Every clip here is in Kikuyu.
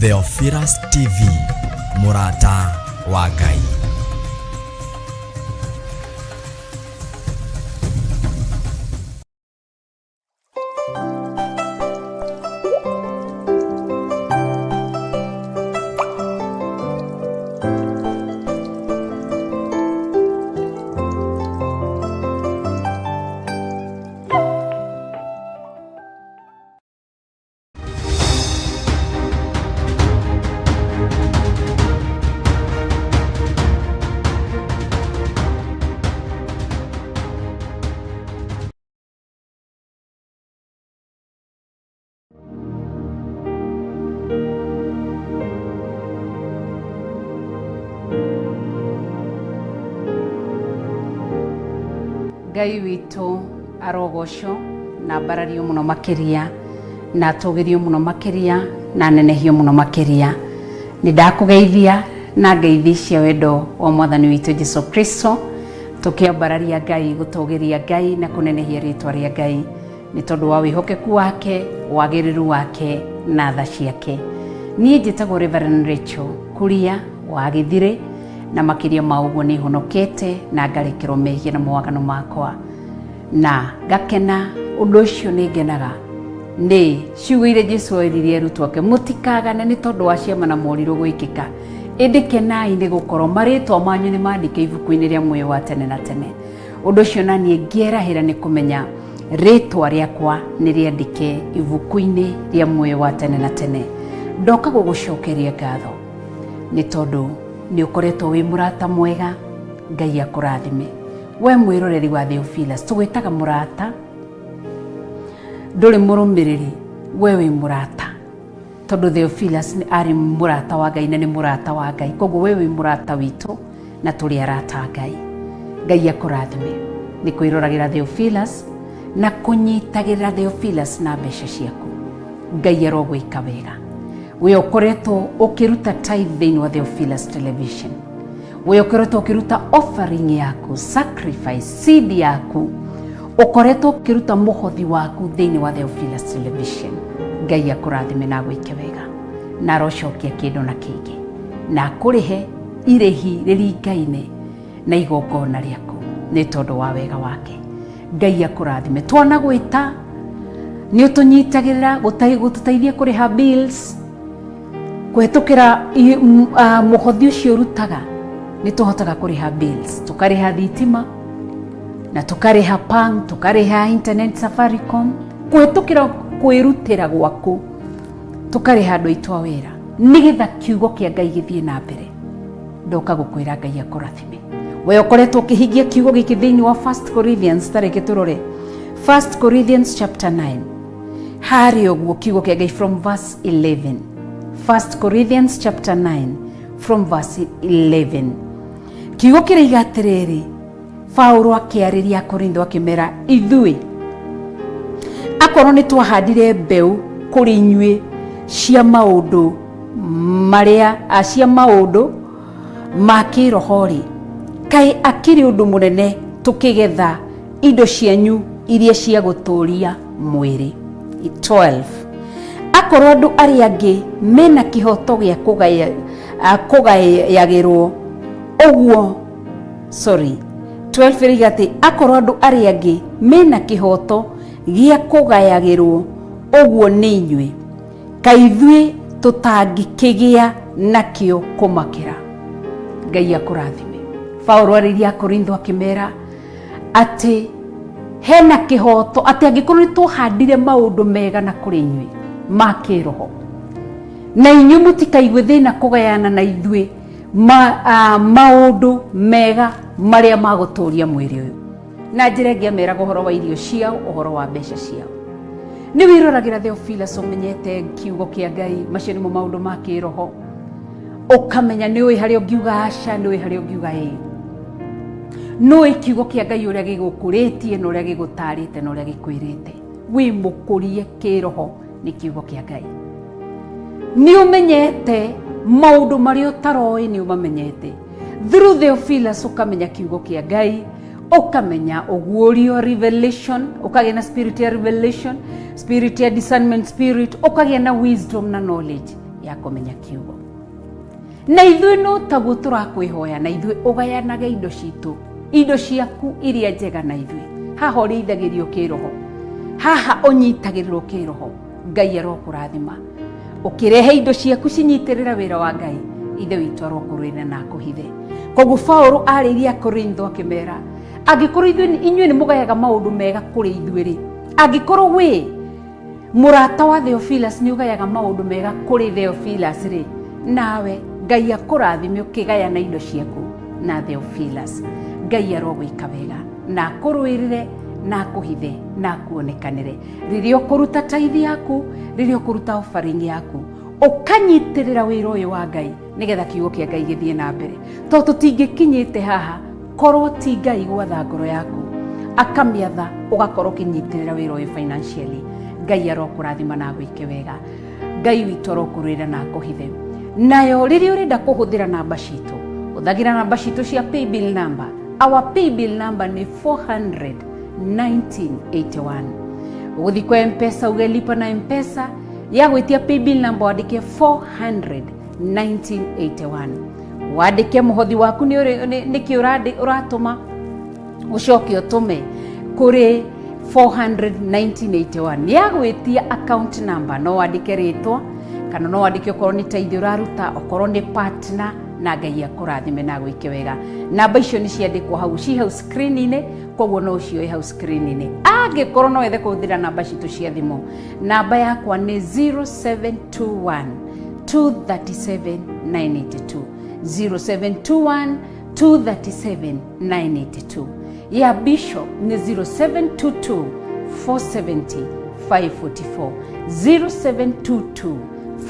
Theophilus TV, mũrata wa Ngai. Ngai witũ arogocwo na ambarario mũno makĩria na atũgĩrio mũno makĩria na anenehio mũno makĩria. Nĩ ndakũgeithia na ngeithi cia wendo wa mwathani witũ Jesu Kristo, tũkĩambararia Ngai, gũtũgĩria Ngai na kũnenehia rĩtwa rĩa Ngai nĩ tondũ wa wĩhokeku wake, wagĩrĩru wake na tha ciake. Niĩ njĩtagwo Reverend Rachel Kuria wa Gĩthirĩ, na makĩria ma ũguo nĩ honokete na ngarekerwo mehia na mawaganu makwa na ngakena. Ũndũ ũcio nĩ ngenaga nĩ ciugo iria Jesu erire arutwo ake, mũtikagane nĩ tondũ wa ciama na morirũ gwĩkĩka, ĩndĩ kenai nĩ gũkorwo marĩtwa manyu nĩ mandĩke ibuku-inĩ rĩa muoyo wa tene na tene. Ũndũ ũcio na niĩ ngĩerahĩra nĩ kũmenya rĩtwa rĩakwa nĩ rĩandĩke ibuku-inĩ rĩa muoyo wa tene na tene. Ndoka gũgũcokeria ngatho nĩ tondũ nĩ ũkoretwo wĩ mũrata mwega. Ngai akũrathime we mwĩroreri wa Theophilus. Tũgwĩtaga mũrata, ndũrĩ mũrũmĩrĩri, we wĩ mũrata tondũ Theophilus nĩ arĩ mũrata wa Ngai na nĩ mũrata wa Ngai, koguo we wĩ mũrata witũ na tũrĩ arata a Ngai. Ngai akũrathime nĩ kwĩroragĩra Theophilus na kũnyitagĩrĩra Theophilus na mbeca ciaku. Ngai arogwĩka wega. We ũkoretwo ũkĩruta tithe thĩinĩ wa Theophilus Television, we ũkoretwo ũkĩruta offering yaku, sacrifice seed yaku, ũkoretwo ũkĩruta mũhothi waku thĩinĩ wa Theophilus Television, Ngai akũrathime na agwĩke wega na arocokia kĩndũ na kĩngĩ na akũrĩhe irĩhi rĩringaine na igongona rĩaku nĩ tondũ wa wega wake. Ngai akũrathime. Twana gwĩta nĩ ũtũnyitagĩrĩra gũtũteithia kũrĩha bills kũhetũkĩra mũhothi ũcio ũrutaga. Nĩ tũhotaga kũrĩha bills, tũkarĩha thitima na tũkarĩha pang, tũkarĩha internet, Safaricom, kũhetũkĩra kwĩrutĩra gwaku, tũkarĩha andũ aitũ a wĩra nĩgetha kiugo kĩa Ngai gĩthiĩ na mbere. Ndoka gũkwĩra Ngai akũrathime we ũkoretwo ũkĩhingia kiugo gĩkĩ thĩinĩ wa 1 Corinthians. Tareke tũrore 1 Corinthians chapter 9 harĩ ũguo kiugo kĩa Ngai from verse 11. 1 Corinthians chapter 9 from verse 11, kiugo kĩraiga atĩrĩrĩ, Paulo akĩarĩria Korintho akĩmera, ithuĩ akorwo nĩ twahandire mbeũ kũrĩ inyuĩ cia maũndũ marĩa cia maũndũ ma kĩroho-rĩ, kaĩ akĩrĩ ũndũ mũnene tũkĩgetha indo cianyu iria cia gũtũũria mwĩrĩ? 12 Akorwo andũ arĩa angĩ mena kĩhoto gĩa kũgayagĩrwo ũguo, sorry, 12 ĩrĩiga atĩ akorwo andũ arĩa angĩ mena kĩhoto gĩa kũgayagĩrwo ũguo nĩ inyuĩ, kaĩ ithuĩ tũtangĩkĩgĩa nakĩo kũmakĩra? Ngai akũrathime. Paulo arĩirie Akorintho akĩmera atĩ hena kĩhoto atĩ angĩkorwo nĩ twahandire maũndũ mega na kũrĩ inyuĩ ma kĩroho, na inyuĩ mũtikaigue thĩna kũgayana na ithuĩ maũndũ mega marĩa ma gũtũũria mwĩrĩ ũyũ. Na njĩra ĩngĩ ameraga ũhoro wa irio ciao, ũhoro wa mbeca ciao. Nĩ wĩroragĩra Theophilus, ũmenyete kiugo kĩa Ngai, macio nĩmo maũndũ ma kĩroho, ũkamenya nĩ ũĩ harĩa ũngiuga aca, nĩ ũĩ harĩa ũngiuga ĩĩ, nĩ ũĩ kiugo kĩa Ngai ũrĩa gĩgũkũrĩtie na ũrĩa gĩgũtarĩte na ũrĩa gĩkwĩrĩte. Wĩ mũkũrie kĩroho nĩ kiugo kĩa Ngai. Nĩ ũmenyete maũndũ marĩa ũtaroĩ, nĩ ũmamenyete through Theophilus. Ũkamenya kiugo kĩa Ngai, ũkamenya ũguũrio, revelation, ũkagĩa na spirit ya revelation, spirit ya discernment spirit, ũkagĩa na wisdom na knowledge. Ya kũmenya kiugo. Na ithuĩ no taguo tũrakwĩhoya, na ithuĩ ũgayanage indo citũ, indo ciaku iria njega na ithuĩ. Haha ũrĩithagĩrio kĩroho, haha ũnyitagĩrĩrwo kĩroho. Ngai arokũrathima ũkĩrehe indo ciaku cinyitĩrĩra wĩra wa Ngai. Ithe witũ arokũrũĩrĩra na akũhithe. Koguo Paũlũ arĩirie Akorintho akĩmera, angĩkorwo inyuĩ nĩ mũgayaga maũndũ mega kũrĩ ithuĩ rĩ, angĩkorwo wĩ mũrata wa Theophilus nĩ ũgayaga maũndũ mega kũrĩ Theophilus rĩ, nawe Ngai akũrathime ũkĩgayana indo ciaku na Theophilus. Ngai arogwĩka wega na akũrũĩrĩre na akũhithe na akuonekanĩre rĩrĩa ũkũruta taithi yaku, rĩrĩa ũkũruta offering yaku, ũkanyitĩrĩra wĩra ũyũ wa Ngai nĩgetha kiugo kĩa Ngai gĩthiĩ na mbere. Tondũ tũtingĩkinyĩte haha korwo ti Ngai gwatha ngoro yaku akamĩatha ũgakorwo ũkĩnyitĩrĩra wĩra ũyũ financially. Ngai arokũrathima na agwĩke wega. Ngai witũ arokũrũĩra na akũhithe. Nayo rĩrĩa ũrenda kũhũthĩra namba citũ, hũthagĩra namba citũ cia paybill number. Our paybill number nĩ 400 1981. Ũgũthiĩ kwa Mpesa uge lipa na Mpesa, ya gwĩtia paybill number wandĩke 400 1981, wandĩke mũhothi waku nĩkĩ ũratũma, ũcoke ũtũme kũrĩ 400 1981. Nĩ agwĩtia account number, no wandĩke rĩtwa kana no wandĩke okorwo nĩ tithe ũraruta, okorwo nĩ partner. Na Ngai akũrathime na agwĩke wega. Namba icio nĩ ciandĩkwo hau, ci hau screen-inĩ, koguo no ũcioe hau screen-inĩ. Angĩkorwo no wethe kũhũthĩra namba citũ cia thimũ, namba yakwa nĩ 0721 237 982, 0721 237 982. Ya Bishop nĩ 0722 470 544, 0722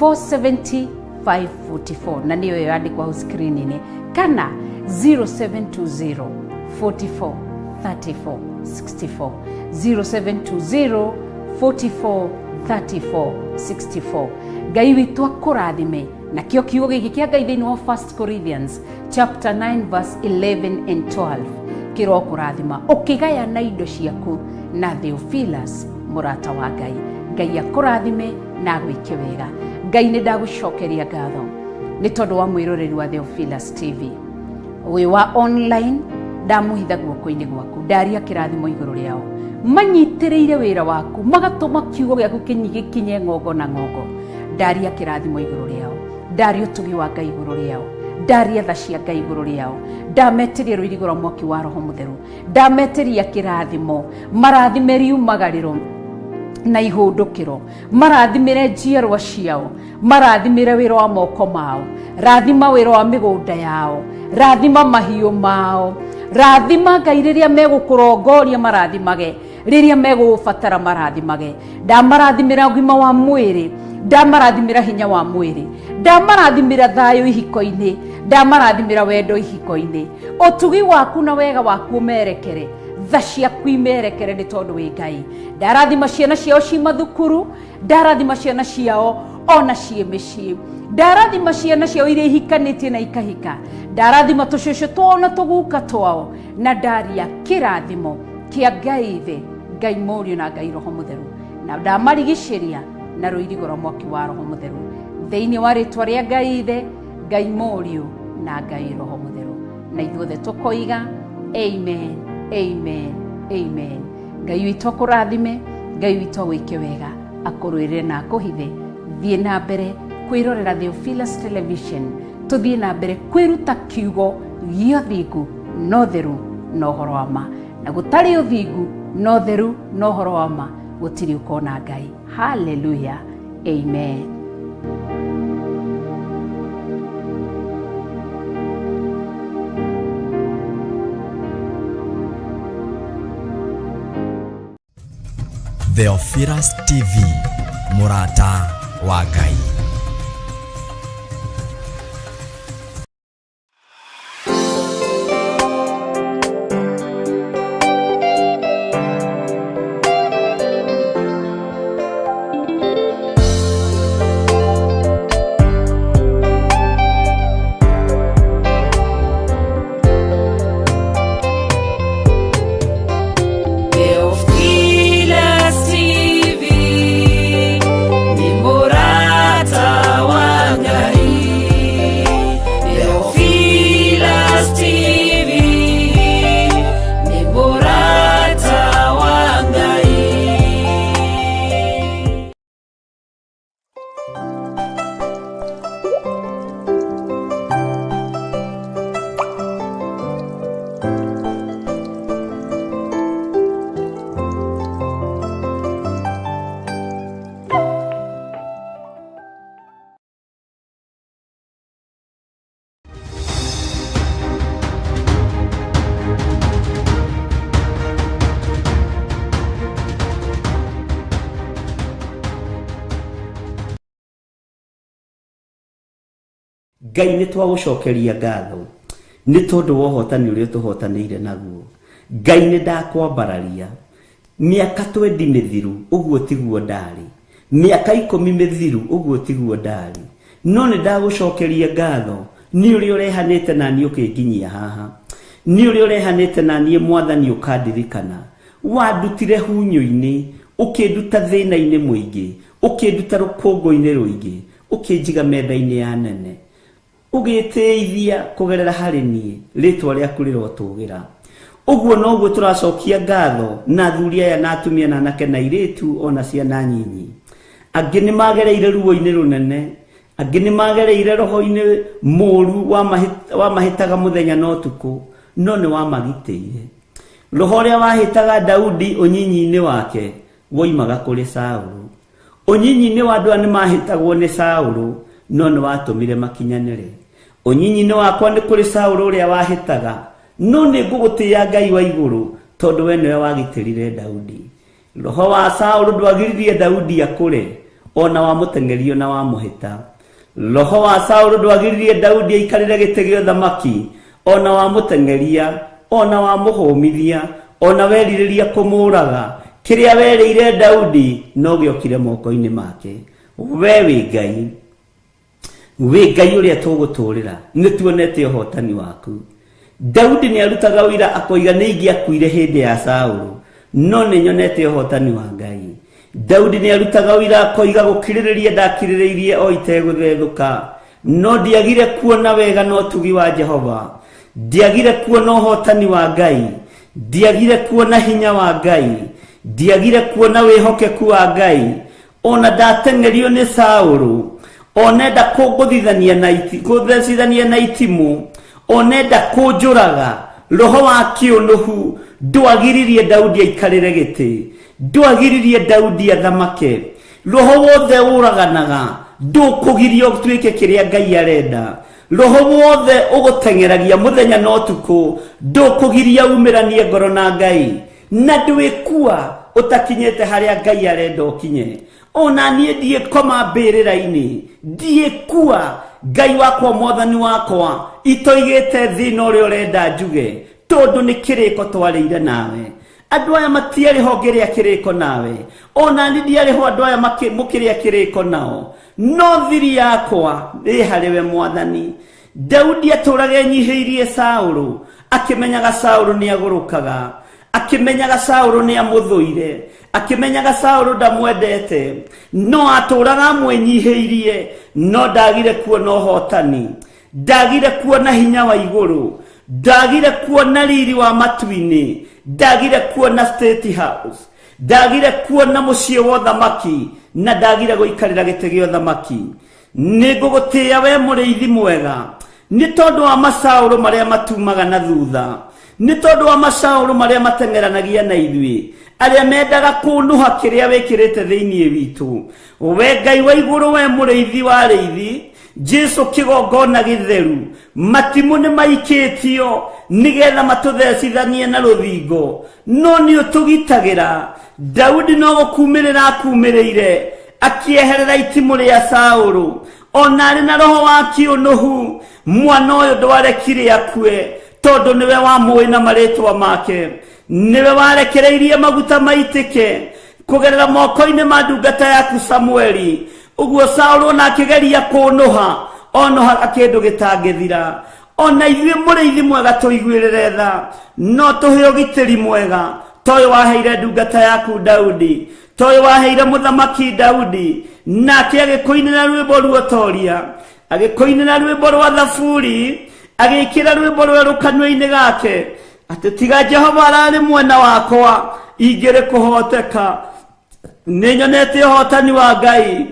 470 544, na nĩyo yandĩkwo hau screen-inĩ, kana 0720 44 34 64, 0720 44 34 64. Ngai witũ akũrathime. Nakĩo kiugo gĩkĩ kĩa Ngai thĩinĩ wa 1 Corinthians chapter 9 verse 11 and 12 kĩrokũrathima ũkĩgayana indo ciaku na Theophilus mũrata wa Ngai. Ngai akũrathime na agwĩke wega. Ngai, nĩ ndagũcokeria ngatho nĩ tondũ wa mwĩroreri wa Theophilus TV ũyũ wa online. Ndamũhitha guoko-inĩ gwaku, ndaria kĩrathimo igũrũ rĩao manyitĩrĩire wĩra waku, magatũma kiugo gĩaku gĩkinye ng'ongo na ng'ongo. Ndaria kĩrathimo igũrũ rĩao, ndaria ũtugi wa Ngai igũrũ rĩao, ndaria tha cia Ngai igũrũ rĩao, ndametĩria rũirigo rwa mwaki wa Roho Mũtheru, ndametĩria kĩrathimo, marathime riumagarĩro na ihũndũkĩro, marathimĩre njiarwa ciao, marathimĩre wĩra wa moko mao, rathima wĩra wa mĩgũnda yao, rathima mahiũ mao, rathima Ngai rĩrĩa megũkũrongoria, marathimage rĩrĩa megũgũbatara, marathimage. Ndamarathimĩra ũgima wa mwĩrĩ, ndamarathimĩra hinya wa mwĩrĩ, ndamarathimĩra thayũ ihiko-inĩ, ndamarathimĩra wendo ihiko-inĩ. Ũtugi waku na wega waku ũmerekere, tha ciaku imerekere, nĩ tondũ wĩ Ngai. Ndarathima ciana ciao ci mathukuru, ndarathima ciana ciao ona ciĩ mĩciĩ, ndarathima ciana ciao iria ihikanĩtie na ikahika, ndarathima tũcũcũ twao na tũguka twao, na ndaria kĩrathimo kĩa Ngai Ithe, Ngai Mũriũ na Ngai Roho Mũtheru, na ndamarigicĩria na rũirigo rwa mwaki wa Roho Mũtheru thĩinĩ wa rĩtwa rĩa Ngai Ithe, Ngai Mũriũ na Ngai Roho Mũtheru. Na ithuothe tũkoiga amen, amen, amen. Ngai witũ akũrathime, Ngai witũ agwĩke wega, akũrũĩrĩre na akũhithe. Thiĩ na mbere kwĩrorera Theophilus Television, tũthiĩ na mbere kwĩruta kiugo gĩa ũthingu na ũtheru na ũhoro wa ma. Na gũtarĩ ũthingu na ũtheru na ũhoro wa ma, gũtirĩ ũkona Ngai. Haleluya, amen. Theophilus TV, mũrata wa Ngai. Theophilus TV, ni mũrata. Ngai, nĩ twagũcokeria ngatho nĩ tondũ wa ũhotani ũrĩa ũtũhotanĩire naguo. Ngai, nĩ ndakwambararia. Mĩaka 20 mĩthiru ũguo tiguo ndarĩ, mĩaka 10 mĩthiru ũguo tiguo ndarĩ, no nĩ ndagũcokeria ngatho nĩ ũrĩa ũrehanĩte na niĩ ũkĩnginyia haha, nĩ ũrĩa ũrehanĩte na niĩ Mwathani ũkandirikana. Wandutire hunyũ-inĩ, ũkĩnduta thĩna-inĩ mũingĩ, ũkĩnduta rũkũngũ-inĩ rũingĩ, ũkĩnjiga metha-inĩ ya nene, ũgĩtĩithia kũgerera harĩ niĩ, rĩtwa rĩaku rĩrotũgĩra. Ũguo noguo tũracokia ngatho na athuri aya na atumia na anake na airĩtu ona ciana nyinyi. Angĩ nĩ magereire ruo-inĩ rũnene, angĩ nĩ magereire roho-inĩ mũru wamahĩtaga mũthenya na ũtukũ, no nĩ wamagitĩire. Roho ũrĩa wahĩtaga Daudi ũnyinyi-inĩ wake woimaga kũrĩ Saũlũ. Ũnyinyi-inĩ wa andũ aya nĩ mahĩtagwo nĩ Saũlũ, no nĩ watũmire makinyanĩre. Ũnyinyi-inĩ wakwa nĩ kũrĩ Saũlũ ũrĩa wahĩtaga, no nĩ ngũgũtĩĩa Ngai wa igũrũ, tondũ we nĩwe wagitĩrire Daudi. Roho wa Saũlũ ndwagiririe Daudi akũre, o na wamũteng'erio na wamũhĩta. Roho wa Saũlũ ndwagiririe Daudi aikarĩre gĩtĩ gĩa ũthamaki, o na wamũteng'eria, o na wamũhũmithia, o na werirĩria kũmũũraga. Kĩrĩa werĩire Daudi no gĩokire moko-inĩ make. We wĩ Ngai, wĩ Ngai ũrĩa tũgũtũũrĩra, nĩ tuonete ũhotani waku. Daudi nĩ arutaga ũira akoiga nĩ ingĩakuire hĩndĩ ya Saũlũ, no nĩ nyonete ũhotani wa Ngai. Daudi nĩ arutaga ũira akoiga gũkirĩrĩria ndakirĩrĩirie o itegũthethũka, no ndiagire kuona wega na ũtugi wa Jehova, ndiagire kuona ũhotani wa Ngai, ndiagire kuona hinya wa Ngai, ndiagire kuona wĩhokeku wa Ngai. Ona ndateng'erio nĩ Saũlũ, onenda kũngũthithania na iti, kũthecithania na itimũ, onenda kũnjũraga, roho wa kĩũnũhu ndwagiririe Daudi aikarĩre gĩtĩ, ndwagiririe Daudi athamake. Roho wothe ũraganaga ndũkũgiria ũtuĩke kĩrĩa Ngai arenda. Roho wothe ũgũteng'eragia mũthenya na ũtukũ ndũkũgiria umĩranie ngoro na Ngai, na ndwĩkua ũtakinyĩte harĩa Ngai arenda ũkinye. Ona niĩ ndiĩkoma mbĩrĩra-inĩ, ndiĩkua Ngai wakwa Mwathani wakwa itoigĩte thĩna ũrĩa ũrenda njuge, tondũ nĩ kĩrĩko twarĩire nawe. Andũ aya matiarĩ ho ngĩrĩa kĩrĩko nawe, ona niĩ ndiarĩ ho andũ aya mũkĩrĩa kĩrĩko nao, no thiri yakwa ĩ harĩ we Mwathani. Daudi atũraga enyihĩirie Saũlũ, akĩmenyaga Saũlũ nĩ agũrũkaga, akĩmenyaga Saũlũ nĩ amũthũire, akĩmenyaga Saũlũ ndamwendete, no atũraga amwĩnyihĩirie, no ndagire kuona ũhotani, ndagire kuona hinya wa igũrũ, ndagire kuona riri wa matu-inĩ, ndagire kuona State House, ndagire kuona mũciĩ wa ũthamaki, na ndagire gũikarĩra gĩtĩ gĩa ũthamaki. Nĩ ngũgũtĩĩa we mũrĩithi mwega, nĩ tondũ wa macaũrũ marĩa matumaga na thutha, nĩ tondũ wa macaũrũ marĩa mateng'eranagia na ithuĩ, arĩa mendaga kũnũha kĩrĩa wĩkĩrĩte thĩinĩ witũ. We Ngai wa igũrũ, we mũrĩithi wa arĩithi, Jesu kĩgongona gĩtheru, matimũ nĩ maikĩtio nĩgetha matũthecithanie na rũthingo, no nĩ ũtũgitagĩra. Daudi no gũkumĩrĩra akumĩrĩire, akĩeherera itimũ rĩa Saũlũ, ona arĩ na roho wa kĩũnũhu. Mwana ũyũ ndwarekire akue, tondũ nĩwe wamũĩ na marĩtwa make, nĩwe warekereirie maguta maitĩke kũgerera moko-inĩ ma ndungata yaku Samueli. Ũguo Saũlũ ona akĩgeria kũnũha, onũhaga kĩndũ gĩtangĩthira. Ona ithuĩ mũrĩithi mwega tũiguĩrĩre tha, no tũhe ũgitĩri mwega ta ũyũ waheire ndungata yaku Daudi, ta ũyũ waheire mũthamaki Daudi, nake agĩkũinĩra rwĩmbo ruotoria, agĩkũinĩra rwĩmbo rwa thaburi, agĩkĩra rwĩmbo rwerũ kanua-inĩ gake, atĩ tiga Jehova ararĩ mwena wakwa, ingĩrĩ kũhoteka. Nĩ nyonete ũhotani wa Ngai.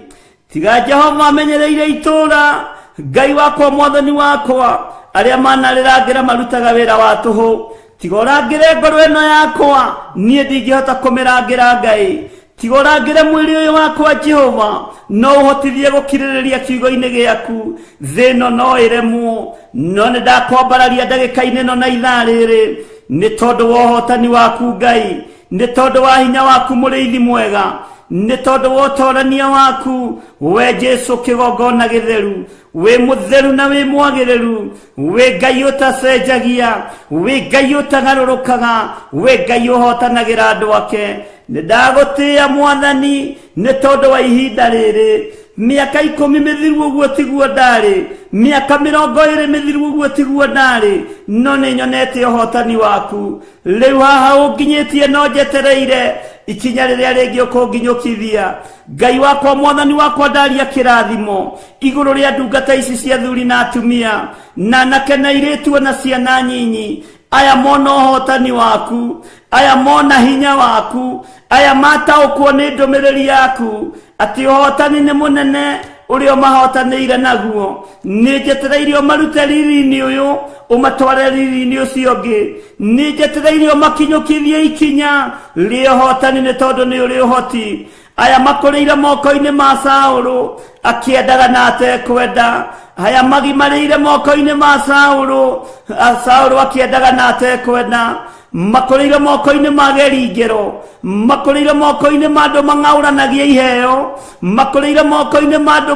Tiga Jehova amenyereire itũũra, Ngai wakwa Mwathani wakwa, arĩa manarĩrangĩra marutaga wĩra wa tũhũ. Tiga ũrangĩre ngoro ĩno yakwa, niĩ ndingĩhota kũmĩrangĩra Ngai. Tiga ũrangĩre mwĩrĩ ũyũ wakwa Jehova, no ũhotithie gũkirĩrĩria kiugo-inĩ gĩaku. Thĩ ĩno no ĩremwo, no nĩ ndakwambararia ndagĩka-inĩ ĩno na ithaa rĩrĩ, nĩ tondũ wa ũhotani waku Ngai, nĩ tondũ wa hinya waku mũrĩithi mwega, nĩ tondũ wa ũtorania waku we Jesu kĩgongona gĩtheru. Wĩ mũtheru na wĩ mwagĩrĩru, wĩ Ngai ũtacenjagia, wĩ Ngai ũtagarũrũkaga, wĩ Ngai ũhotanagĩra andũ ake. Nĩ ndagũtĩĩa Mwathani nĩ tondũ wa ihinda rĩrĩ. Mĩaka 10 mĩthiru ũguo tiguo ndarĩ, mĩaka 20 mĩthiru ũguo tiguo ndarĩ, no nĩ nyonete ũhotani waku. Rĩu haha ũnginyĩtie no njetereire ikinya rĩrĩa rĩngĩ ũkũnginyũkithia. Ngai wakwa, Mwathani wakwa, ndaria kĩrathimo igũrũ rĩa ndungata ici cia athuri na atumia, na anake na airĩtu ona ciana nyinyi. Aya mona ũhotani waku, aya mona hinya waku, aya mataũkwo nĩ ndũmĩrĩri yaku atĩ ũhotani nĩ mũnene ũrĩa ũmahotanĩire naguo. Nĩ njetereire ũmarute riri-inĩ ũyũ ũmatware riri-inĩ ũcio ũngĩ. Nĩ njetereire ũmakinyũkithie ikinya rĩa ũhotani nĩ tondũ nĩ ũrĩ ũhoti. Aya makũrĩire moko-inĩ ma Saũlũ akĩendaga na atekwenda. Aya magimarĩire moko-inĩ ma Saũlũ, Saũlũ akĩendaga na atekwenda. Makũrĩire moko-inĩ ma geringĩro, makũrĩire moko-inĩ ma andũ mang'aũranagia iheo, makũrĩire moko-inĩ ma andũ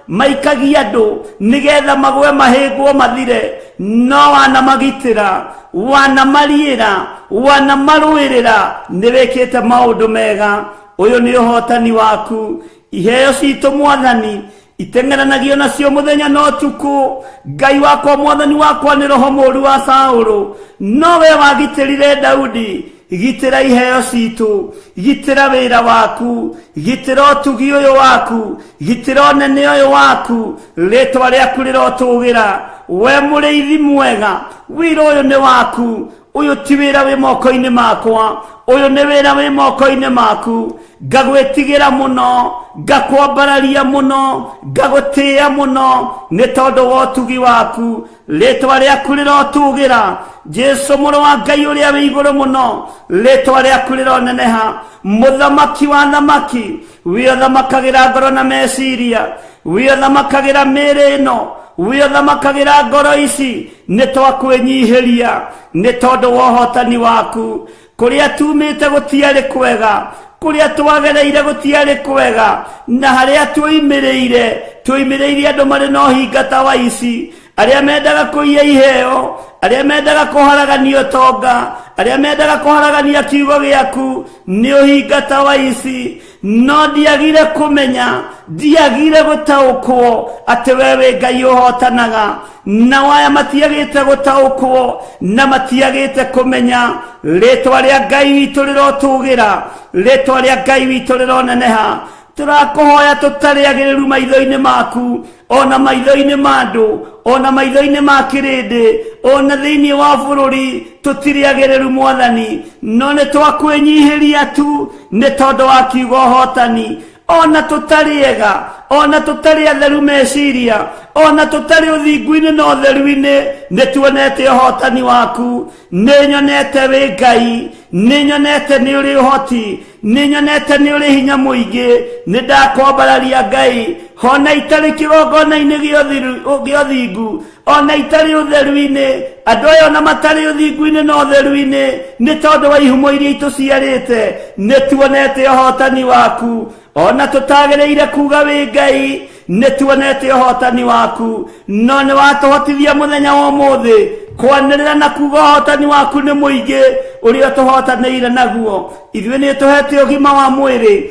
maikagia andũ nĩgetha magwe mahĩngwo mathire. No wanamagitĩra, wanamariĩra, wanamarũĩrĩra, nĩ wĩkĩte maũndũ mega. Ũyũ nĩ ũhotani waku. Iheo citũ Mwathani iteng'eranagio nacio mũthenya na ũtukũ. Ngai wakwa, Mwathani wakwa, nĩ roho mũũru wa Saũlũ, no we wagitĩrire Daudi. Gitĩra iheo citũ, gitĩra wĩra waku, gitĩra ũtugi ũyũ waku, gitĩra ũnene ũyũ waku. Rĩtwa rĩaku rĩrotũgĩra. We mũrĩithi mwega, wĩra ũyũ nĩ waku. Ũyũ ti wĩra wĩ moko-inĩ makwa, ũyũ nĩ wĩra wĩ moko-inĩ maku. Ngagwĩtigĩra mũno, ngakwambararia mũno, ngagũtĩĩa mũno nĩ tondũ wa ũtugi waku. Rĩtwa rĩaku rĩrotũgĩra. Jesu mũrũ wa Ngai ũrĩa wĩ igũrũ mũno, rĩtwa rĩaku rĩroneneha. Mũthamaki wa thamaki, wĩ ũthamakagĩra ngoro na meciria, wĩ ũthamakagĩra mĩĩrĩ ĩno, wĩ ũthamakagĩra ngoro ici. Nĩ twakwĩnyihĩria nĩ tondũ wa ũhotani waku. Kũrĩa tumĩte gũtiarĩ kwega, kũrĩa twagereire gũtiarĩ kwega, na harĩa tuoimĩrĩire tuoimĩrĩire andũ marĩ na ũhinga ta wa ici, arĩa mendaga kũiya iheo, arĩa mendaga kũharagania ũtonga, arĩa mendaga kũharagania kiugo gĩaku nĩ ũhinga ta wa ici. No ndiagire kũmenya, ndiagire gũtaũkwo atĩ we wĩ Ngai ũhotanaga. Nao aya matiagĩte gũtaũkwo na matiagĩte kũmenya. Rĩtwa rĩa Ngai witũ rĩrotũgĩra, rĩtwa rĩa Ngai witũ rĩroneneha. Tũrakũhoya tũtarĩ agĩrĩru maitho-inĩ maku, ona maitho-inĩ ma andũ, ona maitho-inĩ ma kĩrĩndĩ, ona thĩinĩ wa bũrũri, tũtirĩ agĩrĩru Mwathani, no nĩ twakwĩnyihĩria tu nĩ tondũ wa kiugo ũhotani. Ona tũtarĩ ega, ona tũtarĩ atheru meciria, ona tũtarĩ ũthingu-inĩ na ũtheru-inĩ, nĩ tuonete ũhotani waku. Nĩ nyonete wĩ Ngai, nĩ nyonete nĩ ũrĩ ũhoti, nĩ nyonete nĩ ũrĩ hinya mũingĩ. Nĩ ndakwambararia Ngai, ona itarĩ kĩgongona-inĩ gĩa ũthingu, ona itarĩ ũtheru-inĩ. Andũ aya ona matarĩ ũthingu-inĩ na ũtheru-inĩ, nĩ tondũ wa ihumo iria itũciarĩte, nĩ tuonete ũhotani waku. Ona tũtagĩrĩire kuga wĩ Ngai, nĩ tuonete ũhotani waku. No nĩ watũhotithia mũthenya wa ũmũthĩ kwanĩrĩra na kuga ũhotani waku nĩ mũingĩ ũrĩa ũtũhotanĩire naguo. Ithuĩ nĩ ũtũhete ũgima wa mwĩrĩ,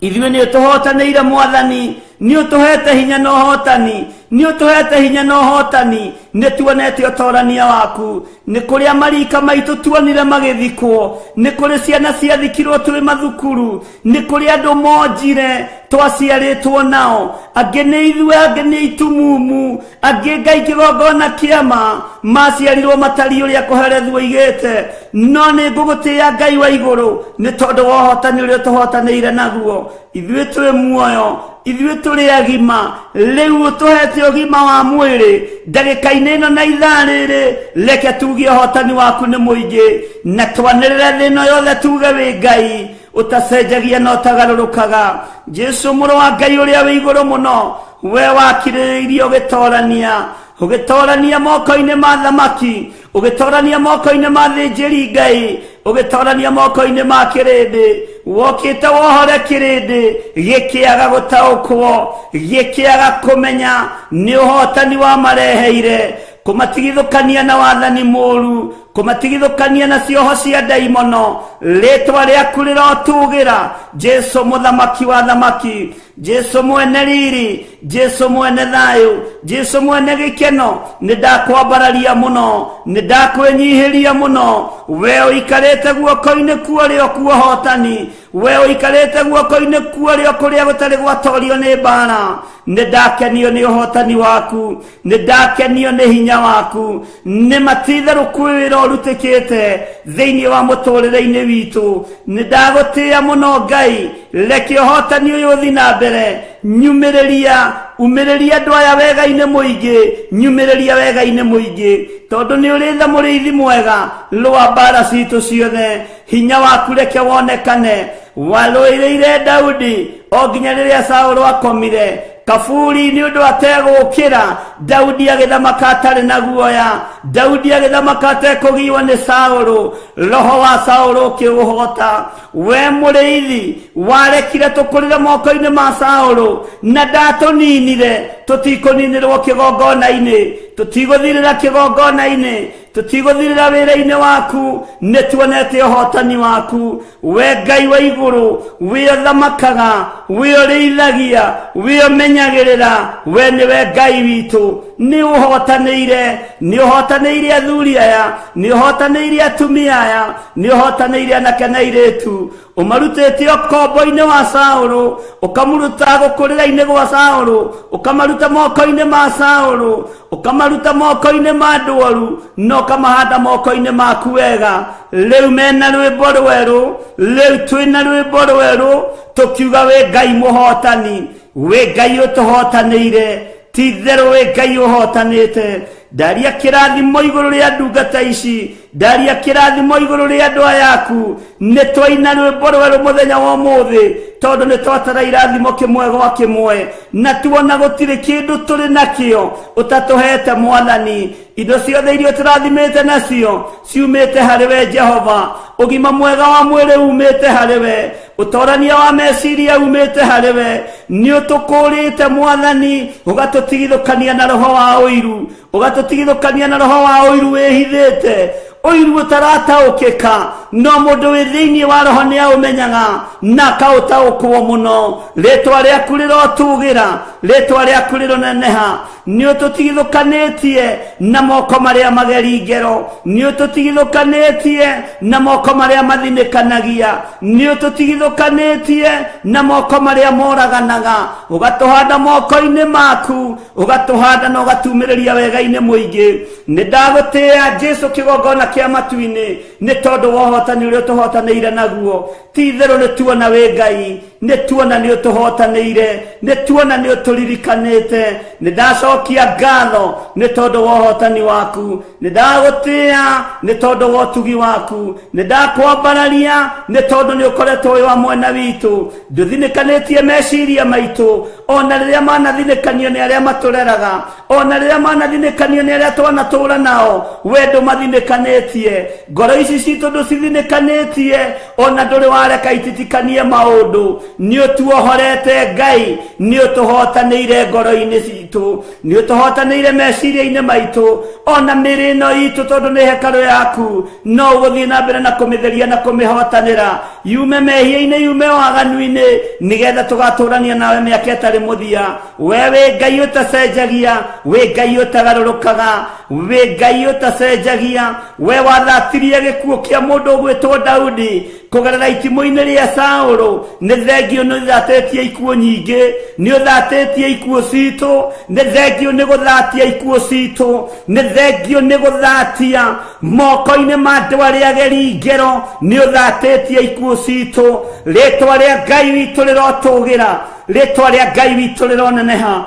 ithuĩ nĩ ũtũhotanĩire Mwathani, nĩ ũtũhete hinya na ũhotani, nĩ ũtũhete hinya na ũhotani. Nĩ tuonete ũtorania waku. Nĩ kũrĩa marika maitũ tuonire magĩthikwo, nĩ kũrĩ ciana ciathikirwo twĩ mathukuru, nĩ kũrĩ andũ monjire twaciarĩtwo nao, angĩ nĩ ithuĩ, angĩ nĩ itumumu, angĩ Ngai kĩgongona kĩama maciarirwo matariĩ ũrĩa kũherethu oigĩte. No nĩ ngũgũtĩĩa Ngai wa igũrũ nĩ tondũ wa ũhotani ũrĩa ũtũhotanĩire naguo. Ithuĩ twĩ muoyo, ithuĩ tũrĩ agima, rĩu ũtũhete ũtũhete ũgima wa mwĩrĩ ndagĩka-inĩ ĩno na ithaa rĩrĩ. Reke tuge ũhotani waku nĩ mũingĩ, na twanĩrĩre thĩ ĩno yothe tuge wĩ Ngai ũtacenjagia na ũtagarũrũkaga. Jesu mũrũ wa Ngai ũrĩa wĩ igũrũ mũno, we wakirĩrĩirie ũgĩtorania, ũgĩtorania moko-inĩ ma thamaki, ũgĩtorania moko-inĩ ma thĩnjĩri Ngai, ũgĩtorania moko-inĩ ma kĩrĩndĩ. Wokĩte wohore kĩrĩndĩ gĩkĩaga gũtaũkwo, gĩkĩaga kũmenya nĩ ũhotani wamareheire, kũmatigithũkania na wathani mũru, kũmatigithũkania na cioho cia ndaimono. Rĩtwa rĩaku rĩrotũgĩra, Jesu mũthamaki wa thamaki, Jesu mwene riri, Jesu mwene thayũ, Jesu mwene gĩkeno. Nĩ ndakwambararia mũno, nĩ ndakwĩnyihĩria mũno. We ũikarĩte guoko-inĩ kuorĩo kuohotani, we ũikarĩte guoko-inĩ kuorĩo kũrĩa gũtarĩ gwatorio nĩ mbara. Nĩ ndakenio nĩ ũhotani waku, nĩ ndakenio nĩ hinya waku. Nĩ matitherũ kwĩ wĩra ũrutĩkĩte thĩinĩ wa mũtũrĩre-inĩ witũ. Nĩ ndagũtĩĩa mũno Ngai. Reke ũhotani ũyũ ũthi na mbere. Nyumĩrĩria, umĩrĩria andũ aya wega-inĩ mũingĩ, nyumĩrĩria wega-inĩ mũingĩ, tondũ nĩ ũrĩ tha mũrĩithi mwega. Rũa mbara citũ ciothe, hinya waku reke wonekane. Warũĩrĩire Daudi o nginya rĩrĩa Saũlũ akomire kaburi nĩ ũndũ ategũkĩra. Daudi agĩthamaka atarĩ na guoya, Daudi agĩthamaka atekũgiwa nĩ Saũlũ. Roho wa Saũlũ ũkĩũhota. We mũrĩithi warekire tũkũrĩre moko-inĩ ma Saũlũ na ndatũninire. Tũtikũninĩrwo kĩgongona-inĩ, tũtigũthirĩra kĩgongona-inĩ, tũtigũthirĩra wĩra-inĩ waku. Nĩ tuonete ũhotani waku, we Ngai wa igũrũ, wĩ ũthamakaga, wĩ ũrĩithagia, wĩ ũmenyagĩrĩra. We nĩwe Ngai witũ. Nĩ ũhotanĩire, nĩ ũhotanĩire athuri aya, nĩ ũhotanĩire atumia aya, nĩ ũhotanĩire anake na airĩtu. Ũmarutĩte ũkombo-inĩ wa Saũlũ, ũkamũruta gũkũrĩra-inĩ gwa Saũlũ, ũkamaruta moko-inĩ ma Saũlũ, ũkamaruta moko-inĩ ma andũ oru, na ũkamahanda moko-inĩ maku wega. Rĩu mena rwĩmbo rwerũ, rĩu twĩna rwĩmbo rwerũ tũkiuga wĩ Ngai mũhotani, wĩ Ngai ũtũhotanĩire. Ti itherũ wĩ Ngai ũhotanĩte. Ndaria kĩrathimo igũrũ rĩa ndungata ici, ndaria kĩrathimo igũrũ rĩa andũ aya aku. Nĩ twaina rwĩmbo rwerũ mũthenya wa ũmũthĩ, tondũ nĩ twatara irathimo kĩmwe gwa kĩmwe, na tuona gũtirĩ kĩndũ tũrĩ nakĩo ũtatũhete Mwathani. Indo ciothe iria ũtũrathimĩte nacio ciumĩte harĩ we Jehova. Ũgima mwega wa mwĩrĩ umĩte harĩ we, ũtorania wa meciria umĩte harĩ we. Nĩ ũtũkũrĩte Mwathani, ũgatũtigithũkania na roho wa ũiru, ũgatũtigithũkania na roho wa ũiru wĩhithĩte, ũiru ũtarataũkĩka, no mũndũ wĩ thĩinĩ wa roho nĩ aũmenyaga na akaũtaũkwo mũno. Rĩtwa rĩaku rĩrotũgĩra, rĩtwa rĩaku rĩroneneha. Nĩ ũtũtigithũkanĩtie na moko marĩa mageri ngero, nĩ ũtũtigithũkanĩtie na moko marĩa mathinĩkanagia, nĩ ũtũtigithũkanĩtie na moko marĩa moraganaga, ũgatũhanda moko-inĩ maku, ũgatũhanda na ũgatumĩrĩria wega-inĩ mũingĩ. Nĩ ndagũtĩĩa Jesu kĩgongona kĩa matu-inĩ, nĩ tondũ wa ũhotani ũrĩa ũtũhotanĩire naguo. Ti itherũ nĩ tuona wĩ Ngai, nĩ tuona nĩ ũtũhotanĩire, nĩ tuona nĩ ũtũririkanĩte. Nĩ ndacokia ngatho nĩ tondũ wa ũhotani waku, nĩ ndagũtĩĩa nĩ tondũ wa ũtugi waku, nĩ ndakwambararia nĩ tondũ nĩ ũkoretwo wĩ wa mwena witũ. Ndũthinĩkanĩtie meciria maitũ, ona rĩrĩa manathinĩkanio nĩ arĩa matũreraga, ona rĩrĩa manathinĩkanio nĩ arĩa twanatũra nao, we ndũmathinĩkanĩtie. Ngoro ici citũ ndũcithinĩkanĩtie, ona ndũrĩ wareka ititikanie maũndũ. Nĩ ũtuohorete Ngai, nĩ ũtũhotanĩire ngoro-inĩ citũ, nĩ ũtũhotanĩire meciria-inĩ maitũ, ona mĩrĩ ĩno itũ, tondũ nĩ hekarũ yaku. No ũgũthiĩ na mbere na kũmĩtheria na kũmĩhotanĩra, yume mehia-inĩ, yume waganu-inĩ, nĩgetha tũgatũrania nawe mĩaka ĩtarĩ mũthia. We wĩ Ngai ũtacenjagia, wĩ Ngai ũtagarũrũkaga, wĩ Ngai ũtacenjagia. We wathatirie gĩkuũ kĩa mũndũ ũgwĩtwo Daudi kũgerera itimũ-inĩ rĩa Saũlũ. Nĩ thengio nĩ ũthatĩtie ikuũ nyingĩ, nĩ ũthatĩtie ikuũ citũ, nĩ thengio nĩ gũthatia ikuũ citũ, nĩ thengio nĩ gũthatia moko-inĩ ma andũ arĩa ageri ngero, nĩ ũthatĩtie ikuũ citũ. Rĩtwa rĩa Ngai witũ rĩrotũgĩra, rĩtwa rĩa Ngai witũ rĩroneneha.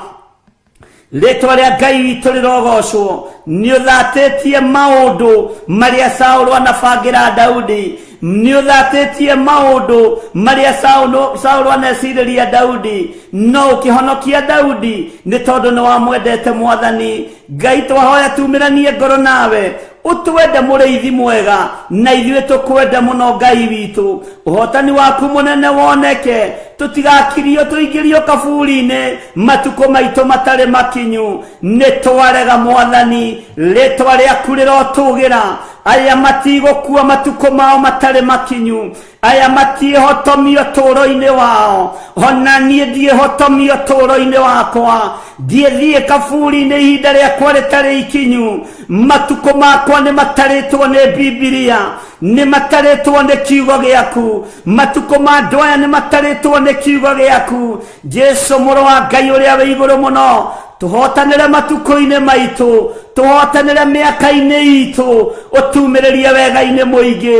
Rĩtwa rĩa Ngai witũ rĩrogocwo. Nĩ ũthatĩtie maũndũ marĩa Saũlũ anabangĩra Daudi, nĩ ũthatĩtie maũndũ marĩa Saũlũ anecirĩria Daudi, no ũkĩhonokia Daudi nĩ tondũ nĩ wamwendete. Mwathani Ngai, twahoya tumĩranie ngoro nawe, ũtwende mũrĩithi mwega, na ithuĩ tũkwende mũno. Ngai witũ, ũhotani waku mũnene woneke, tũtigakirio tũingĩrio kaburi-inĩ matukũ maitũ matarĩ makinyu. Nĩ twarega, Mwathani, rĩtwa rĩaku rĩrotũgĩra. Aya matigũkua matukũ mao matarĩ makinyu, aya matiĩhotomio tũũro-inĩ wao, ona niĩ ndiĩhotomio tũũro-inĩ wakwa. Ndiĩthiĩ kaburi-inĩ ihinda rĩakwa rĩtarĩ ikinyu. Matukũ makwa nĩ matarĩtwo nĩ Bibilia, nĩ matarĩtwo nĩ kiugo gĩaku. Matukũ ma andũ aya nĩ matarĩtwo nĩ kiugo gĩaku. Jesu mũrũ wa Ngai ũrĩa wĩ igũrũ mũno, tũhotanĩre matukũ-inĩ maitũ, tũhotanĩre mĩaka-inĩ itũ, ũtumĩrĩrie wega-inĩ mũingĩ.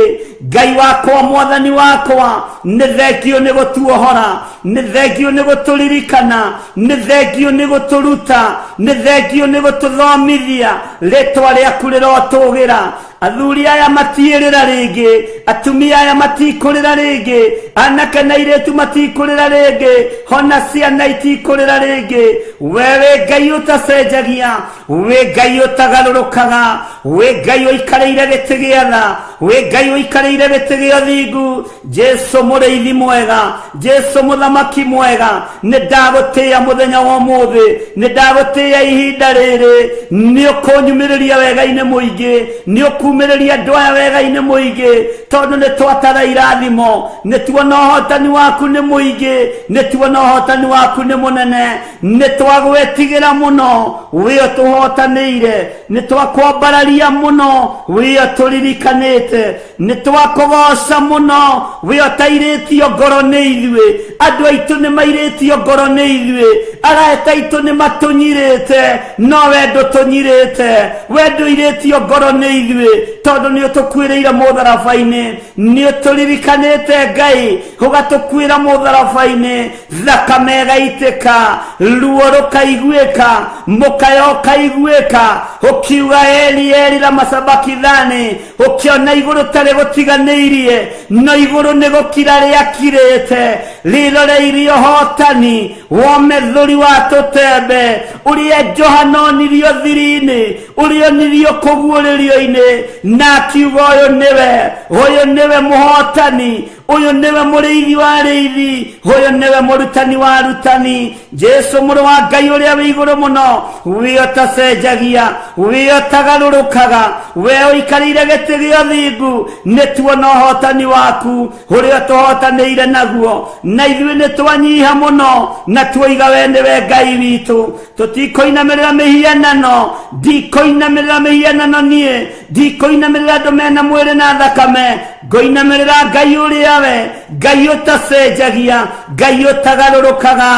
Ngai wakwa, Mwathani wakwa, nĩ thengio nĩ gũtuohora, nĩ thengio nĩ gũtũririkana, nĩ thengio nĩ gũtũruta, nĩ thengio nĩ gũtũthomithia. Rĩtwa rĩaku rĩrotũgĩra. Athuri aya matiĩrĩra rĩngĩ, atumia aya matikũrĩra rĩngĩ, anake na airĩtu matikũrĩra rĩngĩ, hona ciana itikũrĩra rĩngĩ. We wĩ Ngai ũtacenjagia, wĩ Ngai ũtagarũrũkaga, wĩ Ngai ũikarĩire gĩtĩ gĩa tha, wĩ Ngai ũikarĩire gĩtĩ gĩa ũthingu. Jesu mũrĩithi mwega, Jesu mũthamaki mwega, nĩ ndagũtĩĩa mũthenya wa ũmũthĩ, nĩ ndagũtĩĩa ihinda rĩrĩ. Nĩ ũkũnyumĩrĩria wega-inĩ mũingĩ, nĩ ũkumĩrĩria andũ aya wega-inĩ mũingĩ, tondũ nĩ twatara irathimo, nĩ tuona ũhotani waku nĩ mũingĩ, nĩ tuona ũhotani waku nĩ mũnene. Nĩ twagwĩtigĩra mũno, wĩ ũtũhotanĩire. Nĩ twakwambararia mũno, wĩ ũtũririkanĩte. Nĩ twakũgoca mũno, wĩ ũtairĩtio ngoro nĩ ithuĩ. Andũ aitũ nĩ mairĩtio ngoro nĩ ithuĩ, arata aitũ nĩ matũnyirĩte, no we ndũtũnyirĩte. We ndũirĩtio ngoro nĩ ithuĩ, tondũ nĩ ũtũkuĩrĩire mũtharaba-inĩ. Nĩ ũtũririkanĩte, Ngai, ũgatũkuĩra mũtharaba-inĩ, thakame ĩgaitĩka, ruo rũkaiguĩka, mũkayo ũkaiguĩka, ũkiuga "Eli Eli lama sabakithani", ũkĩona igũrũ tarĩ gũtiganĩirie, no igũrũ nĩ gũkira rĩakirĩte rĩroreirie ũhotani womethũri wa tũtembe ũrĩa Johana onirio thiri-inĩ, ũrĩa onirio kũguũrĩrio-inĩ, na akiuga, "Ũyũ nĩwe, ũyũ nĩwe mũhotani, ũyũ nĩwe mũrĩithi wa arĩithi, ũyũ nĩwe mũrutani wa arutani." Jesu mũrũ wa Ngai ũrĩa wĩ igũrũ mũno, wĩ ũtacenjagia, wĩ ũtagarũrũkaga, we ũikarĩire gĩtĩ gĩa ũthingu, nĩ tuona ũhotani waku ũrĩa ũtũhotanĩire naguo, na ithuĩ nĩ twanyiha mũno na tuoiga we nĩwe Ngai witũ. Tũtikũinamĩrĩra mĩhianano, ndikũinamĩrĩra mĩhianano niĩ, ndikũinamĩrĩra andũ mena mwĩrĩ na thakame, ngũinamĩrĩra Ngai ũrĩa we Ngai ũtacenjagia, Ngai ũtagarũrũkaga,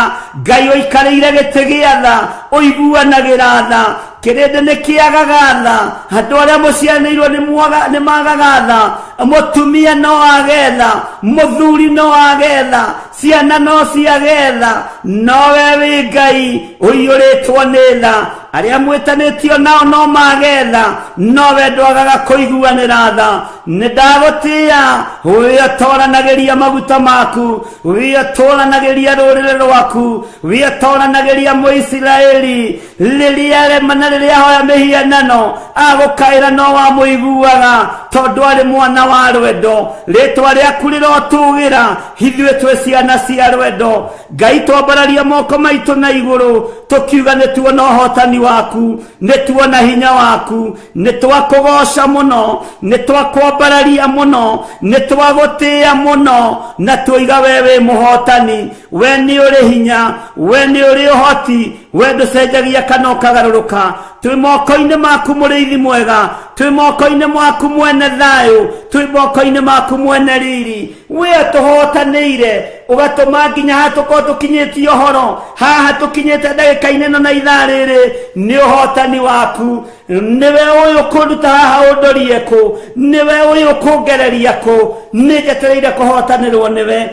Ngai ũikarĩire gĩtĩ gĩa tha, ũiguanagĩra tha. Kĩrĩndĩ nĩ kĩagaga tha, andũ arĩa mũcianĩirwo nĩ magaga tha, mũtumia no age tha, mũthuri no age tha, ciana no ciage tha, no we wĩ Ngai ũiyũrĩtwo nĩ tha. Arĩa mwĩtanĩtio nao no mage tha, no we ndwagaga kũiguanĩra tha. Nĩ ndagũtĩĩa, wĩ ũtoranagĩria maguta maku, wĩ ũtũranagĩria rũrĩrĩ rwaku, wĩ ũtoranagĩria Mũisiraeli rĩrĩa rema na rĩrĩa ahoya mĩhianano agũkaĩra, no wamũiguaga tondũ arĩ mwana wa rwendo. Rĩtwa rĩaku rĩrotũgĩra. Ithuĩ twĩ ciana cia rwendo. Ngai, twambararia moko maitũ na igũrũ tũkiuga nĩ tuona ũhotani waku, nĩ tuona hinya waku. Nĩ twakũgoca mũno, nĩ twakwambararia mũno, nĩ twagũtĩĩa mũno, na tuoiga we wĩ mũhotani, we nĩ ũrĩ hinya, we nĩ ũrĩ ũhoti, we ndũcenjagia kana ũkagarũrũka. Twĩ moko-inĩ maku, mũrĩithi mwega, twĩ moko-inĩ maku, mwene thayũ, twĩ moko-inĩ maku, mwene riri. We tũhotanĩire ũgatũma nginya haha tũkorwo tũkinyĩtie ũhoro haha tũkinyĩte ndagĩka-inĩ ĩno na ithaa rĩrĩ nĩ ũhotani waku. Nĩwe ũyũ kũnduta haha ũndorie kũ, nĩwe ũyũ kũngereria kũ, nĩ njetereire kũhotanĩrwo nĩwe.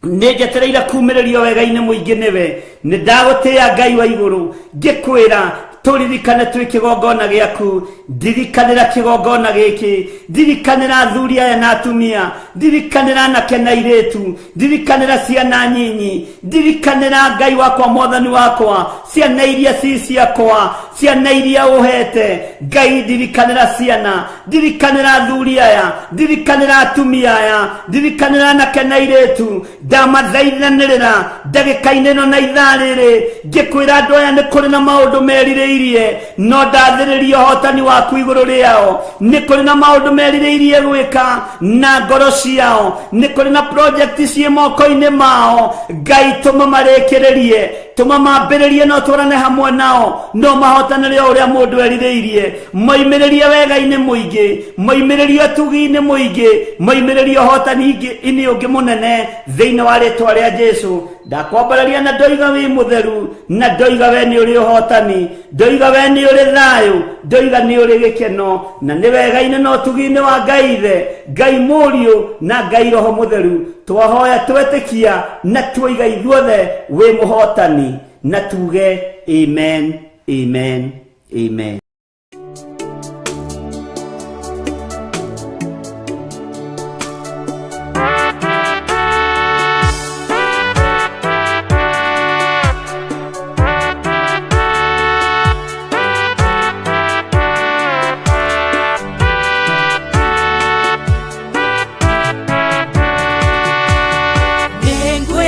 Nĩ njetereire kumĩrĩrio wega-inĩ mũingĩ nĩwe. Nĩ ndagũtĩĩa Ngai wa igũrũ, ngĩkwĩra tũririkane twĩ kĩgongona gĩaku. Ndirikanĩra kĩgongona gĩkĩ, ndirikanĩra athuri aya na atumia, ndirikanĩra anake na airĩtu, ndirikanĩra ciana nyinyi, ndirikanĩra Ngai wakwa, mwathani wakwa, ciana iria ci ciakwa, ciana iria ũhete Ngai, ndirikanĩra ciana, ndirikanĩra athuri aya, ndirikanĩra atumia aya, ndirikanĩra anake na airĩtu. Ndamathaithanĩrĩra ndagĩka-inĩ ĩno na ithaa rĩrĩ, ngĩkwĩra andũ aya nĩ kũrĩ na maũndũ merirĩirie, no ndathĩrĩria ũhotani waku igũrũ rĩao. Nĩ kũrĩ na maũndũ merirĩirie gwĩka na ngoro ciao, nĩ kũrĩ na project ciĩ moko-inĩ mao. Ngai, tũma marĩkĩrĩrie, tũma mambĩrĩrie, no twarane hamwe nao, no mahotanĩre o ũrĩa mũndũ erirĩirie. Moimĩrĩrie wega-inĩ mũingĩ, moimĩrĩrie ũtugi-inĩ mũingĩ, moimĩrĩrie ũhotani-inĩ ũngĩ mũnene, thĩinĩ wa rĩtwa rĩa Jesu. Ndakwambararia na ndoiga wĩ mũtheru, na ndoiga we nĩ ũrĩ ũhotani, ndoiga we nĩ ũrĩ thayũ, ndoiga nĩ ũrĩ gĩkeno, na nĩ wega-inĩ na ũtugi-inĩ wa Ngai Ithe, Ngai Mũriũ na Ngai Roho Mũtheru twahoya, twetĩkia na tuoiga ithuothe wĩ mũhotani, na tuge amen, amen, amen.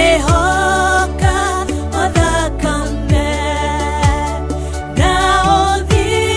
Nĩngwĩhoka o thakame na ũthingu.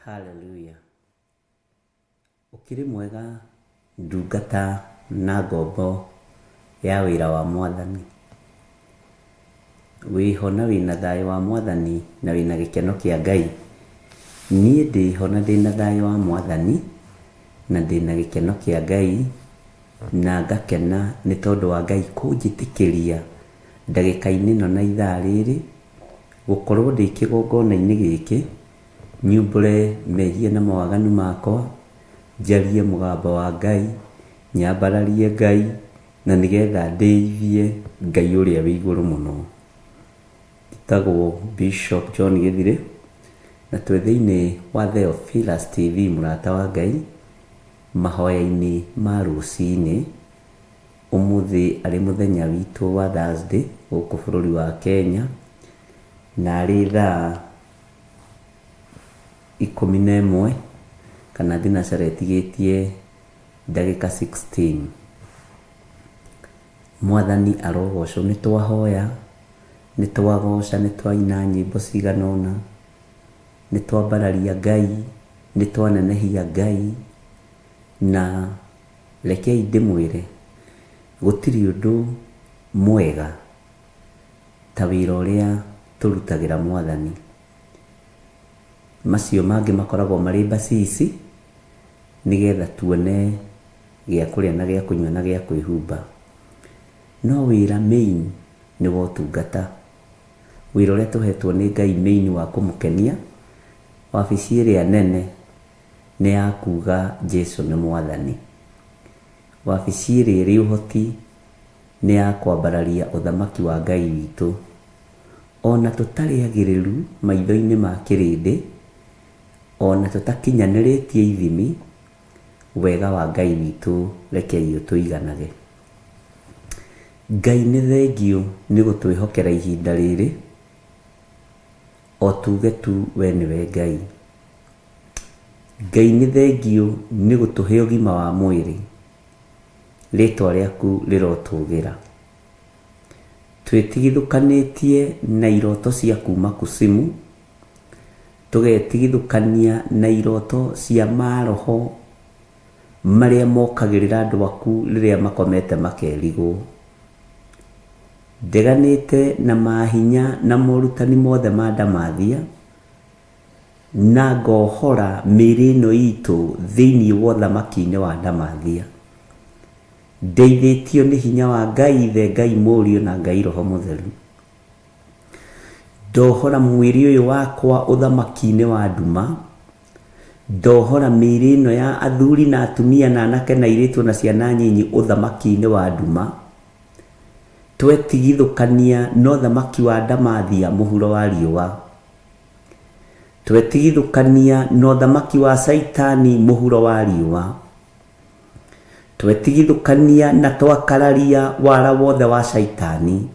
Hallelujah. Ũkĩrĩ mwega ndungata na ngombo ya wĩra wa Mwathani. Wĩho na wĩna thayũ wa Mwathani na wĩna gĩkeno kĩa Ngai. Niĩ ndĩho na ndĩna thayũ wa Mwathani na ndĩna gĩkeno kĩa Ngai na ngakena nĩ tondũ wa Ngai kũnjĩtĩkĩria ndagĩka-inĩ ĩno na ithaa rĩrĩ gũkorwo ndĩ kĩgongona-inĩ gĩkĩ nyumbũre mehia na mawaganu makwa, njarie mũgambo wa Ngai, nyambararie Ngai, na nĩgetha ndĩithie Ngai ũrĩa wĩ igũrũ mũno. Njĩtagwo Bishop John Gĩthirĩ, na twĩ thĩinĩ wa Theophilus TV mũrata wa Ngai, mahoya-inĩ ma rũcinĩ, ũmũthĩ arĩ mũthenya witũ wa Thursday gũkũ bũrũri wa Kenya, na arĩ thaa 11 kana thinacara ĩtigĩtie ndagĩka 16. Mwathani arogocwo. Nĩ twahoya, nĩ twagoca, nĩ twaina nyĩmbo cigana ũna, nĩ twambararia Ngai, nĩ twanenehia Ngai, na rekei ndĩmwĩre gũtirĩ ũndũ mwega ta wĩra ũrĩa tũrutagĩra Mwathani. Macio mangĩ makoragwo marĩ mbacici nĩgetha tuone gĩa kũrĩa na gĩa kũnyua na gĩa kwĩhumba. No wĩra main nĩ wa ũtungata. Wĩra ũrĩa tũhetwo nĩ Ngai main wa kũmũkenia, wabici ĩrĩa nene nĩ ya kuga Jesu nĩ Mwathani. Wabici ĩrĩa ĩrĩ ũhoti nĩ ya kwambararia ũthamaki wa Ngai witũ. O na tũtarĩ agĩrĩru maitho-inĩ ma kĩrĩndĩ, o na tũtakinyanĩrĩtie ithimi, wega wa Ngai witũ rekei ũtũiganage. Ngai nĩ thengiũ nĩ gũtwĩhokera ihinda rĩrĩ, o tuge tu we nĩwe Ngai. Ngai nĩ thengiũ nĩ gũtũhe ũgima wa mwĩrĩ, rĩtwa rĩaku rĩrotũgĩra. Twĩtigithũkanĩtie na iroto cia kuma kusimu, tũgetigithũkania na iroto cia maroho marĩa mokagĩrĩra andũ aku rĩrĩa makomete makerigwo. Ndeganĩte na mahinya na morutani mothe ma ndamathia, na ngohora mĩĩrĩ ĩno itũ thĩinĩ wa ũthamaki-inĩ wa ndamathia. Ndeithĩtio nĩ hinya wa Ngai Ithe, Ngai Mũriũ na Ngai Roho Mũtheru. Ndohora mwĩrĩ ũyũ wakwa ũthamaki-inĩ wa nduma, ndohora mĩĩrĩ ĩno ya athuri na atumia na anake na airĩtu na ciana nyinyi ũthamaki-inĩ wa nduma. Twetigithũkania na ũthamaki wa ndamathia mũhuro wa riũa. Twetigithũkania na ũthamaki wa Caitani mũhuro wa riũa. Twetigithũkania na twakararia wara wothe wa Caitani.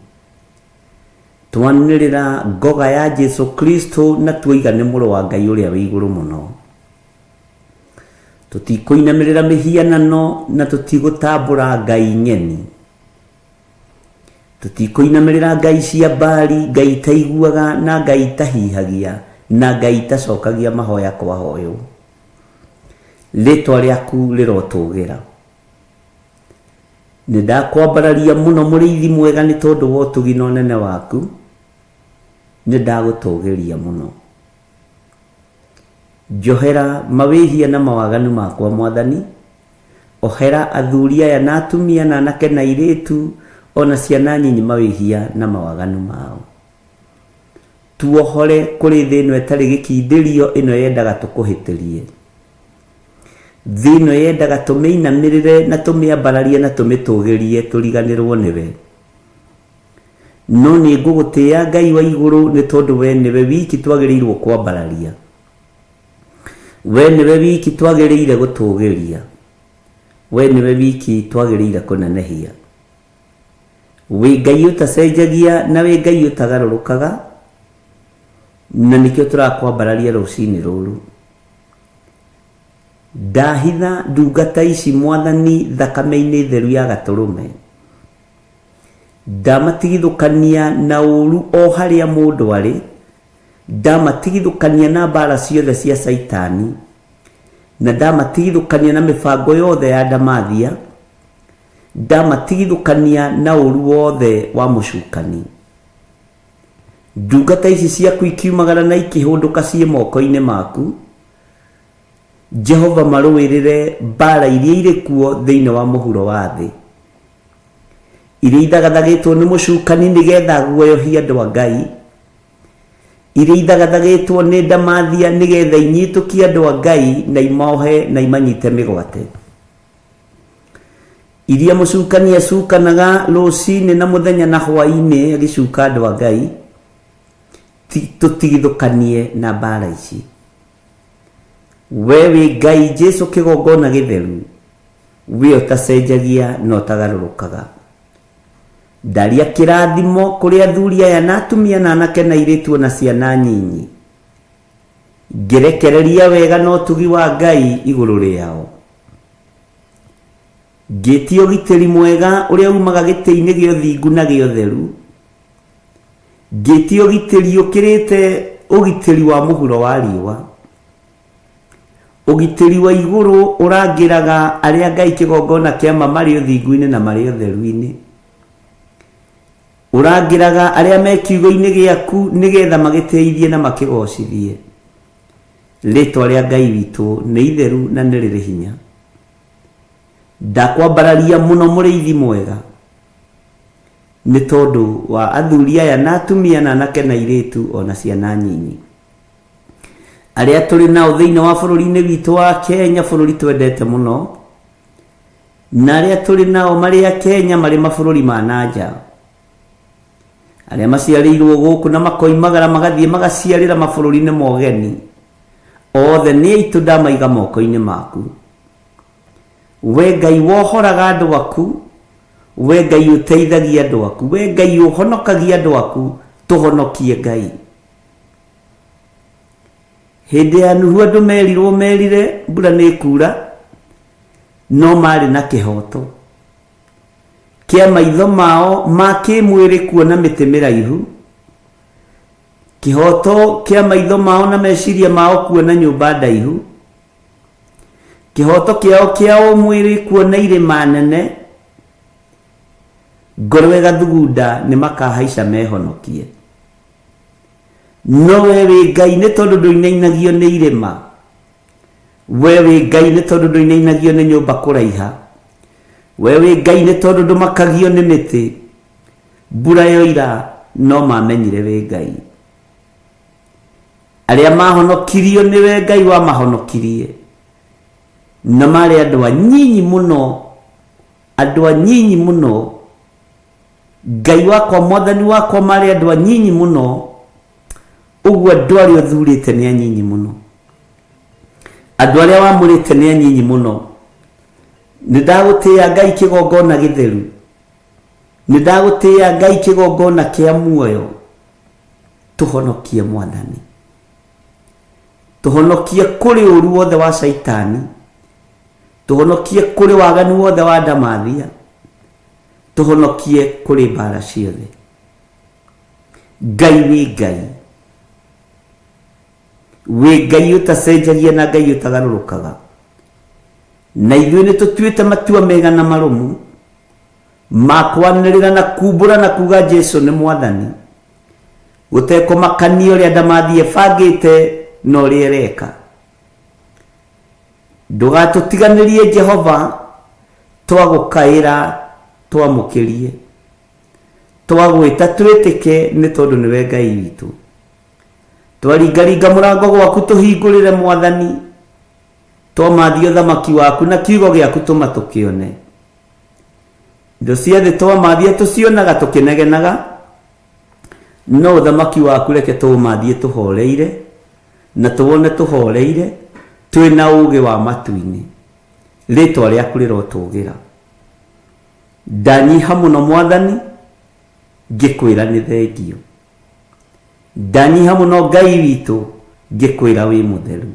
Twanĩrĩra ngoga ya Jesu Kristo na tuoiga nĩ mũrũ wa Ngai ũrĩa wĩ igũrũ mũno. Tũtikũinamĩrĩra mĩhianano na tũtigũtambũra ngai ng'eni. Tũtikũinamĩrĩra ngai cia Baali, ngai itaiguaga na ngai itahihagia na ngai itacokagia mahoya kwahoywo. Rĩtwa rĩaku rĩrotũgĩra. Nĩ ndakwambararia mũno mũrĩithi mwega nĩ tondũ wa ũtugi na ũnene waku, nĩ ndagũtũgĩria mũno. Njohera mawĩhia na mawaganu makwa Mwathani, ohera athuri aya na atumia na anake na airĩtu ona ciana nyinyi mawĩhia na mawaganu mao. Tuohore kũrĩ thĩ ĩno ĩtarĩ gĩkindĩrio ĩno yendaga tũkũhĩtĩrie. Thĩ ĩno yendaga tũmĩinamĩrĩre na tũmĩambararie na tũmĩtũgĩrie tũriganĩrwo nĩwe. No nĩ ngũgũtĩĩa Ngai wa igũrũ nĩ tondũ we nĩwe wiki twagĩrĩirwo kwambararia. We nĩwe wiki twagĩrĩire gũtũgĩria. We nĩwe wiki twagĩrĩire kũnenehia. Wĩ Ngai ũtacenjagia na wĩ Ngai ũtagarũrũkaga, na nĩkĩo tũrakwambararia rũcinĩ rũrũ. Ndahitha ndungata ici Mwathani thakame-inĩ theru ya gatũrũme. Ndamatigithũkania na ũru o harĩa mũndũ arĩ, Ndamatigithũkania na mbara ciothe cia Caitani, na ndamatigithũkania na mĩbango yothe ya ndamathia, ndamatigithũkania na ũru wothe wa mũcukani. Ndungata ici ciaku ikiumagara na ikĩhũndũka ciĩ moko-inĩ maku. Jehova, marũĩrĩre mbara iria irĩ kuo thĩinĩ wa mũhuro wa thĩ, iria ithagathagĩtwo nĩ mũcukani nĩgetha aguoyohie andũ a Ngai, iria ithagathagĩtwo nĩ ndamathia nĩgetha inyitũkie andũ a Ngai na imohe na imanyite mĩgwate, iria mũcukani acukanaga rũcinĩ na mũthenya na hwaĩ-inĩ agĩcuka andũ a Ngai, tũtigithũkanie na mbara ici. We wĩ Ngai Jesu kĩgongona gĩtheru, we ũtacenjagia na ũtagarũrũkaga. Ndaria kĩrathimo kũrĩ athuri aya na atumia na anake na airĩtu na ciana nyinyi, ngĩrekereria wega na ũtugi wa Ngai igũrũ rĩao. Ngĩtia ũgitĩri mwega ũrĩa umaga gĩtĩ-inĩ gĩa ũthingu na gĩa ũtheru, ngĩtia ũgitĩri ũkĩrĩte ũgitĩri wa mũhuro wa riũa, ũgitĩri wa igũrũ ũrangĩraga arĩa Ngai kĩgongona kĩa ma marĩ ũthingu-inĩ na marĩ ũtheru-inĩ, ũrangĩraga arĩa me kiugo-inĩ gĩaku nĩgetha magĩtĩithie na makĩgocithie. Rĩtwa rĩa Ngai witũ nĩ itheru na nĩ rĩrĩ hinya. Ndakwambararia mũno mũrĩithi mwega, nĩ tondũ wa athuri aya na atumia na anake na airĩtu o na ciana nyinyi arĩa tũrĩ nao thĩinĩ wa bũrũri-inĩ witũ wa Kenya, bũrũri twendete mũno, na arĩa tũrĩ nao marĩ a Kenya marĩ mabũrũri ma na nja, arĩa maciarĩirwo gũkũ na makoimagara magathiĩ magaciarĩra mabũrũri-inĩ ma ũgeni, othe nĩ aitũ ndamaiga moko-inĩ maku. We Ngai wohoraga andũ aku, we Ngai ũteithagia andũ aku, we Ngai ũhonokagia andũ aku, tũhonokie Ngai. Hĩndĩ ya Nuhu andũ merirwo merire mbura nĩ ĩkura, no marĩ na kĩhoto kĩa maitho mao ma kĩmwĩrĩ kuona mĩtĩ mĩraihu, kĩhoto kĩa maitho mao na meciria mao kuona nyũmba ndaihu, kĩhoto kĩao kĩa ũmwĩrĩ kuona irĩma nene, ngoro ĩgathugunda nĩ makahaica mehonokie. No we wĩ Ngai nĩ tondũ ndũinainagio nĩ irĩma, we wĩ Ngai nĩ tondũ ndũinainagio nĩ nyũmba kũraiha, we wĩ Ngai nĩ tondũ ndũmakagio nĩ mĩtĩ, mbura yoira no mamenyire wĩ Ngai. Arĩa mahonokirio nĩwe Ngai wamahonokirie, na marĩ andũ anyinyi mũno, andũ anyinyi mũno, Ngai wakwa mwathani wakwa marĩ andũ anyinyi mũno, ũguo andũ arĩa ũthurĩte nĩ anyinyi mũno, andũ arĩa wamũrĩte nĩ anyinyi mũno. Nĩ ndagũtĩĩa Ngai kĩgongona gĩtheru, nĩ ndagũtĩĩa Ngai kĩgongona kĩa muoyo. Tũhonokie mwathani, tũhonokie kũrĩ ũru wothe wa Caitani, tũhonokie kũrĩ waganu wothe wa ndamathia, tũhonokie kũrĩ mbara ciothe. Ngai wĩ Ngai, wĩ Ngai ũtacenjagia na Ngai ũtagarũrũkaga, na ithuĩ nĩ tũtuĩte matua mega na marũmu ma kwanĩrĩra na kumbũra na kuga Jesu nĩ mwathani, gũtekũmakania ũrĩa ndamathia ĩbangĩte na ũrĩa ĩreka. Ndũgatũtiganĩrie Jehova, twagũkaĩra twamũkĩrie, twagwĩta twĩtĩke nĩ tondũ nĩwe Ngai witũ. Twaringaringa mũrango gwaku tũhingũrĩre mwathani, twamathia ũthamaki waku na kiugo gĩaku tũma tũkĩone. Indo cia thĩ twamathia tũcionaga tũkĩnegenaga, no ũthamaki waku reke tũũmathie tũhoreire na tũwone tũhoreire twĩna ũũgĩ wa matu-inĩ. Rĩtwa rĩaku rĩrotũgĩra. Ndanyiha mũno mwathani, ngĩkwĩra nĩ thengio. Ndanyiha mũno Ngai witũ, ngĩkwĩra wĩ mũtheru.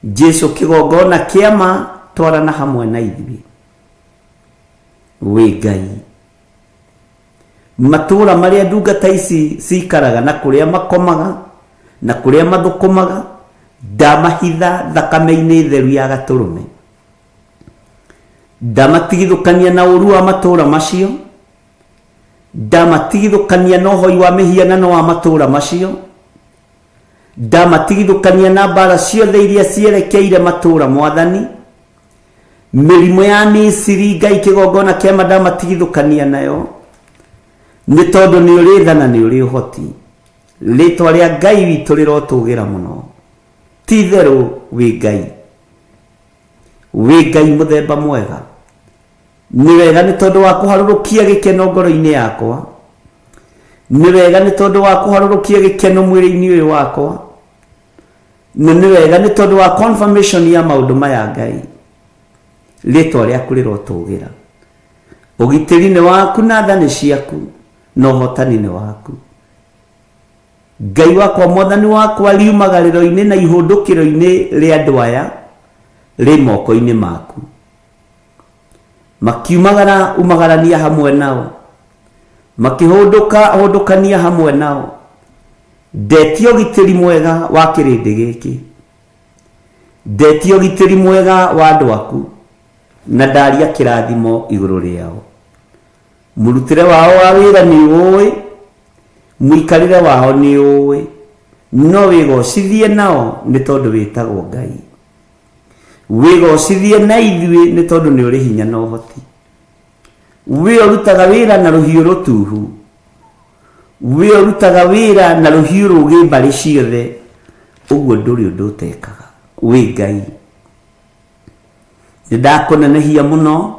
Jesu kĩgongona kĩa ma, twarana hamwe na ithuĩ. Wĩ Ngai. Matũũra marĩa ndungata ici cikaraga na kũrĩa makomaga na kũrĩa mathũkũmaga, ndamahitha thakame-inĩ theru ya Gatũrũme. Ndamatigithũkania na ũũru wa matũũra macio, ndamatigithũkania na ũhoi wa mĩhianano wa matũũra macio, ndamatigithũkania na mbara ciothe iria cierekeire matũũra Mwathani. Mĩrimũ ya Misiri, Ngai kĩgongona kĩama ndamatigithũkania nayo, nĩ tondũ nĩ ũrĩ tha na nĩ ũrĩ ũhoti. Rĩtwa rĩa Ngai witũ rĩrotũgĩra mũno. Ti itherũ wĩ Ngai, wĩ Ngai mũthemba mwega. Nĩ wega nĩ tondũ wa kũharũrũkia gĩkeno ngoro-inĩ yakwa, nĩ wega nĩ tondũ wa kũharũrũkia gĩkeno mwĩrĩ-inĩ ũyũ wakwa, na nĩ wega nĩ tondũ wa confirmation ya maũndũ maya Ngai. Rĩtwa rĩaku rĩrotũgĩra. Ũgitĩri nĩ waku na tha nĩ ciaku na ũhotani nĩ waku. Ngai wakwa, Mwathani wakwa, riumagarĩro-inĩ na ihũndũkĩro-inĩ rĩa andũ aya rĩ moko-inĩ maku. Makiumagara umagarania hamwe nao, makĩhũndũka hũndũkania hamwe nao. Ndetia ũgitĩri mwega wa kĩrĩndĩ gĩkĩ, ndetia ũgitĩri mwega wa andũ aku, na ndaria kĩrathimo igũrũ rĩao. Mũrutĩre wao wa wĩra nĩ ũĩ, mũikarĩre wao nĩ ũĩ, no wĩgocithie nao nĩ tondũ wĩtagwo Ngai. Wĩgocithie na ithuĩ nĩ tondũ nĩ ũrĩ hinya na ũhoti. We ũrutaga wĩra na rũhiũ rũtuhu, we ũrutaga wĩra na rũhiũ rũgĩ mbarĩ ciothe, ũguo ndũrĩ ũndũ ũtekaga. Wĩ Ngai. Nĩ ndakũnenehia mũno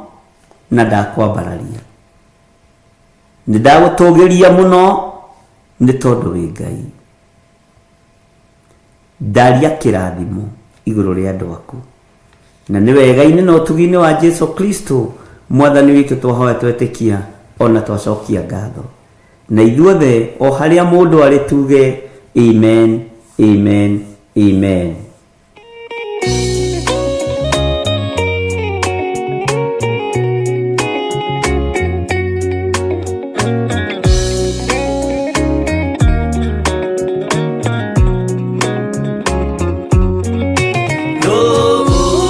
na ndakwambararia. Nĩ ndagũtũgĩria mũno nĩ tondũ wĩ Ngai. Ndaria kĩrathimo igũrũ rĩa andũ aku. Na nĩ wega-inĩ na ũtugi-inĩ wa Jesu Kristo Mwathani witũ twahoya twetĩkia ona twacokia ngatho. Na ithuothe o harĩa mũndũ arĩ tuge amen, amen, amen.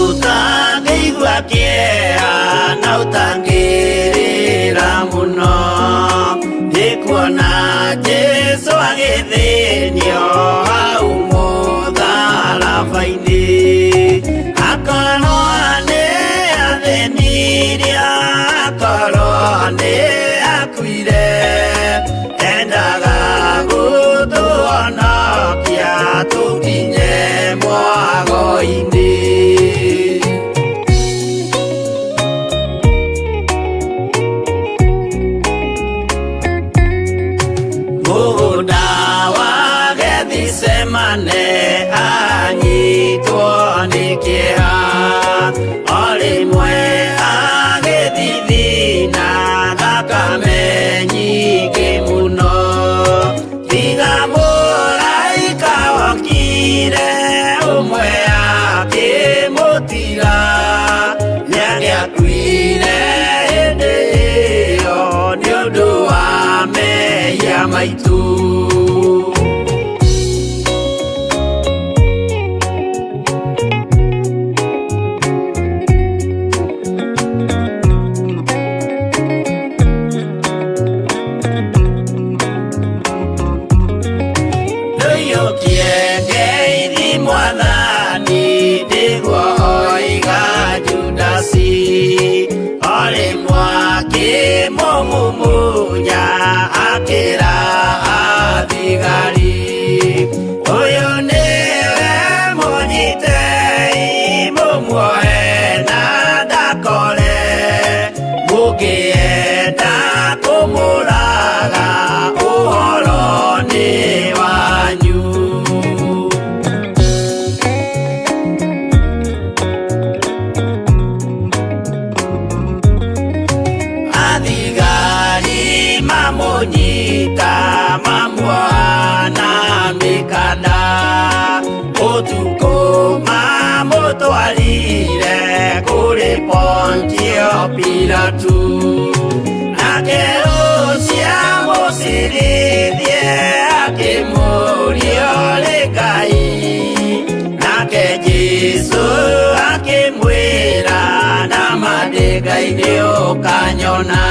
Ũtangĩigua kĩeha na ũtangĩrĩra mũno, nĩ kuona Jesũ agĩthĩnio hau mũtharaba-inĩ. Akorwo nĩ athĩnirie, akorwo nĩ akuire, endaga gũtũhonokia tũkinye mwago-inĩ. Mũgũnda wa Gethisemane anyitwo nĩ kĩeha, o rĩmwe agĩthithina thakame nyingĩ mũno. Tiga mũraika okire ũmwe akĩmũtiga, nĩangĩakuire hĩndĩ ĩyo nĩ ũndũ wa mehia maitũ. Ndũiyũkie ngeithi Mwathani, nĩguo oiga Judasi, o rĩmwe akĩmũmumunya akĩra athigari, ũyũ nĩwe mũnyitei mũmuoe na ndakore, mũngĩenda kũmũraga ũhoro nĩ wanyu. Ngai nĩ ũkanyona.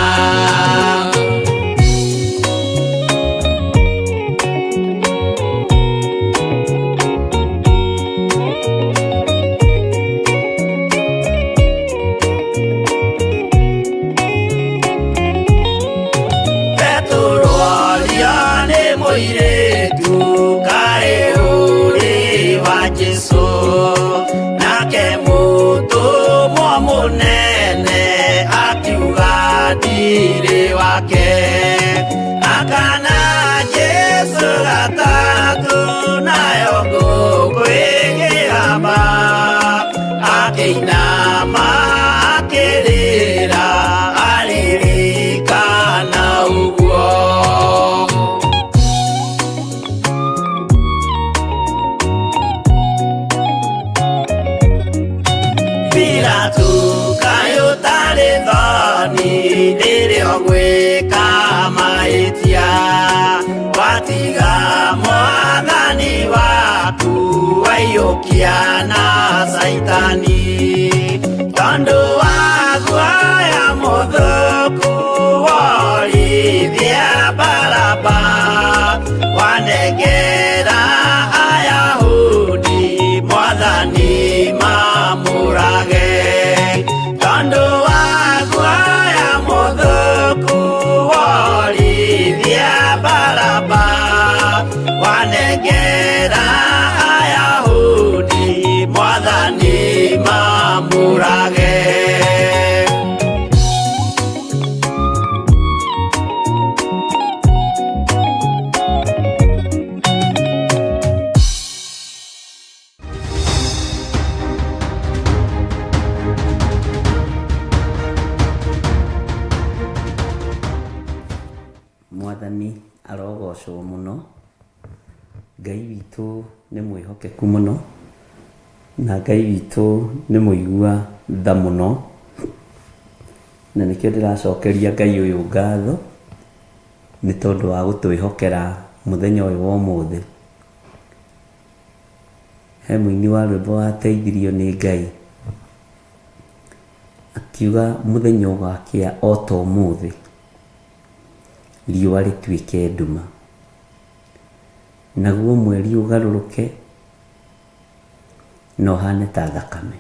Petero aria nĩ mũirĩtu kaĩ ũrĩ wa Jesũ, nake mũtũmwo mũnene akiuga ndirĩ wake. Akana Jesũ gatatũ nayo ngũkũ ĩkĩgamba, akĩinama akĩrĩra aririkana ũguo. Pilato kaĩ ũtarĩ thoni rĩrĩa ũgwĩka mahĩtia, watiga mwathani waku waiyũkia na Caitani, tondũ wa guoya mũthũku worithia Baraba, wanengera Ayahudi mwathani mamũrage, tondũ wa guoya mũthũku worithia Baraba, wanengera Ayahudi mwathani mamũrage. Mwathani arogocwo mũno. Ngai witũ nĩ mwĩhokeku mũno, na Ngai witũ nĩ mũigua tha mũno, na nĩkĩo ndĩracokeria Ngai ũyũ ngatho nĩ tondũ wa gũtwĩhokera mũthenya ũyũ wa ũmũthĩ. He mũini wa rwĩmbo wateithirio nĩ Ngai akiuga mũthenya ũgakĩa o ta ũmũthĩ, riũa rĩtuĩke nduma, naguo mweri ũgarũrũke na ũhane ta thakame.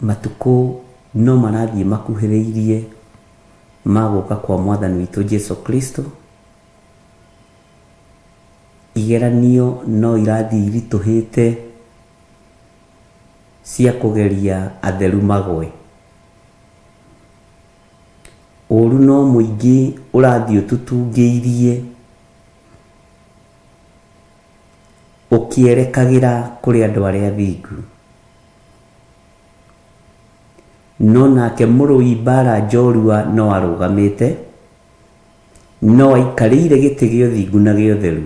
Matukũ no marathiĩ makuhĩrĩirie ma gũka kwa mwathani witũ Jesu Kristo. Igeranio no irathiĩ iritũhĩte cia kũgeria atheru magwe. Ũru no mũingĩ ũrathiĩ ũtutungĩirie ũkĩerekagĩra kũrĩ andũ arĩa athingu. No nake mũrũi mbara njorua no arũgamĩte, no aikarĩire gĩtĩ gĩa ũthingu na gĩa ũtheru,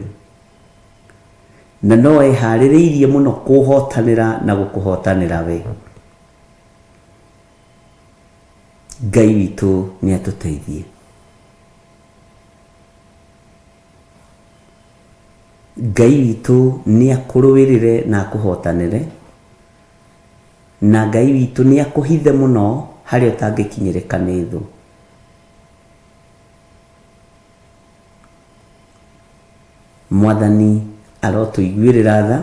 na no eharĩrĩirie mũno kũhotanĩra na gũkũhotanĩra we. Ngai witũ nĩ atũteithie. Ngai witũ nĩ akũrũĩrĩre na akũhotanĩre, na Ngai witũ nĩ akũhithe mũno harĩa ũtangĩkinyĩrĩka nĩ thũ. Mwathani arotũiguĩrĩra tha,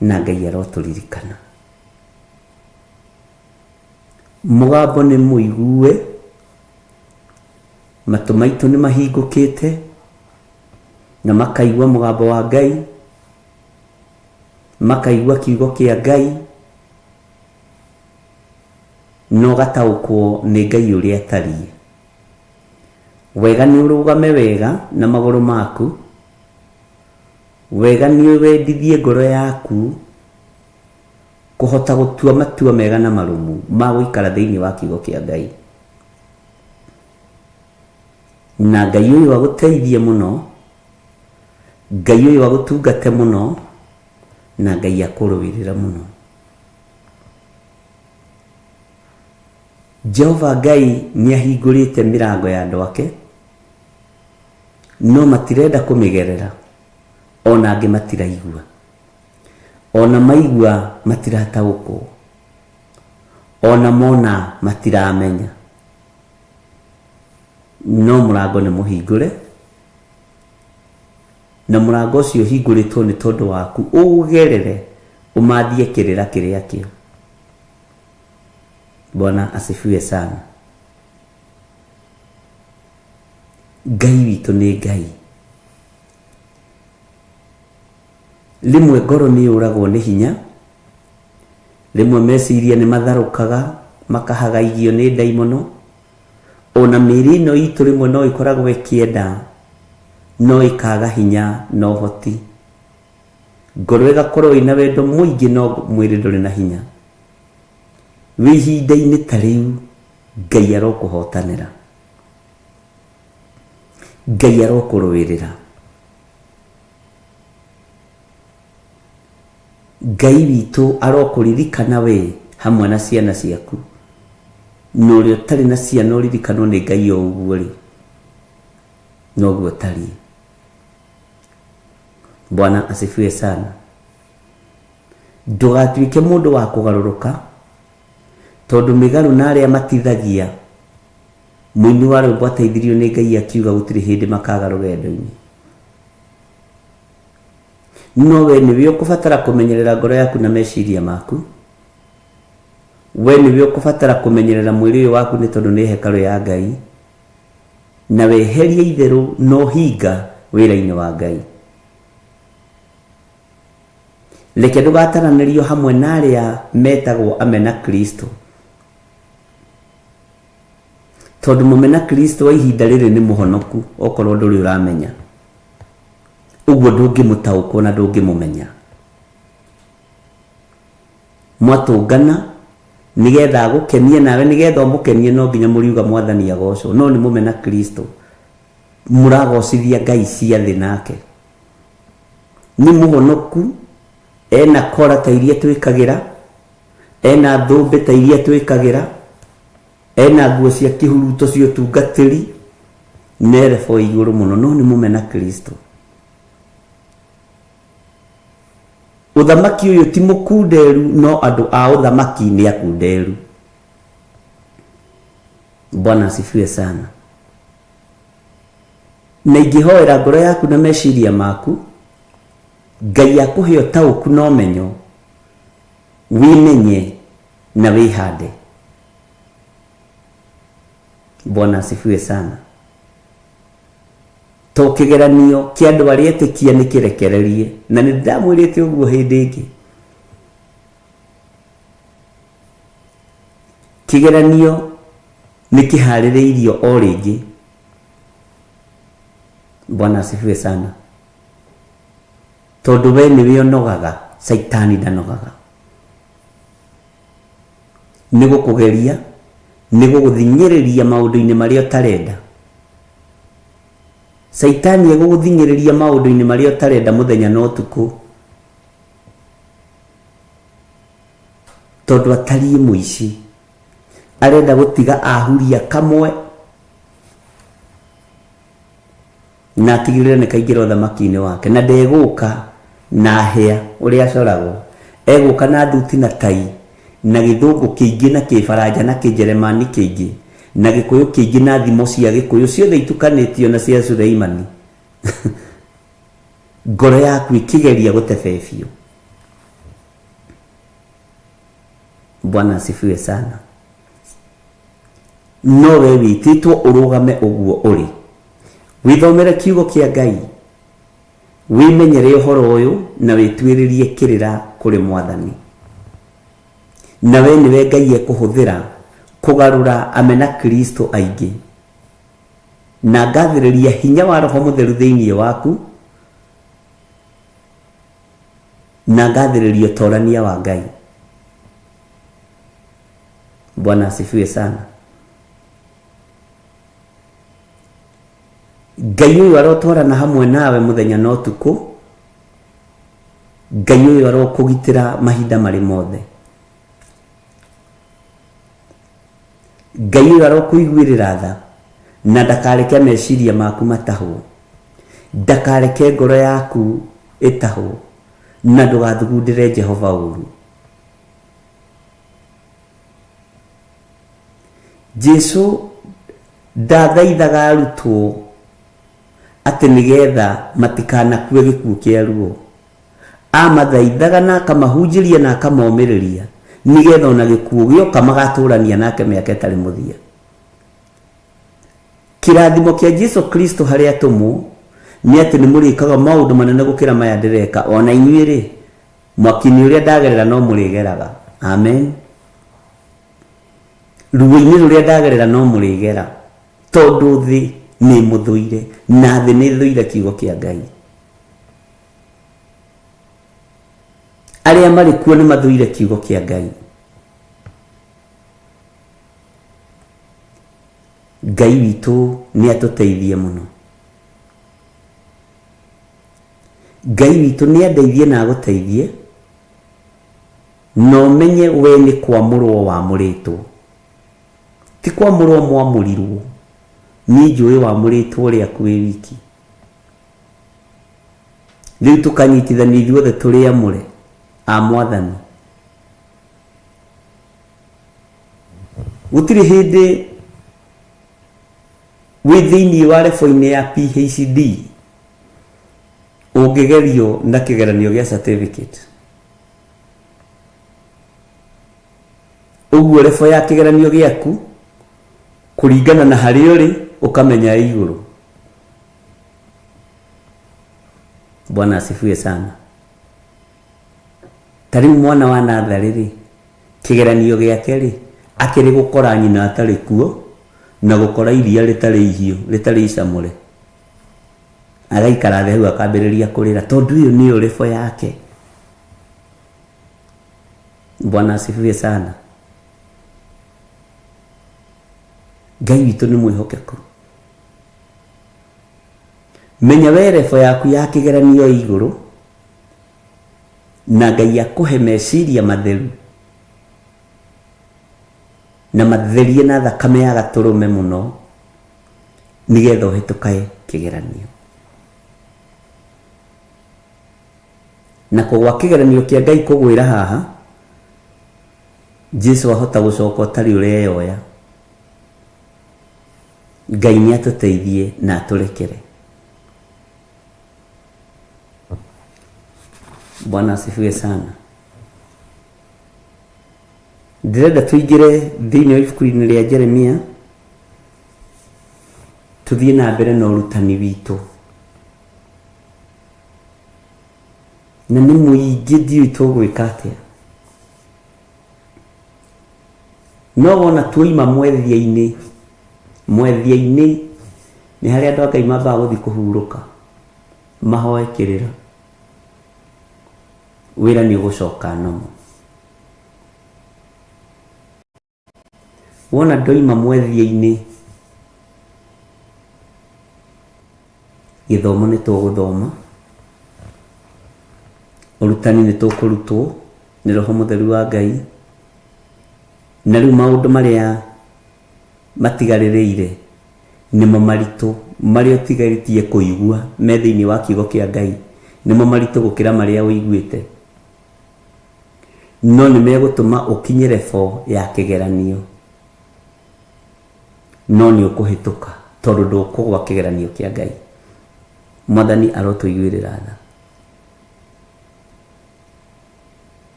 na Ngai arotũririkana. Mũgambo nĩ mũigue, matũ maitũ nĩ mahingũkĩte na makaigua mũgambo wa Ngai, makaigua kiugo kĩa Ngai, na ũgataũkwo nĩ Ngai ũrĩa atariĩ. Wega nĩ ũrũgame wega na magũrũ maku, wega nĩ wendithie ngoro yaku kũhota gũtua matua mega na marũmu ma gũikara thĩinĩ wa kiugo kĩa Ngai. Na Ngai ũyũ agũteithie mũno, Ngai ũyũ agũtungate mũno, na Ngai akũrũĩrĩre mũno. Jehova Ngai nĩ ahingũrĩte mĩrango ya andũ ake, no matirenda kũmĩgerera, ona angĩ matiraigua. Ona maigua matirataũkwo, ona mona matiramenya, no mũrango nĩ mũhingũre, na mũrango ũcio ũhingũrĩtwo nĩ tondũ waku ũgerere ũmathie kĩrĩra kĩrĩa kĩo. Bwana asifiwe sana. Ngai witũ nĩ Ngai. Rĩmwe ngoro nĩ yũragwo nĩ hinya, rĩmwe meciria nĩ matharũkaga makahagaigio nĩ ndaimono, ona mĩĩrĩ ĩno itũ rĩmwe no ĩkoragwo ĩkĩenda no ĩkaga hinya na ũhoti. Ngoro ĩgakorwo ĩna wendo mũingĩ no mwĩrĩ ndũrĩ na hinya. Wĩ ihinda-inĩ ta rĩu Ngai arokũhotanĩra. Ngai arokũrũĩrĩra. Ngai witũ arokũririkana we hamwe na ciana ciaku, na ũrĩa ũtarĩ na ciana ũririkanwo nĩ Ngai o ũguo rĩ, noguo ũtariĩ. Bwana asifiwe sana. Ndũgatuĩke mũndũ wa kũgarũrũka, tondũ mĩgarũ na arĩa matithagia, mũini wa rwĩmbo ateithirio nĩ Ngai akiuga gũtirĩ hĩndĩ makaga rũgendo-inĩ. No we nĩwe ũkũbatara kũmenyerera ngoro yaku na meciria maku. We nĩwe ũkũbatara kũmenyerera mwĩrĩ ũyũ waku nĩ tondũ nĩ hekarũ ya Ngai. Na weherie itherũ na ũhinga wĩra-inĩ wa Ngai. Reke ndũgataranĩrio hamwe na arĩa metagwo amena Kristo. Tondũ mũmena Kristo wa ihinda rĩrĩ nĩ mũhonoku okorwo ndũrĩ ũramenya. Ũguo ndũngĩmũtaũkwo na ndũngĩmũmenya. Mwatũngana nĩgetha agũkenie nawe nĩgetha ũmũkenie no nginya mũriuga Mwathani agocwo. No nĩ mũmena Kristo. Mũragocithia ngai cia thĩ nake. Nĩ mũhonoku, ena kora ta iria twĩkagĩra, ena thũmbĩ ta iria twĩkagĩra, ena nguo cia kĩhuruto cia ũtungatĩri, nerebo igũrũ mũno, no nĩ mũmena Kristo. Ũthamaki ũyũ ti mũkunderu, no andũ a ũthamaki nĩ akunderu. Bwana asifiwe sana. Na ingĩhoera ngoro yaku na meciria maku, Ngai akũhe ũtaũku na ũmenyo, wĩmenye na wĩhande. Bwana asifiwe sana. To kĩgeranio kĩa andũ arĩa etĩkia nĩ kĩrekererie, na nĩ ndamwĩrĩte ũguo hĩndĩ ĩngĩ. Kĩgeranio nĩ kĩharĩrĩirio o rĩngĩ. Bwana asifiwe sana. Tondũ we nĩwe ũnogaga, Caitani ndanogaga. Nĩ gũkũgeria, nĩ gũgũthing'ĩrĩria maũndũ-inĩ marĩa ũtarenda. Caitani egũgũthing'ĩrĩria maũndũ-inĩ marĩa ũtarenda mũthenya na ũtukũ, tondũ atariĩ mũici. Arenda gũtiga ahuria kamwe na atigĩrĩre nĩ kaingĩra ũthamaki-inĩ wake, na ndegũka na hĩa ũrĩa acoragwo, egũka na thuti na tai na gĩthũngũ kĩingĩ na kĩbaranja na kĩnjeremani kĩingĩ na gĩkũyũ kĩingĩ na thimo cia gĩkũyũ ciothe itukanĩtio na cia Suleimani. Ngoro yaku ĩkĩgeria gũtebebio. Bwana asifiwe sana. No we wĩtĩtwo ũrũgame ũguo ũrĩ, wĩthomere kiugo kĩa Ngai, wĩmenyere ũhoro ũyũ na wĩtuĩrĩrie kĩrĩra kũrĩ Mwathani. Na we nĩwe Ngai ekũhũthĩra kũgarũra amena Kristo aingĩ. Na ngathĩrĩria hinya wa Roho Mũtheru thĩinĩ waku, na ngathĩrĩria ũtorania wa Ngai. Bwana asifiwe sana. Ngai ũyũ arotwarana hamwe nawe mũthenya na ũtukũ. Ngai ũyũ arokũgitĩra mahinda marĩ mothe. Ngai ũyũ arokũiguĩrĩra tha na ndakareke meciria maku matahwo. Ndakareke ngoro yaku ĩtahwo. Na ndũgathugundĩre Jehova ũũru. Jesu ndathaithaga arutwo atĩ nĩgetha matikanakue gĩkuũ kĩa ruo. Amathaithaga na akamahunjĩria na akamomĩrĩria nĩgetha ona gĩkuũ gĩoka magatũrania nake mĩaka ĩtarĩ mũthia. Kĩrathimo kĩa Jesu Kristo harĩ atũmwo nĩ atĩ nĩ mũrĩkaga maũndũ manene gũkĩra maya ndĩreka, o na inyuĩ-rĩ, mwaki-inĩ ũrĩa ndagerera no mũrĩgeraga. Amen. Ruo-inĩ rũrĩa ndagerera no mũrĩgera, tondũ thĩ nĩ ĩmũthũire, na thĩ nĩ ĩthũire kiugo kĩa Ngai. Arĩa marĩ kuo nĩ mathũire kiugo kĩa Ngai. Ngai witũ nĩ atũteithie mũno. Ngai witũ nĩ andeithie na agũteithie, na ũmenye we nĩ kwamũrwo wamũrĩtwo. Ti kwamũrwo mwamũrirwo, niĩ njũĩ wamũrĩtwo rĩaku wĩ wiki. Rĩu tũkanyitithanio ithuothe tũrĩ amũre a Mwathani. Gũtirĩ hĩndĩ wĩ thĩinĩ wa level-inĩ ya PhD ũngĩgerio na kĩgeranio gĩa certificate. Ũguo level ya kĩgeranio gĩaku kũringana na harĩa ũrĩ ũkamenya ĩ igũrũ. Bwana asifiwe sana. Ta rĩu mwana wa natharĩ rĩ, kĩgeranio gĩake rĩ, akĩrĩ gũkora nyina atarĩ kuo, na gũkora iria rĩtarĩ ihiũ, rĩtarĩ icamũre. Agaikara thĩ hau akambĩrĩria kũrĩra, tondũ ĩyo nĩyo rĩbo yake. Bwana asifiwe sana. Ngai witũ nĩ mwĩhokeku. Menya we rebo yaku ya kĩgeranio ĩ igũrũ, na Ngai akũhe meciria matheru na matherie na thakame ya gatũrũme mũno nĩgetha ũhĩtũkae kĩgeranio. Na kũgwa kĩgeranio kĩa Ngai kũgwĩra haha, Jesu ahota gũcoka ũtarĩ ũreyoya. Ngai nĩ atũteithie na atũrekere. Bwana asifiwe sana. Ndĩrenda tũingĩre thĩinĩ wa ibuku-inĩ rĩa Jeremia tũthiĩ na mbere na ũrutani witũ, na nĩ mũingĩ ndiũĩ tũgwĩka atĩa. No wona tuoima mwethia-inĩ, mwethia-inĩ nĩ harĩa andũ a Ngai mambaga gũthiĩ kũhurũka, mahoe kĩrĩra, wĩra nĩ ũgũcoka nomo. Wona ndoima mwethia-inĩ, gĩthomo nĩ tũgũthoma, ũrutani nĩ tũkũrutwo nĩ Roho Mũtheru wa Ngai, na rĩu maũndũ marĩa matigarĩrĩire nĩmo maritũ, marĩa ũtigarĩtie kũigua me thĩinĩ wa kiugo kĩa Ngai, nĩmo maritũ gũkĩra marĩa ũiguĩte. No nĩ megũtũma ũkinye level ya kĩgeranio, no nĩ ũkũhĩtũka tondũ ndũkũgwa kĩgeranio kĩa Ngai. Mwathani arotũiguĩrĩra tha.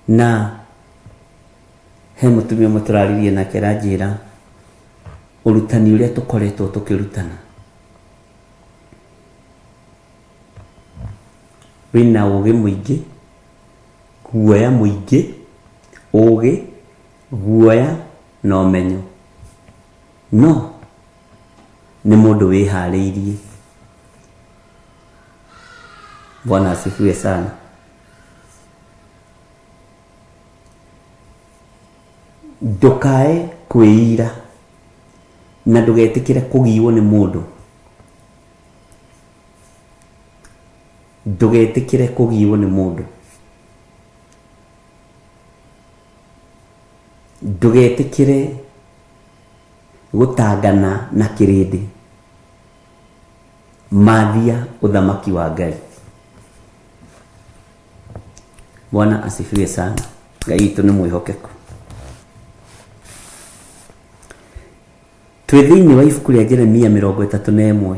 Na he mũtumia ũmwe tũraririe nake aranjĩra ũrutani ũrĩa tũkoretwo tũkĩrutana wĩna ũgĩ mũingĩ, guoya mũingĩ, ũgĩ, guoya na ũmenyo. No nĩ mũndũ wĩharĩirie. Bwana asifiwe sana. Ndũkae kwĩira na ndũgetĩkĩre kũgiwo nĩ mũndũ. Ndũgetĩkĩre kũgiwo nĩ mũndũ. Ndũgetĩkĩre gũtangana na kĩrĩndĩ. Mathia ũthamaki wa Ngai. Bwana asifiwe sana. Ngai witũ nĩ mwĩhokeku. Twĩ thĩinĩ wa ibuku rĩa Jeremia 31,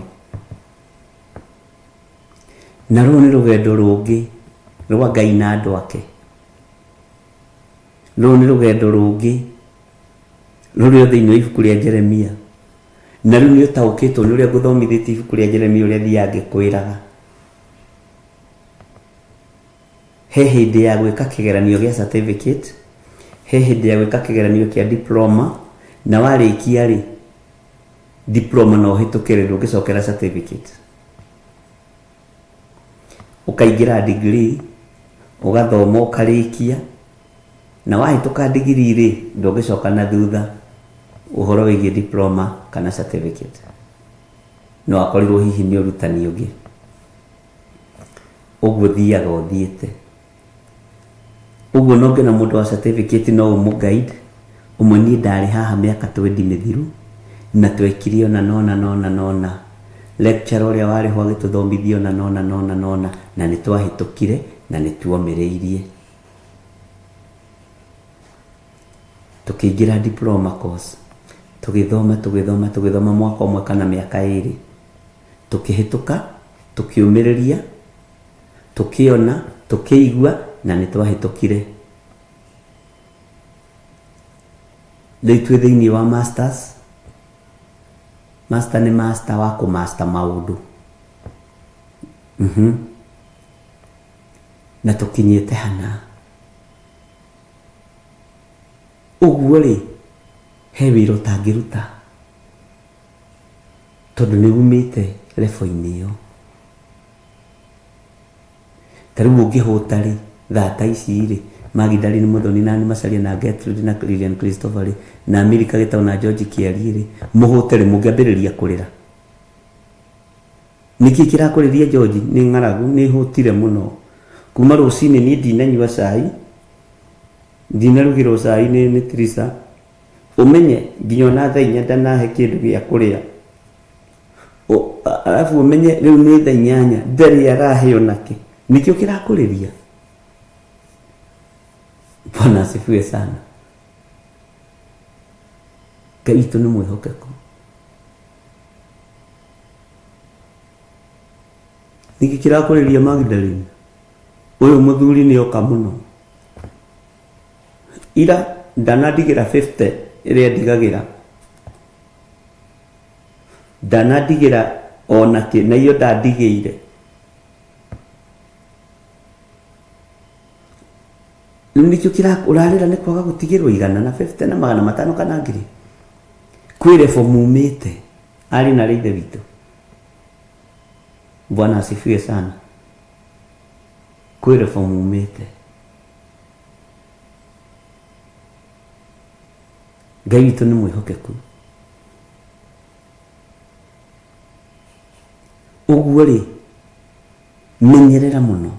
na rũrũ nĩ rũgendo rũngĩ rwa Ngai na andũ ake. Rũrũ nĩ rũgendo rũngĩ rũrĩ o thĩinĩ wa ibuku rĩa Jeremia, na rĩu nĩ ũtaũkĩtwo nĩ ũrĩa ngũthomithĩtie ibuku rĩa Jeremia, ũrĩa thiaga ngĩkwĩraga. He hĩndĩ ya gwĩka kĩgeranio gĩa certificate, he hĩndĩ ya gwĩka kĩgeranio kĩa diploma, na warĩkia rĩ, diploma no ũhĩtũkĩre, ndũngĩcokera certificate. Ũkaingĩra degree, ũgathoma ũkarĩkia, na wahĩtũka degree rĩ, ndũngĩcoka na thutha ũhoro wĩgiĩ diploma kana certificate. No akorirwo hihi nĩ ũrutani ũngĩ. Ũguo thiaga ũthiĩte. Ũguo no ngĩona mũndũ wa certificate no ũmũ guide, ũmwe niĩ ndarĩ haha mĩaka 20 mĩthiru, na twekire ona nona nona nona. Lecturer ũrĩa warĩ ho agĩtũthomithia ona nona nona nona, na nĩ twahĩtũkire na nĩ tuomĩrĩirie. Tũkĩingĩra diploma course, tũgĩthoma tũgĩthoma tũgĩthoma mwaka ũmwe kana mĩaka ĩrĩ. Tũkĩhĩtũka, tũkĩũmĩrĩria, tũkĩona, tũkĩigua, na nĩ twahĩtũkire. Rĩu twĩ thĩinĩ wa masters. Master nĩ master wa kũmaster maũndũ. Na tũkinyĩte hana. Ũguo rĩ, he wĩra ũtangĩruta tondũ nĩ umĩte level-inĩ ĩyo. Ta rĩu ũngĩhũta rĩ, thaa ta ici rĩ, Magdalene Muthoni na Ann Macharia na Gertrude na Lilian Christopher rĩ, na Milka Gĩtaũ na George Kĩarie rĩ, mũhũte rĩ, mũngĩambĩrĩria kũrĩra. Nĩkĩ kĩrakũrĩria George? Nĩ ng'aragu, nĩ hũtire mũno. Kuma rũcinĩ niĩ ndinanyua cai, ndinarugĩrwo cai nĩ Trisa. Ũmenye nginya ona thaa 4 ndanahe kĩndũ gĩa kũrĩa. Arabu ũmenye rĩu nĩ thaa 8 ndarĩ arahe onake. Nĩkĩo kĩrakũrĩria? Bwana asifiwe sana. Ngai witũ nĩ mwĩhokeku. Nĩkĩ kĩrakũrĩria Magdalene? Ũyũ mũthuri nĩ oka mũno. Ira ndanandigĩra 50 ĩrĩa ndigagĩra. Ndanandigĩra ona kĩ, na iyo ndandigĩire. Rĩu nĩkĩo ũrarĩra nĩ kwaga gũtigĩrwo 100 na 50 na 500 kana 1000. Kwĩ level mumĩte arĩ na ithe witũ. Bwana asifiwe sana. Kwĩ level mumĩte. Ngai witũ nĩ mwĩhokeku. Ũguo rĩ, menyerera mũno.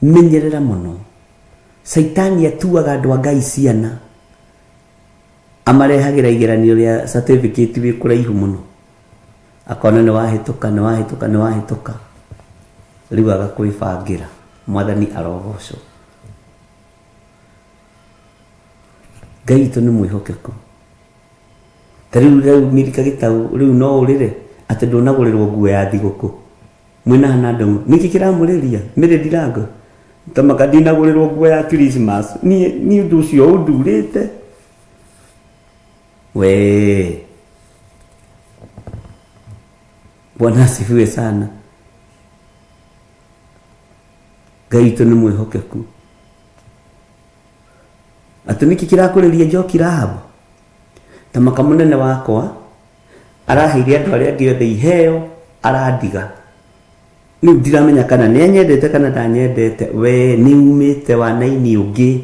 Menyerera mũno. Caitani atuaga andũ a Ngai ciana, amarehagĩra igeranio rĩa certificate wĩ kũraihu mũno. Akona nĩ wahĩtũka, nĩ wahĩtũka, nĩ wahĩtũka. Rĩu agakwĩbangĩra. Mwathani arogocwo. Ngai witũ nĩ mwĩhokeku. Ta rĩu rĩu Milka Gĩtaũ rĩu no ũrĩre atĩ ndũnagũrĩrwo nguo ya thigũkũ. Mwĩna hana ndũng'ũ. Nĩkĩ kĩramũrĩria? Mĩrĩ ndirango. Tamaka ndinagũrĩrwo nguo ya Christmas. Niĩ niĩ ũndũ ũcio ũndurĩte. We. Bwana asifiwe sana. Ngai witũ nĩ mwĩhokeku. Atĩ nĩkĩ kĩrakũrĩria Njoki Rahab? Tamaka mũnene wakwa araheire andũ arĩa angĩ othe iheo arandiga. Rĩu ndiramenya kana nĩ anyendete kana ndanyendete. We nĩ umĩte wanaini ũngĩ.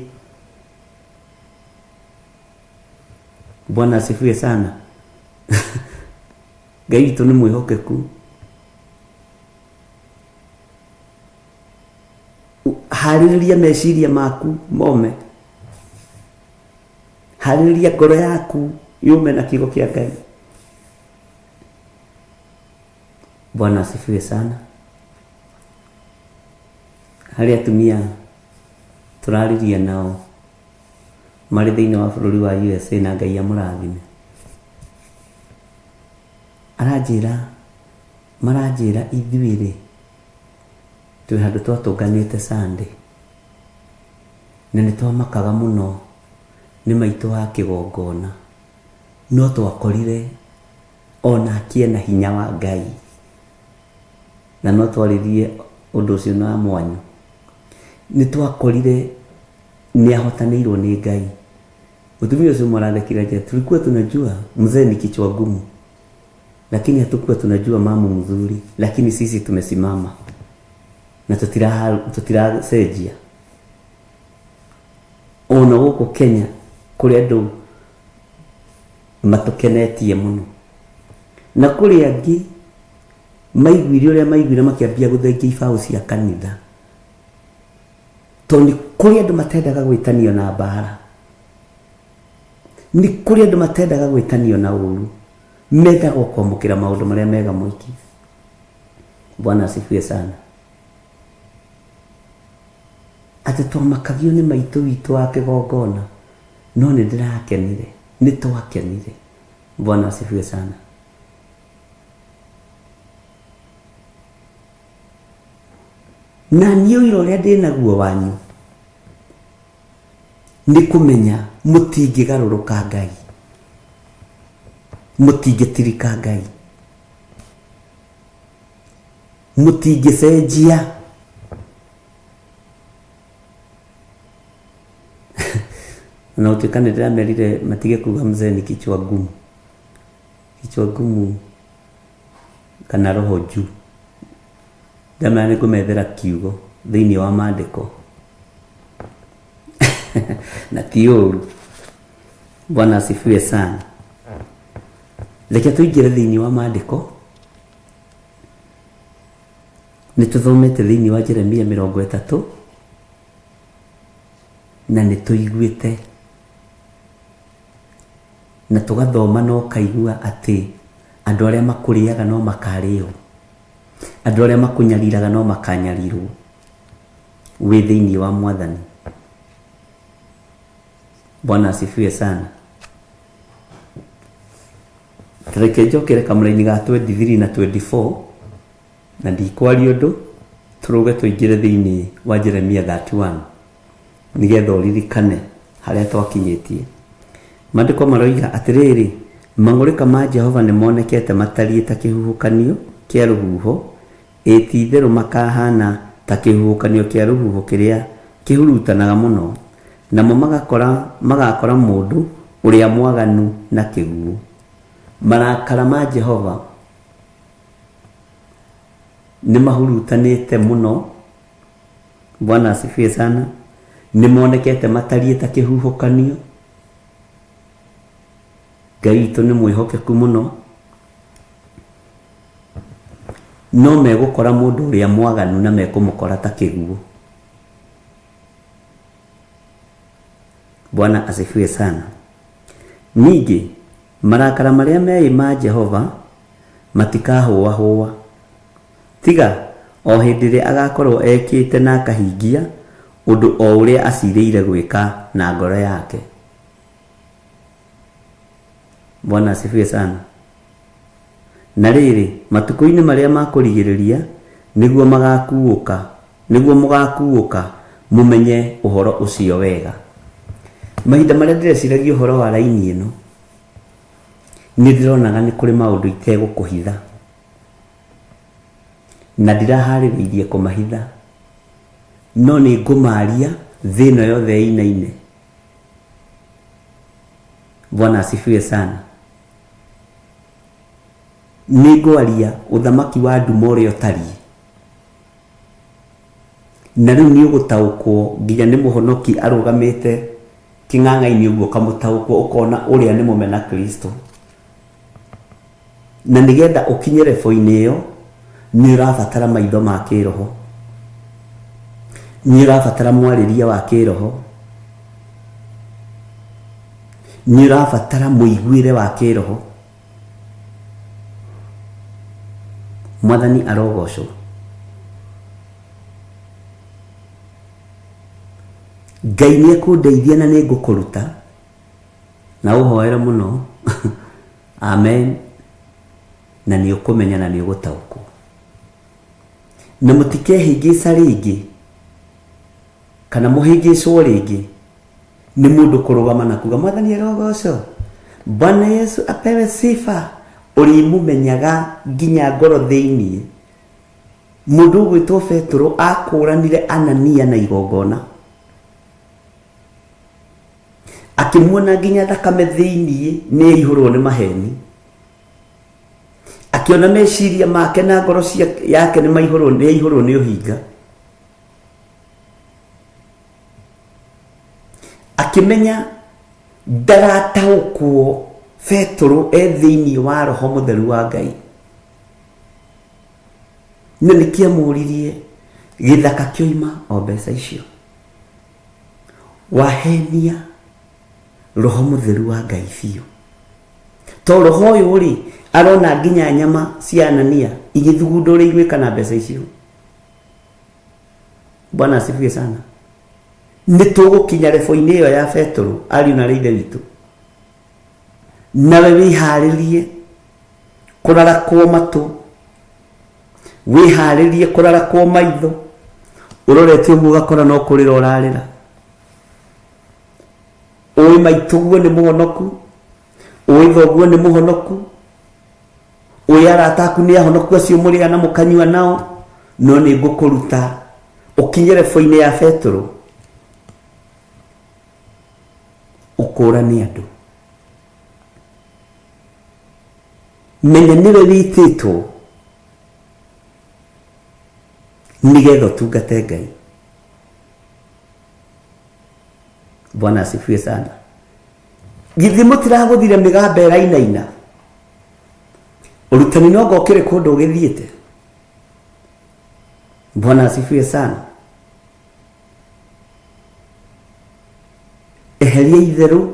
Bwana asifiwe sana. Ngai witũ nĩ mwĩhokeku. Harĩrĩria meciria maku mome. Harĩrĩria ngoro yaku yũme na kiugo kĩa Ngai. Bwana asifiwe sana. Harĩ atumia tũraririe nao marĩ thĩinĩ wa bũrũri wa USA na Ngai amũrathime. Aranjĩra, maranjĩra ithuĩ rĩ, twĩ handũ twatũnganĩte Sunday na nĩ twamakaga mũno nĩ maitũ wa kĩgongona, no twakorire onake ena hinya wa Ngai na no twaririe ũndũ ũcio na mwanyu. Nĩ twakorire nĩ ahotanĩirwo nĩ Ngai. Mũtumia ũcio ũmwe arathekire anjĩra, tulikuwa tunajua mzee ni kichwa gumu, lakini hatukuwa tunajua mamu mzuri, lakini sisi tumesimama na tutiracenjia. Ona gũkũ Kenya kũrĩ andũ matũkenetie mũno, na kũrĩ angĩ maiguire ũrĩa maiguire makĩambia gũthengia ibaũ cia kanitha, tondũ nĩ kũrĩ andũ matendaga gwĩtanio na mbara, nĩ kũrĩ andũ matendaga gwĩtanio na ũru, mendaga kwamũkĩra maũndũ marĩa mega moiki. Bwana asifiwe sana. Atĩ twamakagio nĩ maitũ witũ wa kĩgongona, no nĩ ndĩrakenire, nĩ twakenire. Bwana asifiwe sana. Na niĩ ũira ũrĩa ndĩnaguo wanyu nĩ kũmenya mũtingĩgarũrũka Ngai, mũtingĩtirika Ngai, mũtingĩcenjia. Na gũtuĩka nĩ ndĩramerire matige kuga mzee ni kichwa gumu, kichwa gumu kana roho juu. Ndamera nĩ ngũmethera kiugo thĩinĩ wa maandĩko na ti ũru. Bwana asifiwe sana. Reke tũingĩre thĩinĩ wa maandĩko. Nĩ tũthomete thĩinĩ wa Jeremia 30 na nĩ tũiguĩte na tũgathoma na ũkaigua atĩ andũ arĩa makũrĩaga no makarĩo, andũ arĩa makũnyariraga no makanyarirwo wĩ thĩinĩ wa Mwathani. Bwana asifiwe sana. Reke njokere kamũraini ga 23 na 24 na ndikwaria ũndũ, tũrũge tũingĩre thĩinĩ wa Jeremia 31 nĩgetha ũririkane harĩa twakinyĩtie. Maandĩko maroiga atĩrĩrĩ, mang'ũrĩka ma Jehova nĩ monekete matariĩ ta kĩhuhũkanio kĩa rũhuho, ĩ ti-itherũ makahana ta kĩhuhũkanio kĩa rũhuho kĩrĩa kĩhurutanaga mũno, namo magakora mũndũ ũrĩa mwaganu na kĩguũ. Marakara ma Jehova nĩ mahurutanĩte mũno. Bwana asifiwe sana. Nĩ monekete matariĩ ta kĩhuhũkanio. Ngai witũ nĩ mwĩhokeku mũno, no megũkora mũndũ ũrĩa mwaganu na mekũmũkora ta kĩguũ. Bwana asifiwe sana. Ningĩ marakara marĩa meĩ ma Jehova matikahũahũa, tiga o hĩndĩ ĩrĩa agakorwo ekĩte na akahingia ũndũ o ũrĩa acirĩire gwĩka na ngoro yake. Bwana asifiwe sana. Na rĩrĩ, matukũ-inĩ marĩa ma kũrigĩrĩria nĩguo magakuũka, nĩguo mũgakuũka mũmenye ũhoro ũcio wega. Mahinda marĩa ndĩreciragia ũhoro wa raini ĩno, nĩ ndĩronaga nĩ kũrĩ maũndũ itegũkũhitha, na ndiraharĩrĩirie kũmahitha, no nĩ ngũmaria thĩ ĩno yothe ĩinaine. Bwana asifiwe sana. Nĩ ngwaria ũthamaki wa nduma ũrĩa ũtariĩ, na rĩu nĩ ũgũtaũkwo nginya nĩ mũhonoki arũgamĩte kĩng'ang'a-inĩ ũguo ũkamũtaũkwo, ũkona ũrĩa nĩ mũmena Kristo. Na nĩgetha ũkinye rebo-inĩ ĩyo nĩ ũrabatara maitho ma kĩroho, nĩ ũrabatara mwarĩrie wa kĩroho, nĩ ũrabatara mũiguĩre wa kĩroho. Mwathani arogocwo. Ngai nĩ ekũndeithia na nĩ ngũkũruta na ũhoere mũno. Amen. Na nĩ ũkũmenya na nĩ ũgũtaũkwo. Na mũtikehĩngĩca rĩngĩ kana mũhĩngĩcwo rĩngĩ nĩ mũndũ kũrũgama na kuga Mwathani arogocwo, Bwana Yesu apewe sifa. Ũrĩmũmenyaga nginya ngoro thĩiniĩ. Mũndũ ũgwĩtwo Petero akũranire Anania na igongona, akĩmuona nginya thakame thĩiniĩ nĩ aihũrwo nĩ maheni, akĩona meciria make na ngoro yake nĩ maihũrwo, nĩ aihũrwo nĩ ũhinga, akĩmenya ndarataũkwo Petero e thĩiniĩ wa Roho Mũtheru wa Ngai. Na nĩkĩamũririe gĩthaka kĩoima o mbeca icio, wahenia Roho Mũtheru wa Ngai biũ. To roho ũyũ rĩ, arona nginya nyama cia Anania igĩthugunda ũrĩa igwĩka na mbeca icio. Bwana asifiwe sana. Nĩ tũgũkinya rebo-inĩ ĩyo ya Petero, ariũ na arĩ ithe witũ. Nawe wĩharĩrie kũrarakwo matũ, wĩharĩrie kũrarakwo maitho, ũrorete ũguo ũgakora no kũrĩra ũrarĩra. Ũĩ maitũguo nĩ mũhonoku, ũĩ thoguo nĩ mũhonoku, ũĩ arata aku nĩ ahonoku acio mũrĩa na mũkanyua nao, no nĩ ngũkũruta ũkinye rebo-inĩ ya Petero, ũkũrane andũ. Menya nĩwe wĩtĩtwo nĩgetha ũtungate Ngai. Bwana asifiwe sana. Githĩ mũtiragũthire mĩgamba ĩrainaina? Ũrutani no ngo ũkĩrĩ kũndũ ũgĩthiĩte. Bwana asifiwe sana. Eheria itherũ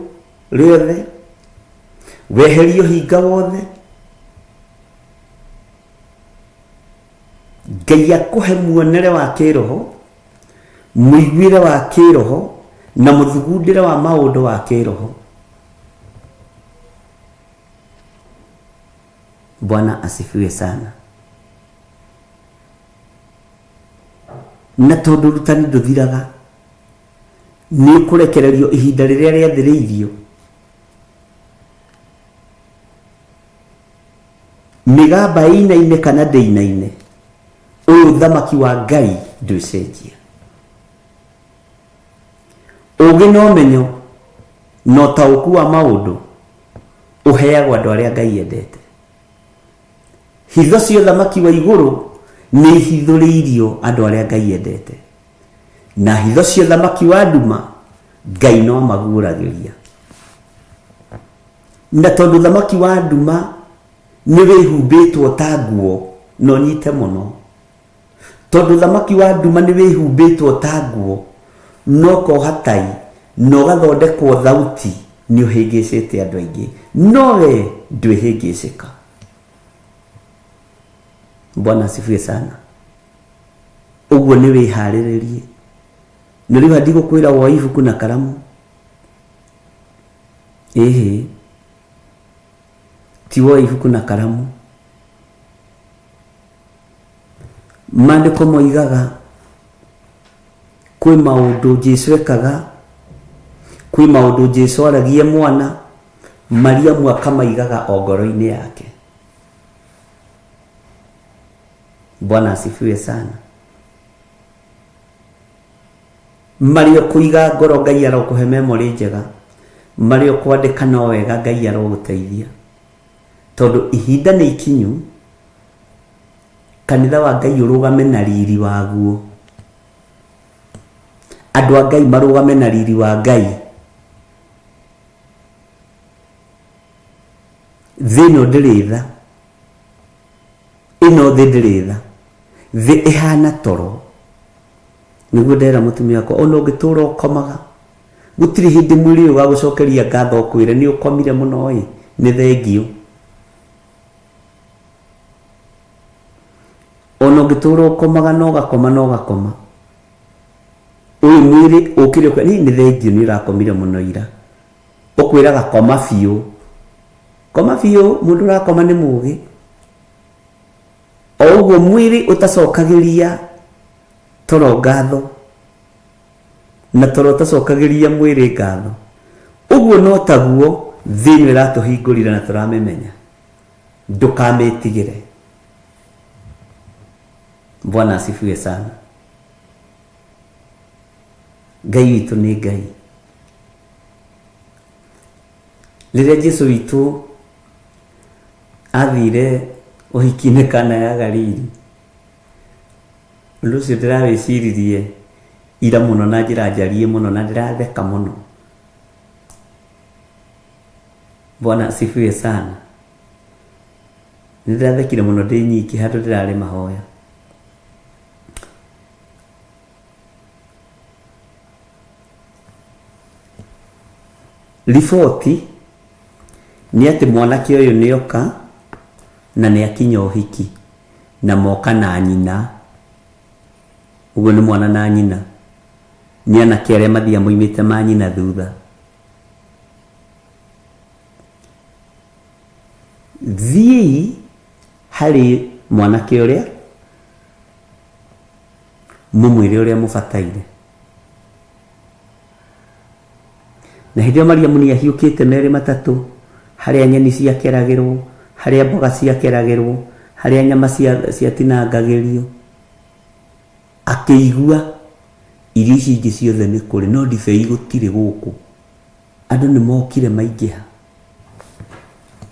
rĩothe, weherie ũhinga wothe. Ngai akũhe muonere wa kĩroho, mũiguĩre wa kĩroho, na mũthugundĩre wa maũndũ wa kĩroho. Bwana asifiwe sana. Na tondũ ũrutani ndũthiraga, nĩ ũkũrekererio ihinda rĩrĩa rĩathĩrĩirio. Mĩgamba ĩinaine kana ndĩinaine, ũyũ ũthamaki wa Ngai ndwĩcenjia. Ũũgĩ na ũmenyo na ũtaũku wa maũndũ ũheagwo andũ arĩa Ngai endete. Hitho cia ũthamaki wa igũrũ nĩ ihithũrĩirio andũ arĩa Ngai endete, na hitho cia ũthamaki wa nduma Ngai no amaguũragĩria. Na tondũ ũthamaki wa nduma nĩ wĩhumbĩtwo ta nguo, na ũnyite mũno, Tondũ ũthamaki wa nduma nĩ wĩhumbĩtwo ta nguo, na ũkoha tai, na ũgathondekwo thauti, nĩ ũhĩngĩcĩte andũ aingĩ. No we ndwĩhĩngĩcĩka. Bwana asifiwe sana. Ũguo nĩ wĩharĩrĩrie. Na rĩu ndigũkwĩra woe ibuku na karamu. Ĩhĩ. Ti woe ibuku na karamu. Maandĩko moigaga kwĩ maũndũ Jesu ekaga, kwĩ maũndũ Jesu aragia mwana, Mariamu akamaigaga o ngoro-inĩ yake. Bwana asifiwe sana. Marĩ ũkũiga ngoro Ngai arokũhe memory njega, marĩ ũkwandĩka no wega Ngai arogũteithia, tondũ ihinda nĩ ikinyu Kanitha wa Ngai ũrũgame na riri waguo. Andũ a Ngai marũgame na riri wa Ngai. Thĩ ĩno ndĩrĩ tha. Ĩno thĩ ndĩrĩ tha. Thĩ ĩhana toro. Nĩguo ndera mũtumia wakwa, ona ũngĩtũra ũkomaga, gũtirĩ hĩndĩ mwĩrĩ ũyũ ũgagũcokeria ngatho ũkwĩre nĩ ũkomire mũno ĩ, nĩ thengiũ. Ona ũngĩtũra ũkomaga na ũgakoma na ũgakoma, ũyũ mwĩrĩ ũkĩre ũkwe nĩ thengio nĩ ũrakomire mũno ira. Ũkwĩraga koma biũ. Koma biũ, mũndũ ũrakoma nĩ mũgĩ. O ũguo mwĩrĩ ũtacokagĩria toro ngatho na toro ũtacokagĩria mwĩrĩ ngatho, ũguo no taguo thĩ ĩno ĩratũhingũrire na tũramĩmenya. Ndũkamĩtigĩre. Bwana asifiwe sana. Ngai witũ nĩ Ngai. Rĩrĩa Jesu witũ athire ũhiki-inĩ Kana ya Galili, ũndũ ũcio ndĩrawĩciririe ira mũno na njĩra njariĩ mũno na ndĩratheka mũno. Bwana asifiwe sana. Nĩ ndĩrathekire mũno ndĩ nyiki handũ ndĩrarĩ mahoya. Riboti nĩ atĩ mwanake ũyũ nĩ oka na nĩ akinya ũhiki na moka na nyina. Ũguo nĩ mwana na nyina. Nĩ anake arĩa mathiaga moimĩte ma nyina thutha. Thiĩi harĩ mwanake ũrĩa mũmwĩre ũrĩa mũbataire. Na hĩndĩ ĩyo Mariamu nĩ ahiũkĩte merĩ matatũ, harĩa nyeni ciakeragĩrwo, harĩa mboga ciakeragĩrwo, harĩa nyama ciatinangagĩrio. Akĩigua irio ici ingĩ ciothe nĩ kũrĩ, no ndibei gũtirĩ gũkũ. Andũ nĩ mokire maingĩha.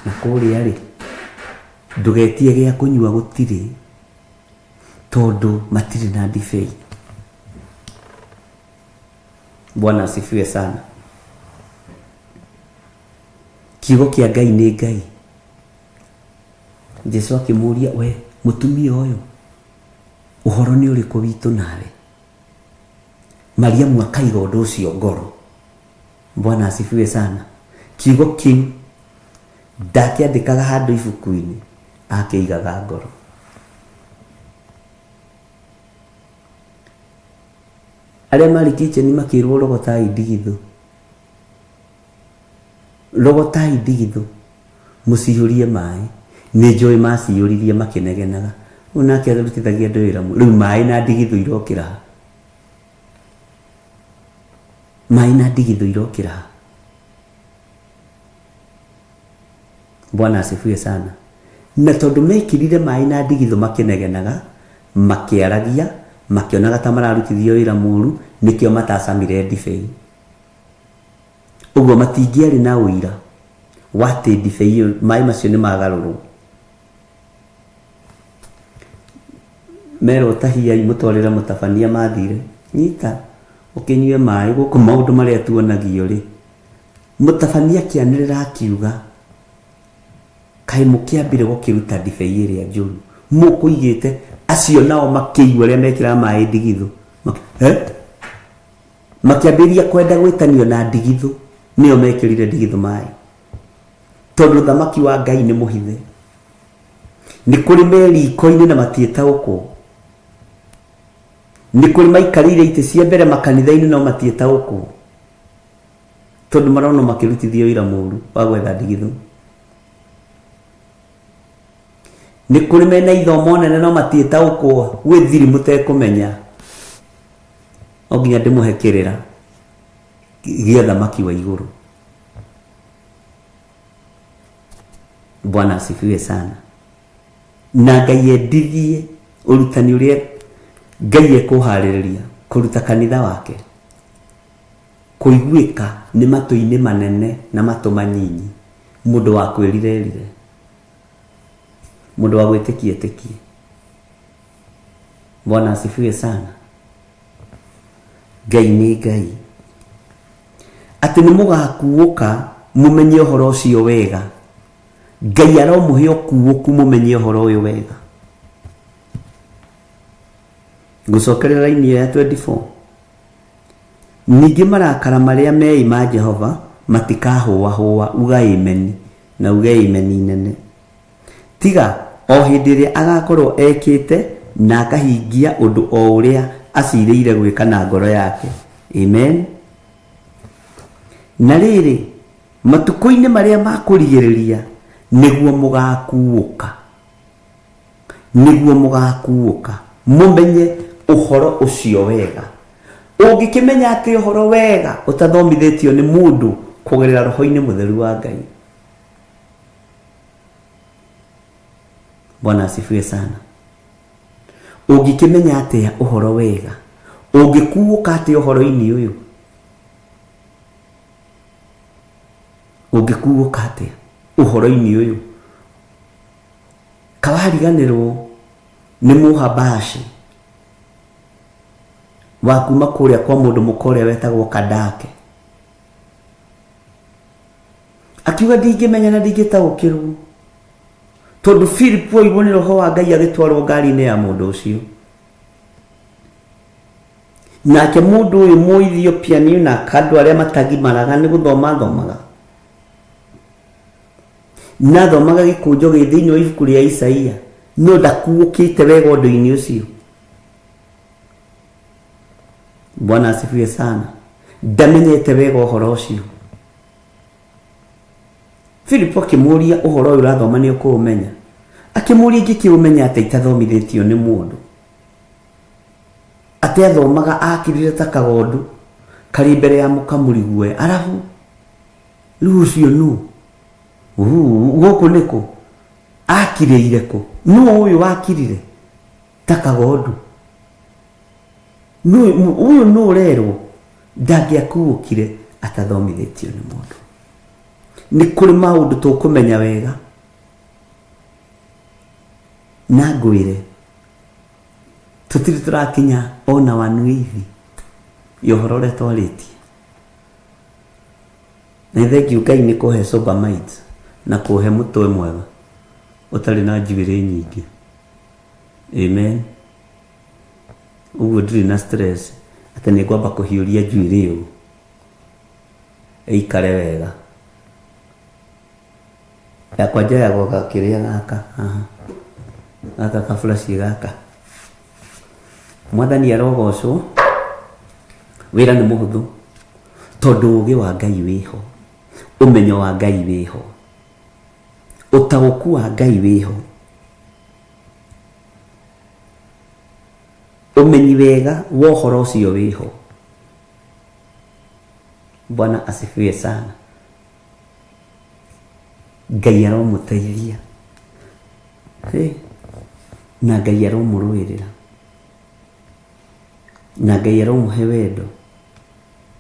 Na kũrĩa rĩ, ndũgetie gĩa kũnyua gũtirĩ, tondũ matirĩ na ndibei. Bwana asifiwe sana. Kiugo kĩa Ngai nĩ Ngai. Jesu akĩmũria, we mũtumia ũyũ, ũhoro nĩ ũrĩkũ witũ nawe? Mariamu akaiga ũndũ ũcio ngoro. Bwana asifiwe sana. Kiugo kĩu ndakĩandĩkaga handũ ibuku-inĩ, akĩigaga ngoro. Arĩa marĩ kitchen makĩrwo rogotai ndigithũ. Rogotai ndigithũ mũcihũrie maĩ. Nĩ njũĩ maciyũririe makĩnegenaga. Rĩu nake arutithagia andũ wĩra rĩu maĩ na ndigithũ irokĩra ha? Maĩ na ndigithũ irokĩra ha? Bwana asifiwe sana. Na tondũ mekĩrire maĩ na ndigithũ makĩnegenaga, makĩaragia, makĩonaga ta mararutithio wĩra mũru, nĩkĩo matacamire ndibei. Ũguo matingĩarĩ na ũira wa atĩ ndibei ĩyo, maĩ macio nĩ magarũrwo. Merwo tahiai mũtwarĩre mũtabania mathire, nyita ũkĩnyue maĩ gũkũ maũndũ marĩa tuonagio rĩ. Mũtabania akĩanĩrĩra akiuga, kaĩ mũkĩambire gũkĩruta ndibei ĩrĩa njũru mũkũigĩte. Acio nao makĩigua ũrĩa mekĩraga maĩ ndigithũ, makĩambĩrĩria kwenda gwĩtanio na ndigithũ, nĩo mekĩrire ndigithũ maĩ, tondũ ũthamaki wa Ngai nĩ mũhithe. Nĩ kũrĩ me riko-inĩ na matiĩtaũkwo, nĩ kũrĩ maikarĩire itĩ cia mbere makanitha-inĩ no matiĩtaũkwo, tondũ maronwo makĩrutithio wĩra mũru wa gwetha ndigithũ. Nĩ kũrĩ mena ithomo nene no matiĩtaũkwo, gwĩ thiri mũtekũmenya. No nginya ndĩmũhe kĩrĩra gĩa thamaki wa igũrũ. Bwana asifiwe sana. Na Ngai endithie ũrutani ũrĩa Ngai ekũharĩrĩria kũruta kanitha wake kũiguĩka nĩ matũ-inĩ manene na matũ manyinyi. Mũndũ wa kwĩrira erire, mũndũ wa gwĩtĩkia etĩkie. Bwana asifiwe sana. Ngai nĩ Ngai. Atĩ nĩ mũgakuũka mũmenye ũhoro ũcio wega. Ngai aromũhe ũkuũku mũmenye ũhoro ũyũ wega. Ngũcokerera raini ĩyo ya 24. Ningĩ marakara marĩa meĩ ma Jehova matikahũahũa, uga ĩmeni, na uge ĩmeni nene. Tiga o hĩndĩ ĩrĩa agakorwo ekĩte Na akahingia ũndũ o ũrĩa acirĩire gwĩka na ngoro yake. Amen. Na rĩrĩ, matukũ-inĩ marĩa ma kũrigĩrĩria nĩguo mũgakuũka, nĩguo mũgakuũka mũmenye ũhoro ũcio wega. Ũngĩkĩmenya atĩ ũhoro wega ũtathomithĩtio nĩ mũndũ kũgerera roho-inĩ mũtheru wa Ngai. Bwana asifiwe sana. Ũngĩkĩmenya atĩa ũhoro wega? Ũngĩkuũka atĩa ũhoro-inĩ ũyũ? Ũngĩkuũka atĩa ũhoro-inĩ ũyũ? Kawariganĩrwo nĩ mũhabashi wa kuma kũrĩa kwa mũndũ mũka ũrĩa wetagwo Kandake. Akiuga ndingĩmenya na ndingĩtaũkĩrwo, tondũ Philip oirwo nĩ roho wa Ngai agĩtwarwo ngari-inĩ ya mũndũ ũcio. Nake mũndũ ũyũ Mũethiopia nĩ ona andũ arĩa matagimaraga nĩ gũthoma athomaga, na athomaga gĩkũnjo gĩ thĩinĩ wa ibuku rĩa Isaia, no ndakuũkĩte wega ũndũ-inĩ ũcio. Bwana asifiwe sana. Ndamenyete wega ũhoro ũcio. Philip akĩmũria, ũhoro ũyũ ũrathoma nĩ ũkũũmenya? Akĩmũria, ingĩkĩũmenya atĩa itathomithĩtio nĩ mũndũ? Atĩ athomaga akirire ta kagondu karĩ mbere ya mũkamuri guoya. Arabu rĩu ũcio nũ? Gũkũ nĩkũ? Akirĩire kũ? Nũ ũyũ wakirire ta kagondu? Ũyũ nũ ũrerwo? Ndangĩakuũkire atathomithĩtio nĩ mũndũ. Nĩ kũrĩ maũndũ tũkũmenya wega. Na ngwĩre tũtirĩ tũrakinya ona wanuithi ya ũhoro ũrĩa twarĩtie. Na thengiũ Ngai nĩ kũhe sober mind na kũhe mũtwe mwega ũtarĩ na njuĩrĩ nyingĩ. Amen. Ũguo ndirĩ na stress atĩ nĩ ngwamba kũhiũria njuĩrĩ ũũ ĩikare wega. Yakwa njoyagwo gakĩrĩa gaka haha, gaka kaburaci gaka. Mwathani arogocwo. Wĩra nĩ mũhũthũ tondũ ũũgĩ wa Ngai wĩho, ũmenyo wa Ngai wĩho, ũtaũku wa Ngai wĩho, ũmenyi wega wa ũhoro ũcio wĩho. Bwana asifiwe sana. Ngai aromũteithia. Hey. Na Ngai aromũrũĩrĩra. Na Ngai aromũhe wendo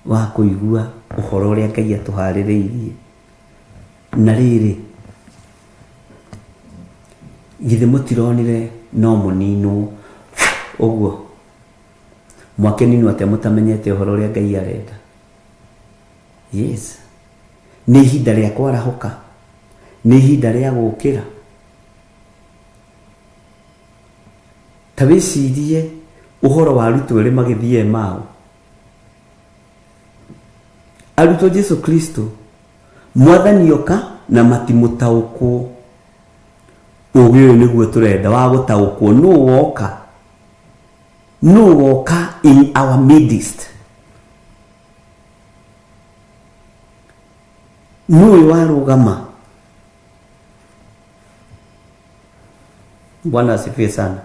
wa kũigua ũhoro ũrĩa Ngai atũharĩrĩirie. Na rĩrĩ, githĩ mũtironire no mũninwo ũguo? Mwakĩninwo atĩa mũtamenyete ũhoro ũrĩa Ngai arenda? Yes. Nĩ ihinda rĩa kwarahũka. Nĩ ihinda rĩa gũkĩra. Ta wĩcirie ũhoro wa arutwo erĩ magĩthiĩ Emau. Arutwo Jesu Kristo, Mwathani oka na matimũtaũkwo. Ũgĩ ũyũ nĩguo tũrenda wa gũtaũkwo. Nũ woka? Nũ woka in our midst? Nũ ũyũ warũgama? Bwana asifiwe sana.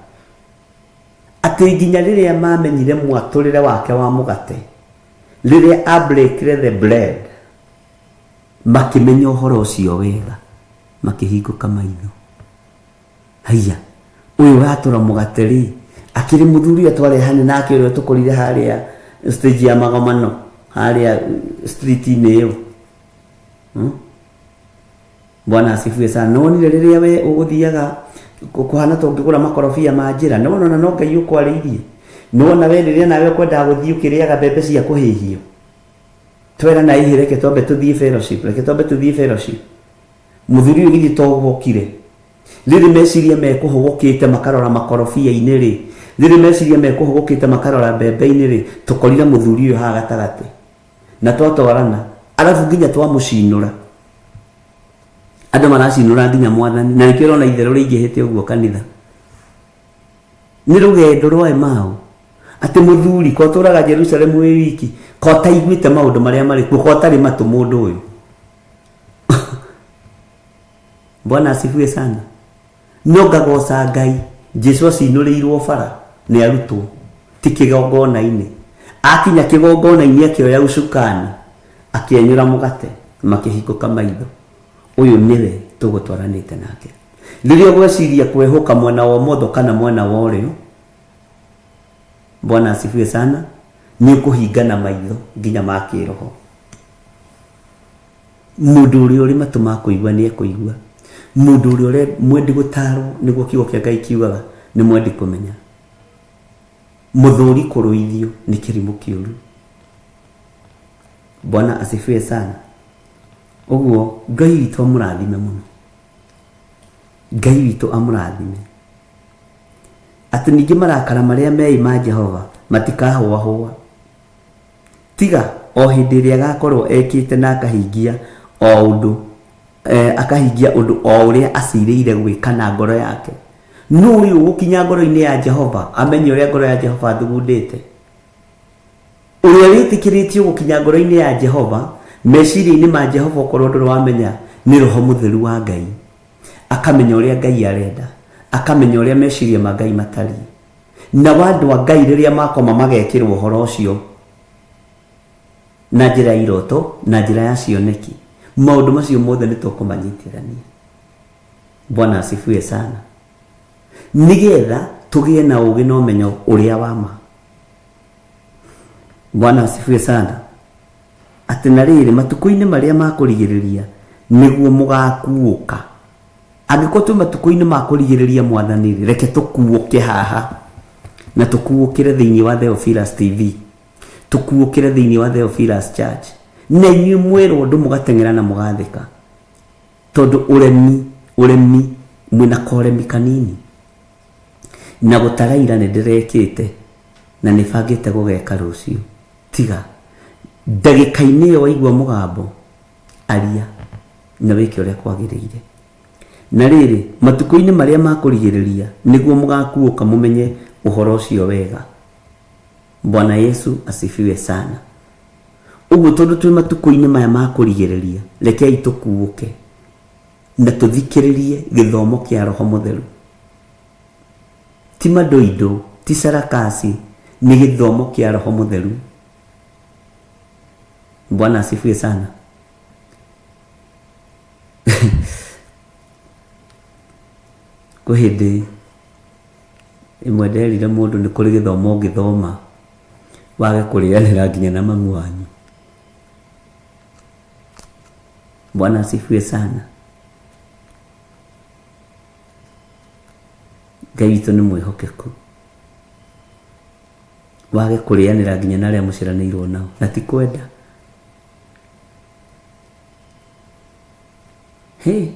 Atĩ nginya rĩrĩa mamenyire mwatũrĩre wake wa mũgate, rĩrĩa abreakire the bread, makĩmenya ũhoro ũcio wega, makĩhingũka maitho. Haiya, ũyũ watũra mũgate rĩ, akĩrĩ mũthuri ũrĩa twarehane nake ũrĩa tũkorire harĩa stage ya magomano, harĩa street-inĩ ĩyo. Bwana asifiwe sana. Nĩwonire rĩrĩa we ũgũthiaga kũhana ta ũngĩgũra makorobia ma njĩra, nĩwona ona no Ngai ũkwarĩirie. Nĩwona we rĩrĩa nawe ũkwendaga gũthiĩ ũkĩrĩaga mbembe cia kũhĩhio. Twera na ĩhĩ, reke twambe tũthiĩ fellowship, reke twambe tũthiĩ fellowship. Mũthuri ũyũ githĩ to ũgokire. Rĩrĩ meciria mekũhũgũkĩte makarora makorobia-inĩ rĩ, rĩrĩ meciria mekũhũgũkĩte makarora mbembe-inĩ rĩ, tũkorire mũthuri ũyũ haha gatagatĩ. Na twatwarana, arabu nginya twamũcinũra. Andũ maracinũra nginya Mwathani, na nĩkĩo ũrona itherũ rĩingĩhĩte ũguo kanitha. Nĩ rũgendo rwa Emau. Atĩ mũthuri ko tũraga Jerusalemu wĩ wiki, ko taiguĩte maũndũ marĩa marĩ kuo, ko tarĩ matũ mũndũ ũyũ. Bwana asifiwe sana. No ngagoca Ngai, Jesu acinũrĩirwo bara nĩ arutwo, ti kĩgongona-inĩ. Akinya kĩgongona-inĩ akĩoya ucukani, akĩenyũra mũgate, makĩhingũka maitho. Ũyũ nĩwe tũgũtwaranĩte nake. Rĩrĩa ũgwĩciria kwĩhũka mwena wa ũmotho kana mwena wa ũrĩo, Bwana asifiwe sana, nĩ ũkũhingana maitho nginya ma kĩroho. Mũndũ ũrĩa ũrĩ matũ ma kũigua nĩ ekũigua. Mũndũ ũrĩa ũrĩ mwendi gũtaarwo, nĩguo kiugo kĩa Ngai kiugaga, nĩ mwendi kũmenya. Mũthũri kũrũithio nĩ kĩrimũ kĩũru. Bwana asifiwe sana. Ũguo Ngai witũ amũrathime mũno. Ngai witũ amũrathime. Atĩ ningĩ marakara marĩa meĩ ma Jehova matikahũahũa. Tiga o hĩndĩ ĩrĩa agakorwo ekĩte na akahingia o ũndũ eh, akahingia ũndũ o ũrĩa acirĩire gwĩka na ngoro yake. Nũ ũyũ ũgũkinya ngoro-inĩ ya Jehova amenye ũrĩa ngoro ya Jehova athugundĩte? Ũrĩa wĩtĩkĩrĩtio gũkinya ngoro-inĩ ya Jehova, meciria-inĩ ma Jehova okorwo ndũrĩ wamenya, nĩ Roho Mũtheru wa Ngai. Akamenya ũrĩa Ngai arenda, akamenya ũrĩa meciria ma Ngai matariĩ. Nao andũ a Ngai rĩrĩa makoma magekĩrwo ũhoro ũcio na njĩra ya iroto, na njĩra ya cioneki. Maũndũ macio mothe nĩ tũkũmanyitithania. Bwana asifiwe sana. Nĩgetha tũgĩe na ũũgĩ na ũmenyo ũrĩa wa ma. Bwana asifiwe sana. Atĩ na rĩrĩ, matukũ-inĩ marĩa ma kũrigĩrĩria nĩguo mũgakuũka. Angĩkorwo twĩ matukũ-inĩ ma kũrigĩrĩria Mwathani-rĩ, reke tũkuũke haha na tũkuũkĩre thĩinĩ wa Theophilus TV, tũkuũkĩre thĩinĩ wa Theophilus Church, na inyuĩ mwerwo ũndũ mũgateng'era na mũgathĩka, tondũ ũremi, ũremi, mwĩna koremi kanini. Na gũtaraira nĩ ndĩrekĩte na nĩ bangĩte gũgeka rũciũ. Tiga. Ndagĩka-inĩ ĩyo waigua mũgambo, aria na wĩke ũrĩa kwagĩrĩire. Na rĩrĩ, matukũ-inĩ marĩa ma kũrigĩrĩria nĩguo mũgakuũka mũmenye ũhoro ũcio wega. Bwana Yesu asifiwe sana. Ũguo tondũ twĩ matukũ-inĩ maya ma kũrigĩrĩria, rekei tũkuũke na tũthikĩrĩrie gĩthomo kĩa Roho Mũtheru. Ti mandoindo, ti sarakasi, nĩ gĩthomo kĩa Roho Mũtheru. Bwana asifiwe sana. Kwĩ hĩndĩ ĩmwe nderire mũndũ nĩ kũrĩ gĩthomo ũngĩthoma wage kũrĩanĩra nginya na mamu wanyu. Bwana asifiwe sana. Ngai witũ nĩ mwĩhokeku. Wage kũrĩanĩra nginya na arĩa mũciaranĩirwo nao na ti kwenda. Hĩ,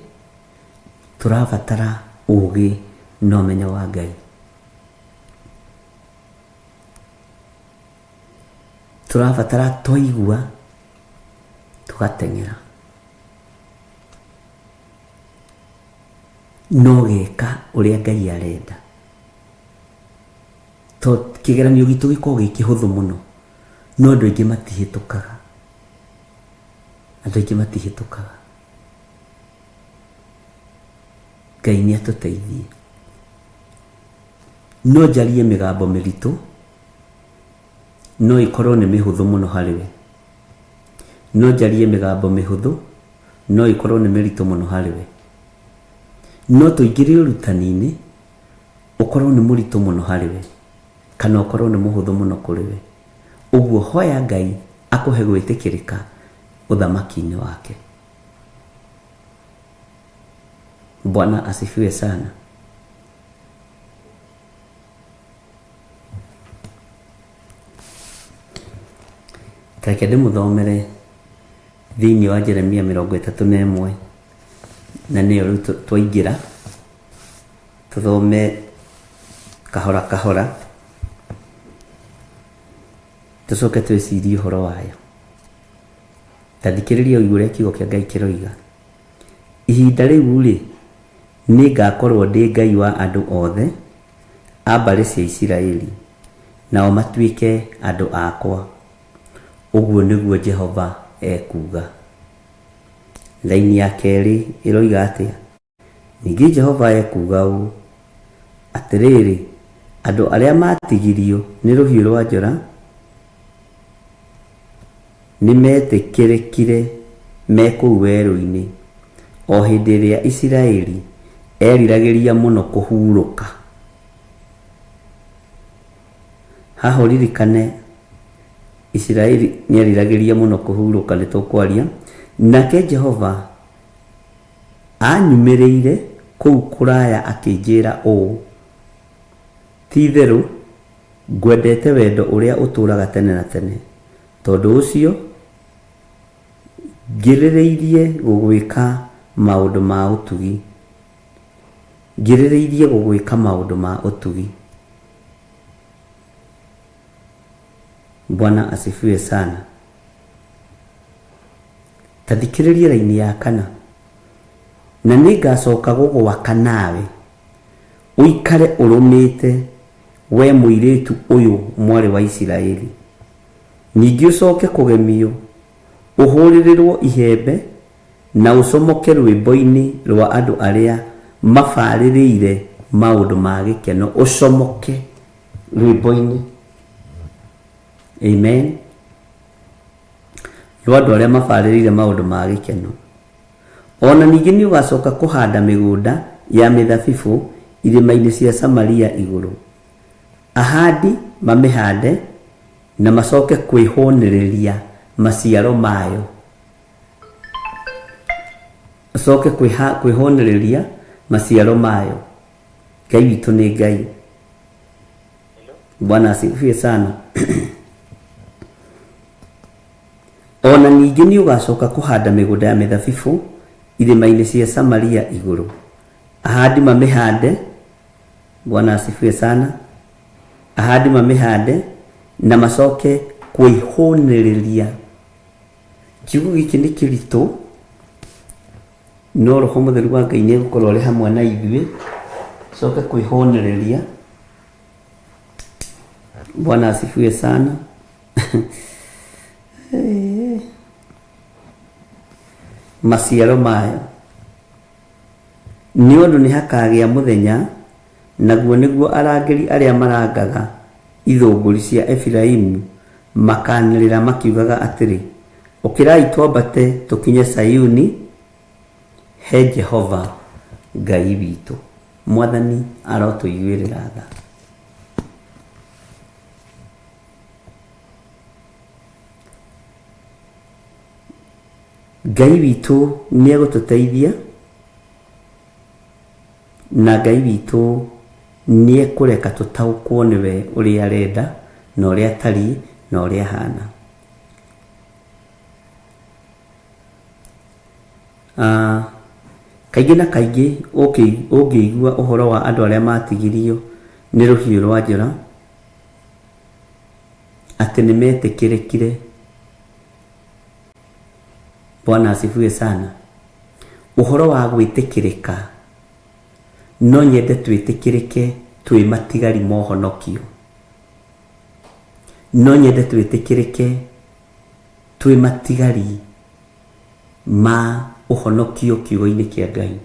tũrabatara ũgĩ na ũmenyo wa Ngai. Tũrabatara twaigua tũgateng'era. No geka ũrĩa Ngai arenda. To kĩgeranio gitũ gĩkoragwo gĩ kĩhũthũ mũno, no andũ aingĩ matihĩtũkaga. Andũ aingĩ matihĩtũkaga. Ngai nĩ atũteithie. No njarie mĩgambo mĩritũ, no ĩkorwo nĩ mĩhũthũ mũno harĩ we. No njarie mĩgambo mĩhũthũ, no ĩkorwo nĩ mĩritũ mũno harĩ we. No tũingĩre ũrutani-inĩ, ũkorwo nĩ mũritũ mũno harĩ we, kana ũkorwo nĩ mũhũthũ mũno kũrĩ we. Ũguo hoya Ngai akũhe gwĩtĩkĩrĩka ũthamaki-inĩ wake. Bwana asifiwe sana. Reke ndĩmũthomere thĩinĩ wa Jeremia 31 na nĩyo rĩu twaingĩra tũthome kahora kahora tũcoke twĩcirie ũhoro wayo. Ta thikĩrĩria ũigue ũrĩa kiugo kĩa Ngai kĩroiga. Ihinda rĩu-rĩ, nĩngakorwo ndĩ Ngai wa andũ othe. a mbarĩ cia Isiraeli, nao matuĩke andũ akwa, ũguo nĩguo Jehova ekuuga. Raini ya kerĩ ĩroiga atĩa? Ningĩ Jehova ekuuga ũũ, Atĩrĩrĩ, andũ arĩa maatigirio nĩ rũhiũ rwa njora nĩmetĩkĩrĩkire me kũu werũ-inĩ, o hĩndĩ ĩrĩa Isiraeli eriragĩria mũno kũhurũka. Haha ũririkane Isiraeli nĩeriragĩria mũno kũhurũka, nĩtũkwaria. Nake Jehova Aanyumĩrĩire kũu kũraya akĩnjĩra ũũ, 'Ti-itherũ ngwendete wendo ũrĩa ũtũũraga tene na tene, tondũ ũcio ngĩrĩrĩirie gũgwĩka maũndũ ma ũtugi, ngĩrĩrĩirie gũgwĩka maũndũ ma ũtugi. Bwana asifiwe sana. Ta thikĩrĩria raini ya kana. Na nĩngacoka gũgwaka nawe, ũikare ũrũmĩte, wee mũirĩtu ũyũ mwarĩ wa Isiraeli. Ningĩ ũcoke kũgemio, ũhũrĩrĩrũo ihembe, na ũcomoke rũĩmbo-inĩ rũa andũ arĩa mabarĩrĩire maũndũ ma gĩkeno, ũcomoke rũĩmbo-inĩ. Amen. Rwa andũ arĩa mabarĩrĩire maũndũ ma gĩkeno. O na ningĩ nĩũgacoka kũhanda mĩgũnda ya mĩthabibũ irĩma-inĩ cia Samaria igũrũ, ahandi mamĩhande na macoke kwĩhũnĩrĩria maciaro mayo, macoke kwĩhũnĩrĩria maciaro mayo. Ngai witũ nĩ Ngai. Bwana asifiwe sana. O na ningĩ nĩ ũgaacoka kũhanda mĩgũnda ya mĩthabibũ irĩma-inĩ cia Samaria igũrũ, ahandi mamĩhande, Bwana asifiwe sana, ahandi mamĩhande na macoke kwĩhũnĩrĩria. Kiugo gĩkĩ nĩ kĩritũ, no Roho Mũtheru wa Ngai nĩ egũkorwo arĩ hamwe na ithuĩ, coke kwĩhũnĩrĩria. Bwana asifiwe sana. Maciaro mayo. Nĩ ũndũ nĩ hakagĩa mũthenya, naguo nĩguo arangĩri arĩa marangaga ithũngũri cia Efiraimu makaanĩrĩra makiugaga atĩrĩ, 'Ũkĩrai twambate tũkinye Zayuni he Jehova Ngai witũ. Mwathani arotũiguĩrĩra tha. Ngai witũ nĩ egũtũteithia na Ngai witũ nĩ ekũreka tũtaũkwo nĩwe ũrĩa arenda na ũrĩa atariĩ na ũrĩa ahana. Ah, kaingĩ na kaingĩ ũngĩigua ũhoro wa andũ arĩa matigirio nĩ rũhiũ rwa njora atĩ nĩ metĩkĩrĩkire. Bwana asifiwe sana. Ũhoro wa gwĩtĩkĩrĩka, no nyende twĩtĩkĩrĩke twĩ matigari ma ũhonokio. No nyende twĩtĩkĩrĩke twĩ matigari ma ũhonokio kiugo-inĩ kĩa Ngai.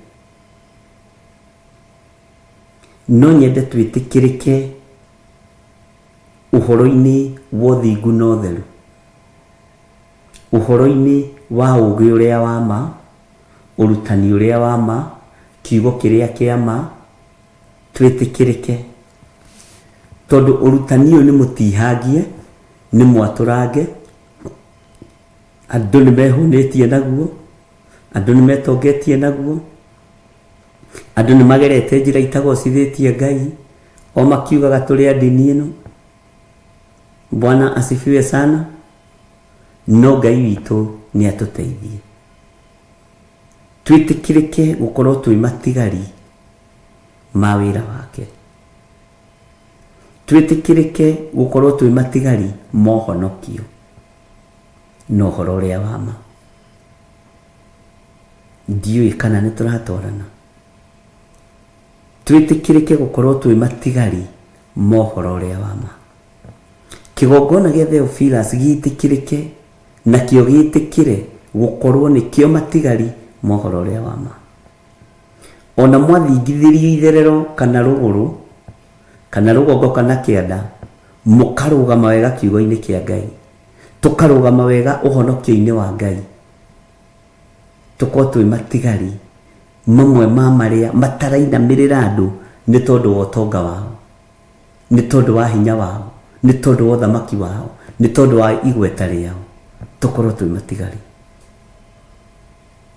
No nyende twĩtĩkĩrĩke ũhoro-inĩ wa ũthingu na ũtheru, ũhoro-inĩ wa ũũgĩ ũrĩa wa ma, ũrutani ũrĩa wa ma, kiugo kĩrĩa kĩa ma, twĩtĩkĩrĩke. Tondũ ũrutani ũyũ nĩ mũtihangie, nĩ mwatũrange, andũ nĩ mehũnĩtie naguo, andũ nĩ metongetie naguo, andũ nĩ magerete njĩra itagocithĩtie Ngai, o makiugaga tũrĩ a ndini ĩno. Bwana asifiwe sana. No Ngai witũ nĩ atũteithie twĩtĩkĩrĩke gũkorwo twĩ matigari ma wĩra wake, twĩtĩkĩrĩke gũkorwo twĩ matigari ma ũhonokio na ũhoro ũrĩa wa ma. Ndiũĩ kana nĩ tũratwarana. Twĩtĩkĩrĩke gũkorwo twĩ matigari Ma ũhoro ũrĩa wa ma. Kĩgongona gĩa Theophilus gĩtĩkĩrĩke nakĩo gĩtĩkĩre gũkorwo nĩkĩo matigari ma ũhoro ũrĩa wa ma. Ona mwathingithĩrio itherero kana rũgũrũ kana rũgongo kana kĩanda, mũkarũgama wega kiugo-inĩ kĩa Ngai, tũkarũgama wega ũhonokio-inĩ wa Ngai, tũkorwo twĩ matigari mamwe ma marĩa matarainamĩrĩra andũ nĩ tondũ wa ũtonga wao, nĩ tondũ wa hinya wao, nĩ tondũ wa ũthamaki wao, nĩ tondũ wa igweta rĩao, tũkorwo twĩ matigari.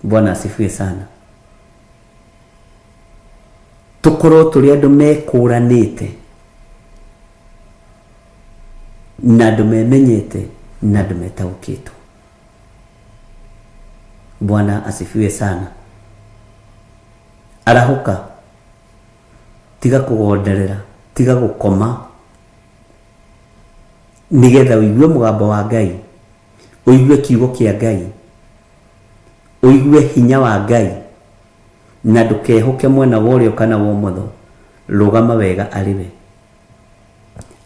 Bwana asifiwe sana. Tũkorwo tũrĩ andũ mekũranĩte na andũ memenyete na andũ metaũkĩtwo. Bwana asifiwe sana. Arahũka, tiga kũgonderera, tiga gũkoma, nĩgetha ũigue mũgambo wa Ngai, ũigue kiugo kĩa Ngai, ũigue hinya wa Ngai, na ndũkehoke mwena wa ũrĩo kana wa ũmotho. Rũgama wega arĩ we.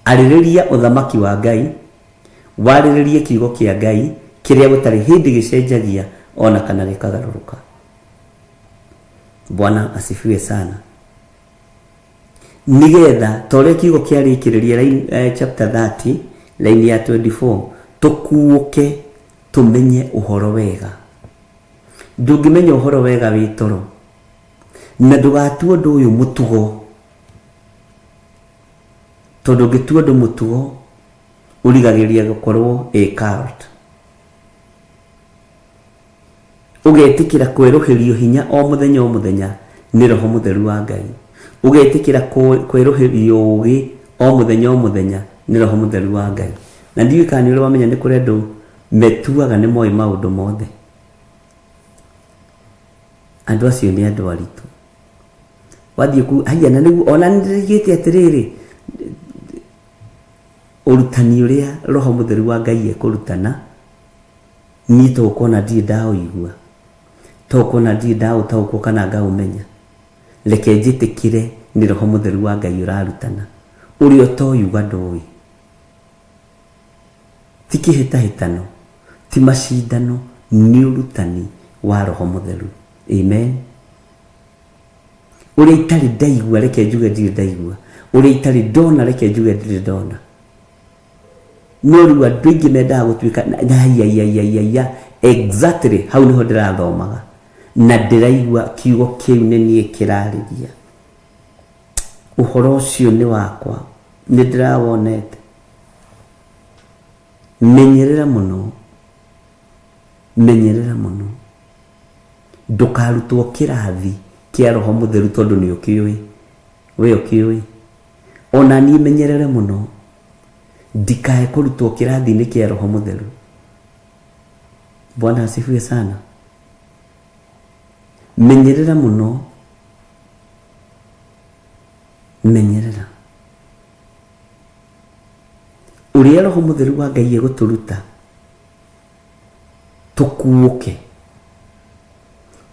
Arĩrĩria ũthamaki wa Ngai, warĩrĩrie kiugo kĩa Ngai kĩrĩa gũtarĩ hĩndĩ gĩcenjagia ona kana gĩkagarũrũka. Bwana asifiwe sana. Nigetha ta ũrĩa kiugo kĩarĩkĩrĩria line, chapter 30 line ya 24, tũkuũke tũmenye ũhoro wega. Ndũngĩmenya ũhoro wega wĩ toro, na ndũgatue ũndũ ũyũ mũtugo, tondũ ũngĩtua ũndũ mũtugo ũrigagĩrĩria gũkorwo a cult. Ũgetĩkĩra kwerũhĩrio hinya o mũthenya o mũthenya nĩ Roho Mũtheru wa Ngai, ũgetĩkĩra kwerũhĩrio ũũgĩ o mũthenya o mũthenya nĩ Roho Mũtheru wa Ngai. Na ndiũĩ kana nĩ ũrĩ wamenya nĩ kũrĩ andũ metuaga nĩ moĩ maũndũ mothe. Andũ acio nĩ andũ aritũ. Wathiĩ ku haiya, na nĩguo ona nĩndĩraigĩte atĩrĩrĩ, ũrutani ũrĩa Roho Mũtheru wa Ngai ekũrutana, niĩ to gũkorwo ndirĩ ndaũigua, to gũkorwo ndirĩ ndaũtaũkwo kana ngaũmenya, reke njĩtĩkĩre nĩ Roho Mũtheru wa Ngai ũrarutana. Ũrĩa ũtoĩ uga ndũĩ. Ti kĩhĩtahĩtano, ti macindano, nĩ ũrutani wa Roho Mũtheru. Amen. Ũrĩa itarĩ ndaigua reke njuge ndirĩ ndaigua, ũrĩa itarĩ ndona reke njuge ndirĩ ndona. No rĩu andũ aingĩ mendaga gũtuĩka aiaiaiaiaia, exactly hau nĩho ndĩrathomaga na ndĩraigua kiugo kĩu nĩ niĩ kĩrarĩria. Ũhoro ũcio nĩ wakwa, nĩ ndĩrawonete. Menyerera mũno, menyerera mũno, ndũkarutwo kĩrathi kĩa Roho Mũtheru tondũ nĩ ũkĩũĩ, we ũkĩũĩ. Ona niĩ menyerere mũno, ndikae kũrutwo kĩrathi-inĩ kĩa Roho Mũtheru. Bwana asifiwe sana. Menyerera mũno, menyerera ũrĩa Roho Mũtheru wa Ngai egũtũruta tũkuũke,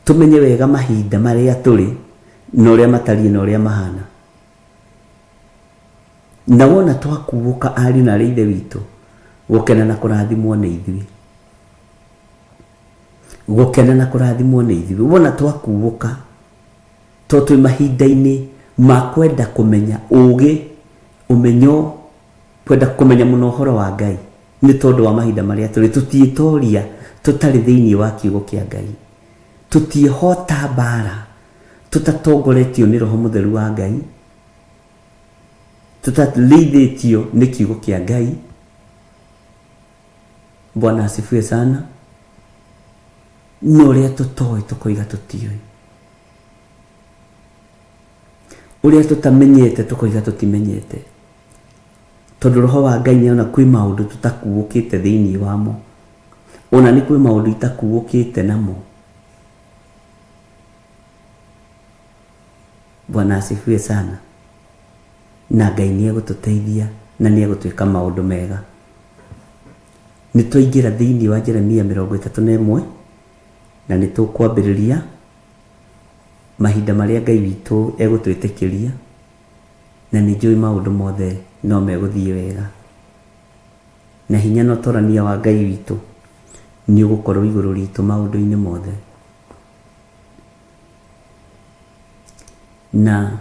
tũmenye wega mahinda marĩa tũrĩ na ũrĩa matariĩ na ũrĩa mahana. Na wona twakuũka, ariũ na arĩ ithe witũ, gũkena na kũrathimwo nĩ ithuĩ, gũkena na kũrathimwo nĩ ithuĩ wona twakuũka, tondũ twĩ mahinda-inĩ ma kwenda kũmenya ũũgĩ, ũmenyo, kwenda kũmenya mũno ũhoro wa Ngai, nĩ tondũ wa mahinda marĩa tũrĩ. Tũtiĩtoria tũtarĩ thĩinĩ wa kiugo kĩa Ngai, tũtiĩhota mbara tũtatongoretio nĩ Roho Mũtheru wa Ngai, tũtarĩithĩtio nĩ kiugo kĩa Ngai. Bwana asifiwe sana. Na ũrĩa tũtoĩ tũkoiga tũtiũĩ, ũrĩa tũtamenyete tũkoiga tũtimenyete, tondũ Roho wa Ngai nĩona kwĩ maũndũ tũtakuũkĩte thĩinĩ wamo, ona nĩ kwĩ maũndũ itakuũkĩte namo. Bwana asifiwe sana. Na Ngai nĩ egũtũteithia na nĩ egũtwĩka maũndũ mega. Nĩ twaingĩra thĩinĩ wa Jeremia 31, na nĩ tũkwambĩrĩria mahinda marĩa Ngai witũ egũtwĩtĩkĩria. Na nĩ njũĩ maũndũ mothe no megũthiĩ wega. Na hinya na ũtorania wa Ngai witũ nĩ ũgũkorwo igũrũ ritũ maũndũ-inĩ mothe. Na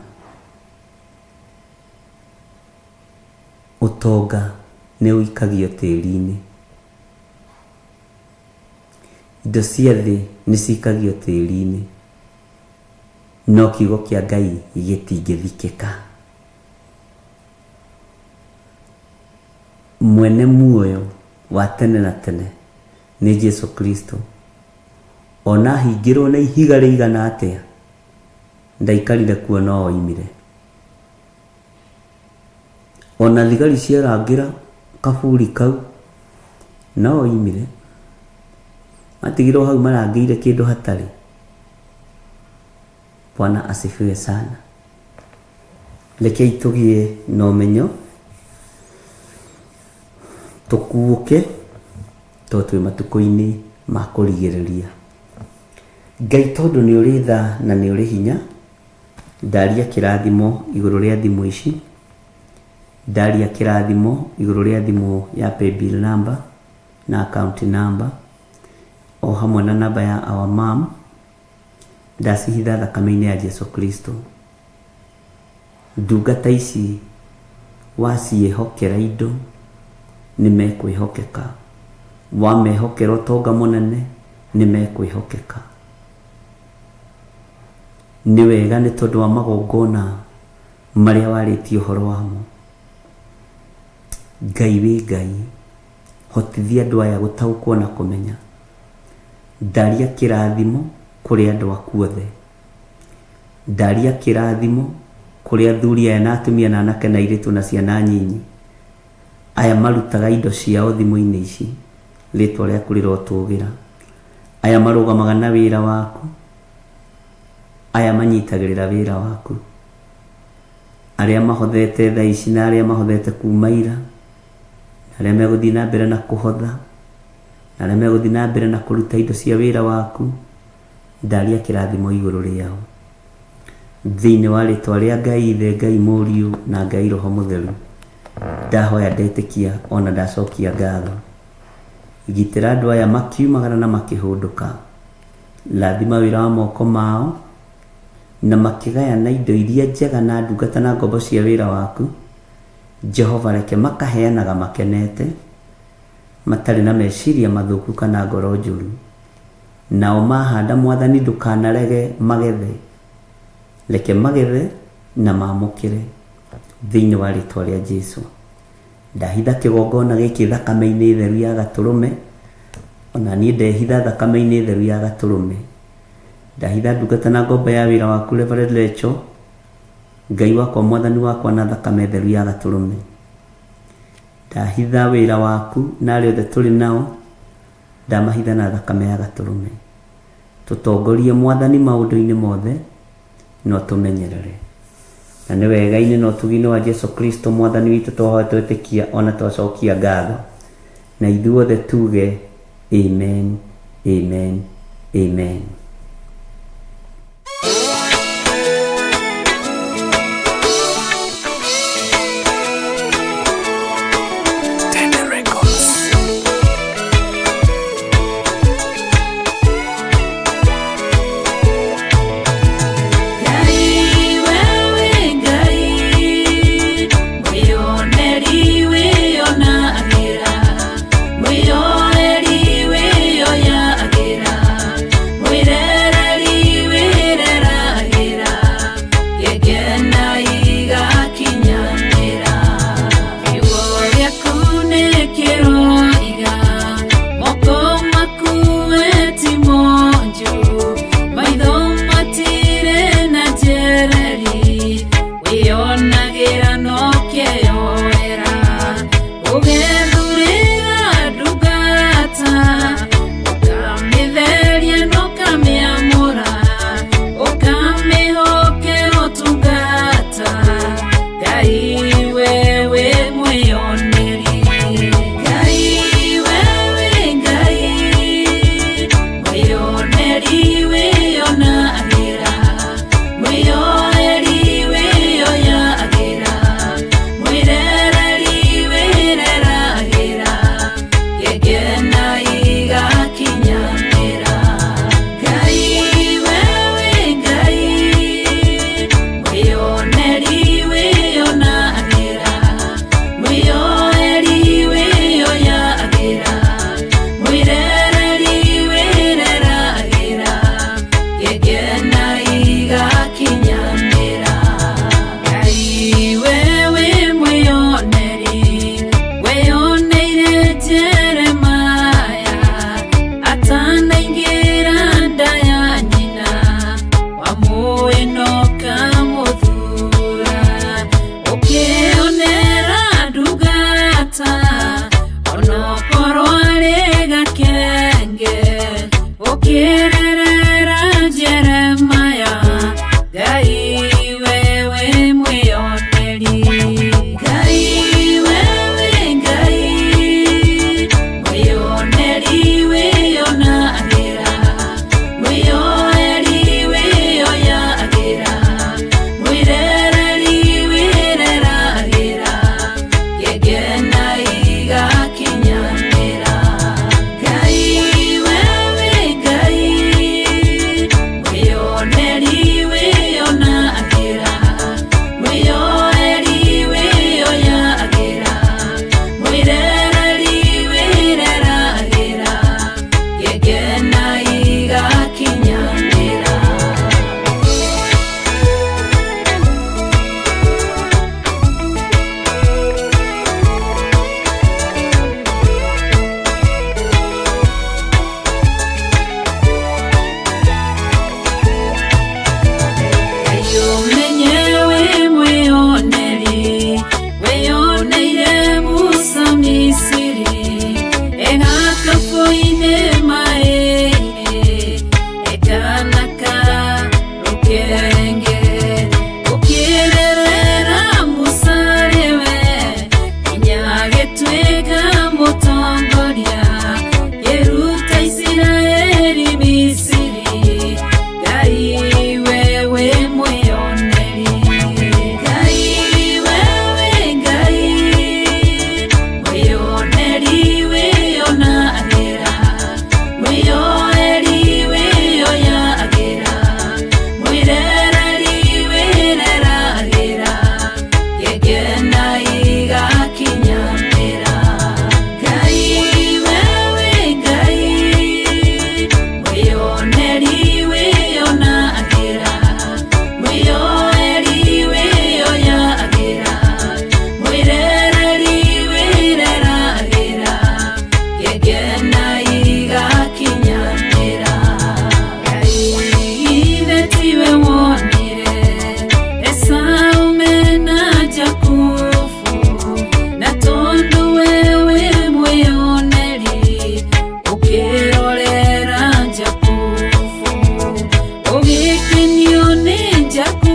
ũtonga nĩ ũikagio tĩri-inĩ. Indo cia thĩ nĩ cikagio tĩri-inĩ, no kiugo kĩa Ngai gĩtingĩthikĩka. Mwene muoyo wa tene na tene nĩ Jesu Kristo. Ona ahingĩrwo na ihiga rĩigana atĩa, ndaikarire kuo no oimire. Ona thigari ciarangĩra kaburi kau, no oimire. Matigirwo hau marangĩire kĩndũ hatarĩ. Bwana asifiwe sana. Rekei tũgĩe na ũmenyo, tũkuũke, tondũ twĩ matukũ-inĩ ma kũrigĩrĩria. Ngai tondũ nĩ ũrĩ tha na nĩ ũrĩ hinya, ndaria kĩrathimo igũrũ rĩa thimũ ici, ndaria kĩrathimo igũrũ rĩa thimũ ya paybill number na account number, o hamwe na namba ya our mom, ndacihitha thakame-inĩ ya Jesu Kristo. Ndungata ici waciĩhokera indo nĩ mekwĩhokeka, wamehokera ũtonga mũnene nĩ mekwĩhokeka. Nĩ wega nĩ tondũ wa magongona marĩa warĩtie ũhoro wamo. Ngai wĩ Ngai, hotithia andũ aya gũtaũkwo na kũmenya. Ndaria kĩrathimo kũrĩ andũ aku othe. Ndaria kĩrathimo kũrĩ athuri aya na atumia na anake na airĩtu na ciana nyinyi, aya marutaga indo ciao thimũ-inĩ ici, rĩtwa rĩaku rĩrotũgĩra. Aya marũgamaga na wĩra waku, aya manyitagĩrĩra wĩra waku, arĩa mahothete thaa ici na arĩa mahothete kuma ira, na arĩa megũthiĩ na mbere na kũhotha, na arĩa megũthiĩ na mbere na kũruta indo cia wĩra waku, ndaria kĩrathimo igũrũ rĩao. Thĩinĩ wa rĩtwa rĩa Ngai Ithe, Ngai Mũriũ na Ngai Roho Mũtheru, ndahoya ndetĩkia ona ndacokia ngatho. Gitĩra andũ aya makiumagara na makĩhũndũka. Rathima wĩra wa moko mao na makĩgayana indo iria njega na ndungata na ngombo cia wĩra waku. Jehova reke makaheanaga makenete, matarĩ na meciria mathũku kana ngoro njũru. Nao mahanda Mwathani ndũkanarege magethe. Reke magethe na mamũkĩre thĩinĩ wa rĩtwa rĩa Jesu. Ndahitha kĩgongona gĩkĩ thakame-inĩ theru ya gatũrũme, ona niĩ ndehitha thakame-inĩ theru ya gatũrũme. Ndahitha ndungata na ngombo ya wĩra waku Reverend Rachel, Ngai wakwa Mwathani wakwa na thakame theru ya gatũrũme. Ndahitha wĩra waku na arĩa othe tũrĩ nao, ndamahitha na thakame ya gatũrũme. Tũtongorie Mwathani maũndũ-inĩ mothe, no tũmenyerere. Na nĩ wega-inĩ na ũtugi-inĩ wa Jesu Kristo Mwathani witũ twahoya twetĩkia ona twacokia ngatho. Na ithuothe tuge amen, amen, amen. Ngai wewe Ngai mwĩoneri wĩyonagĩra mwĩyoeri wĩyoyagĩra mwĩre Ngũthĩnio nĩ njaku.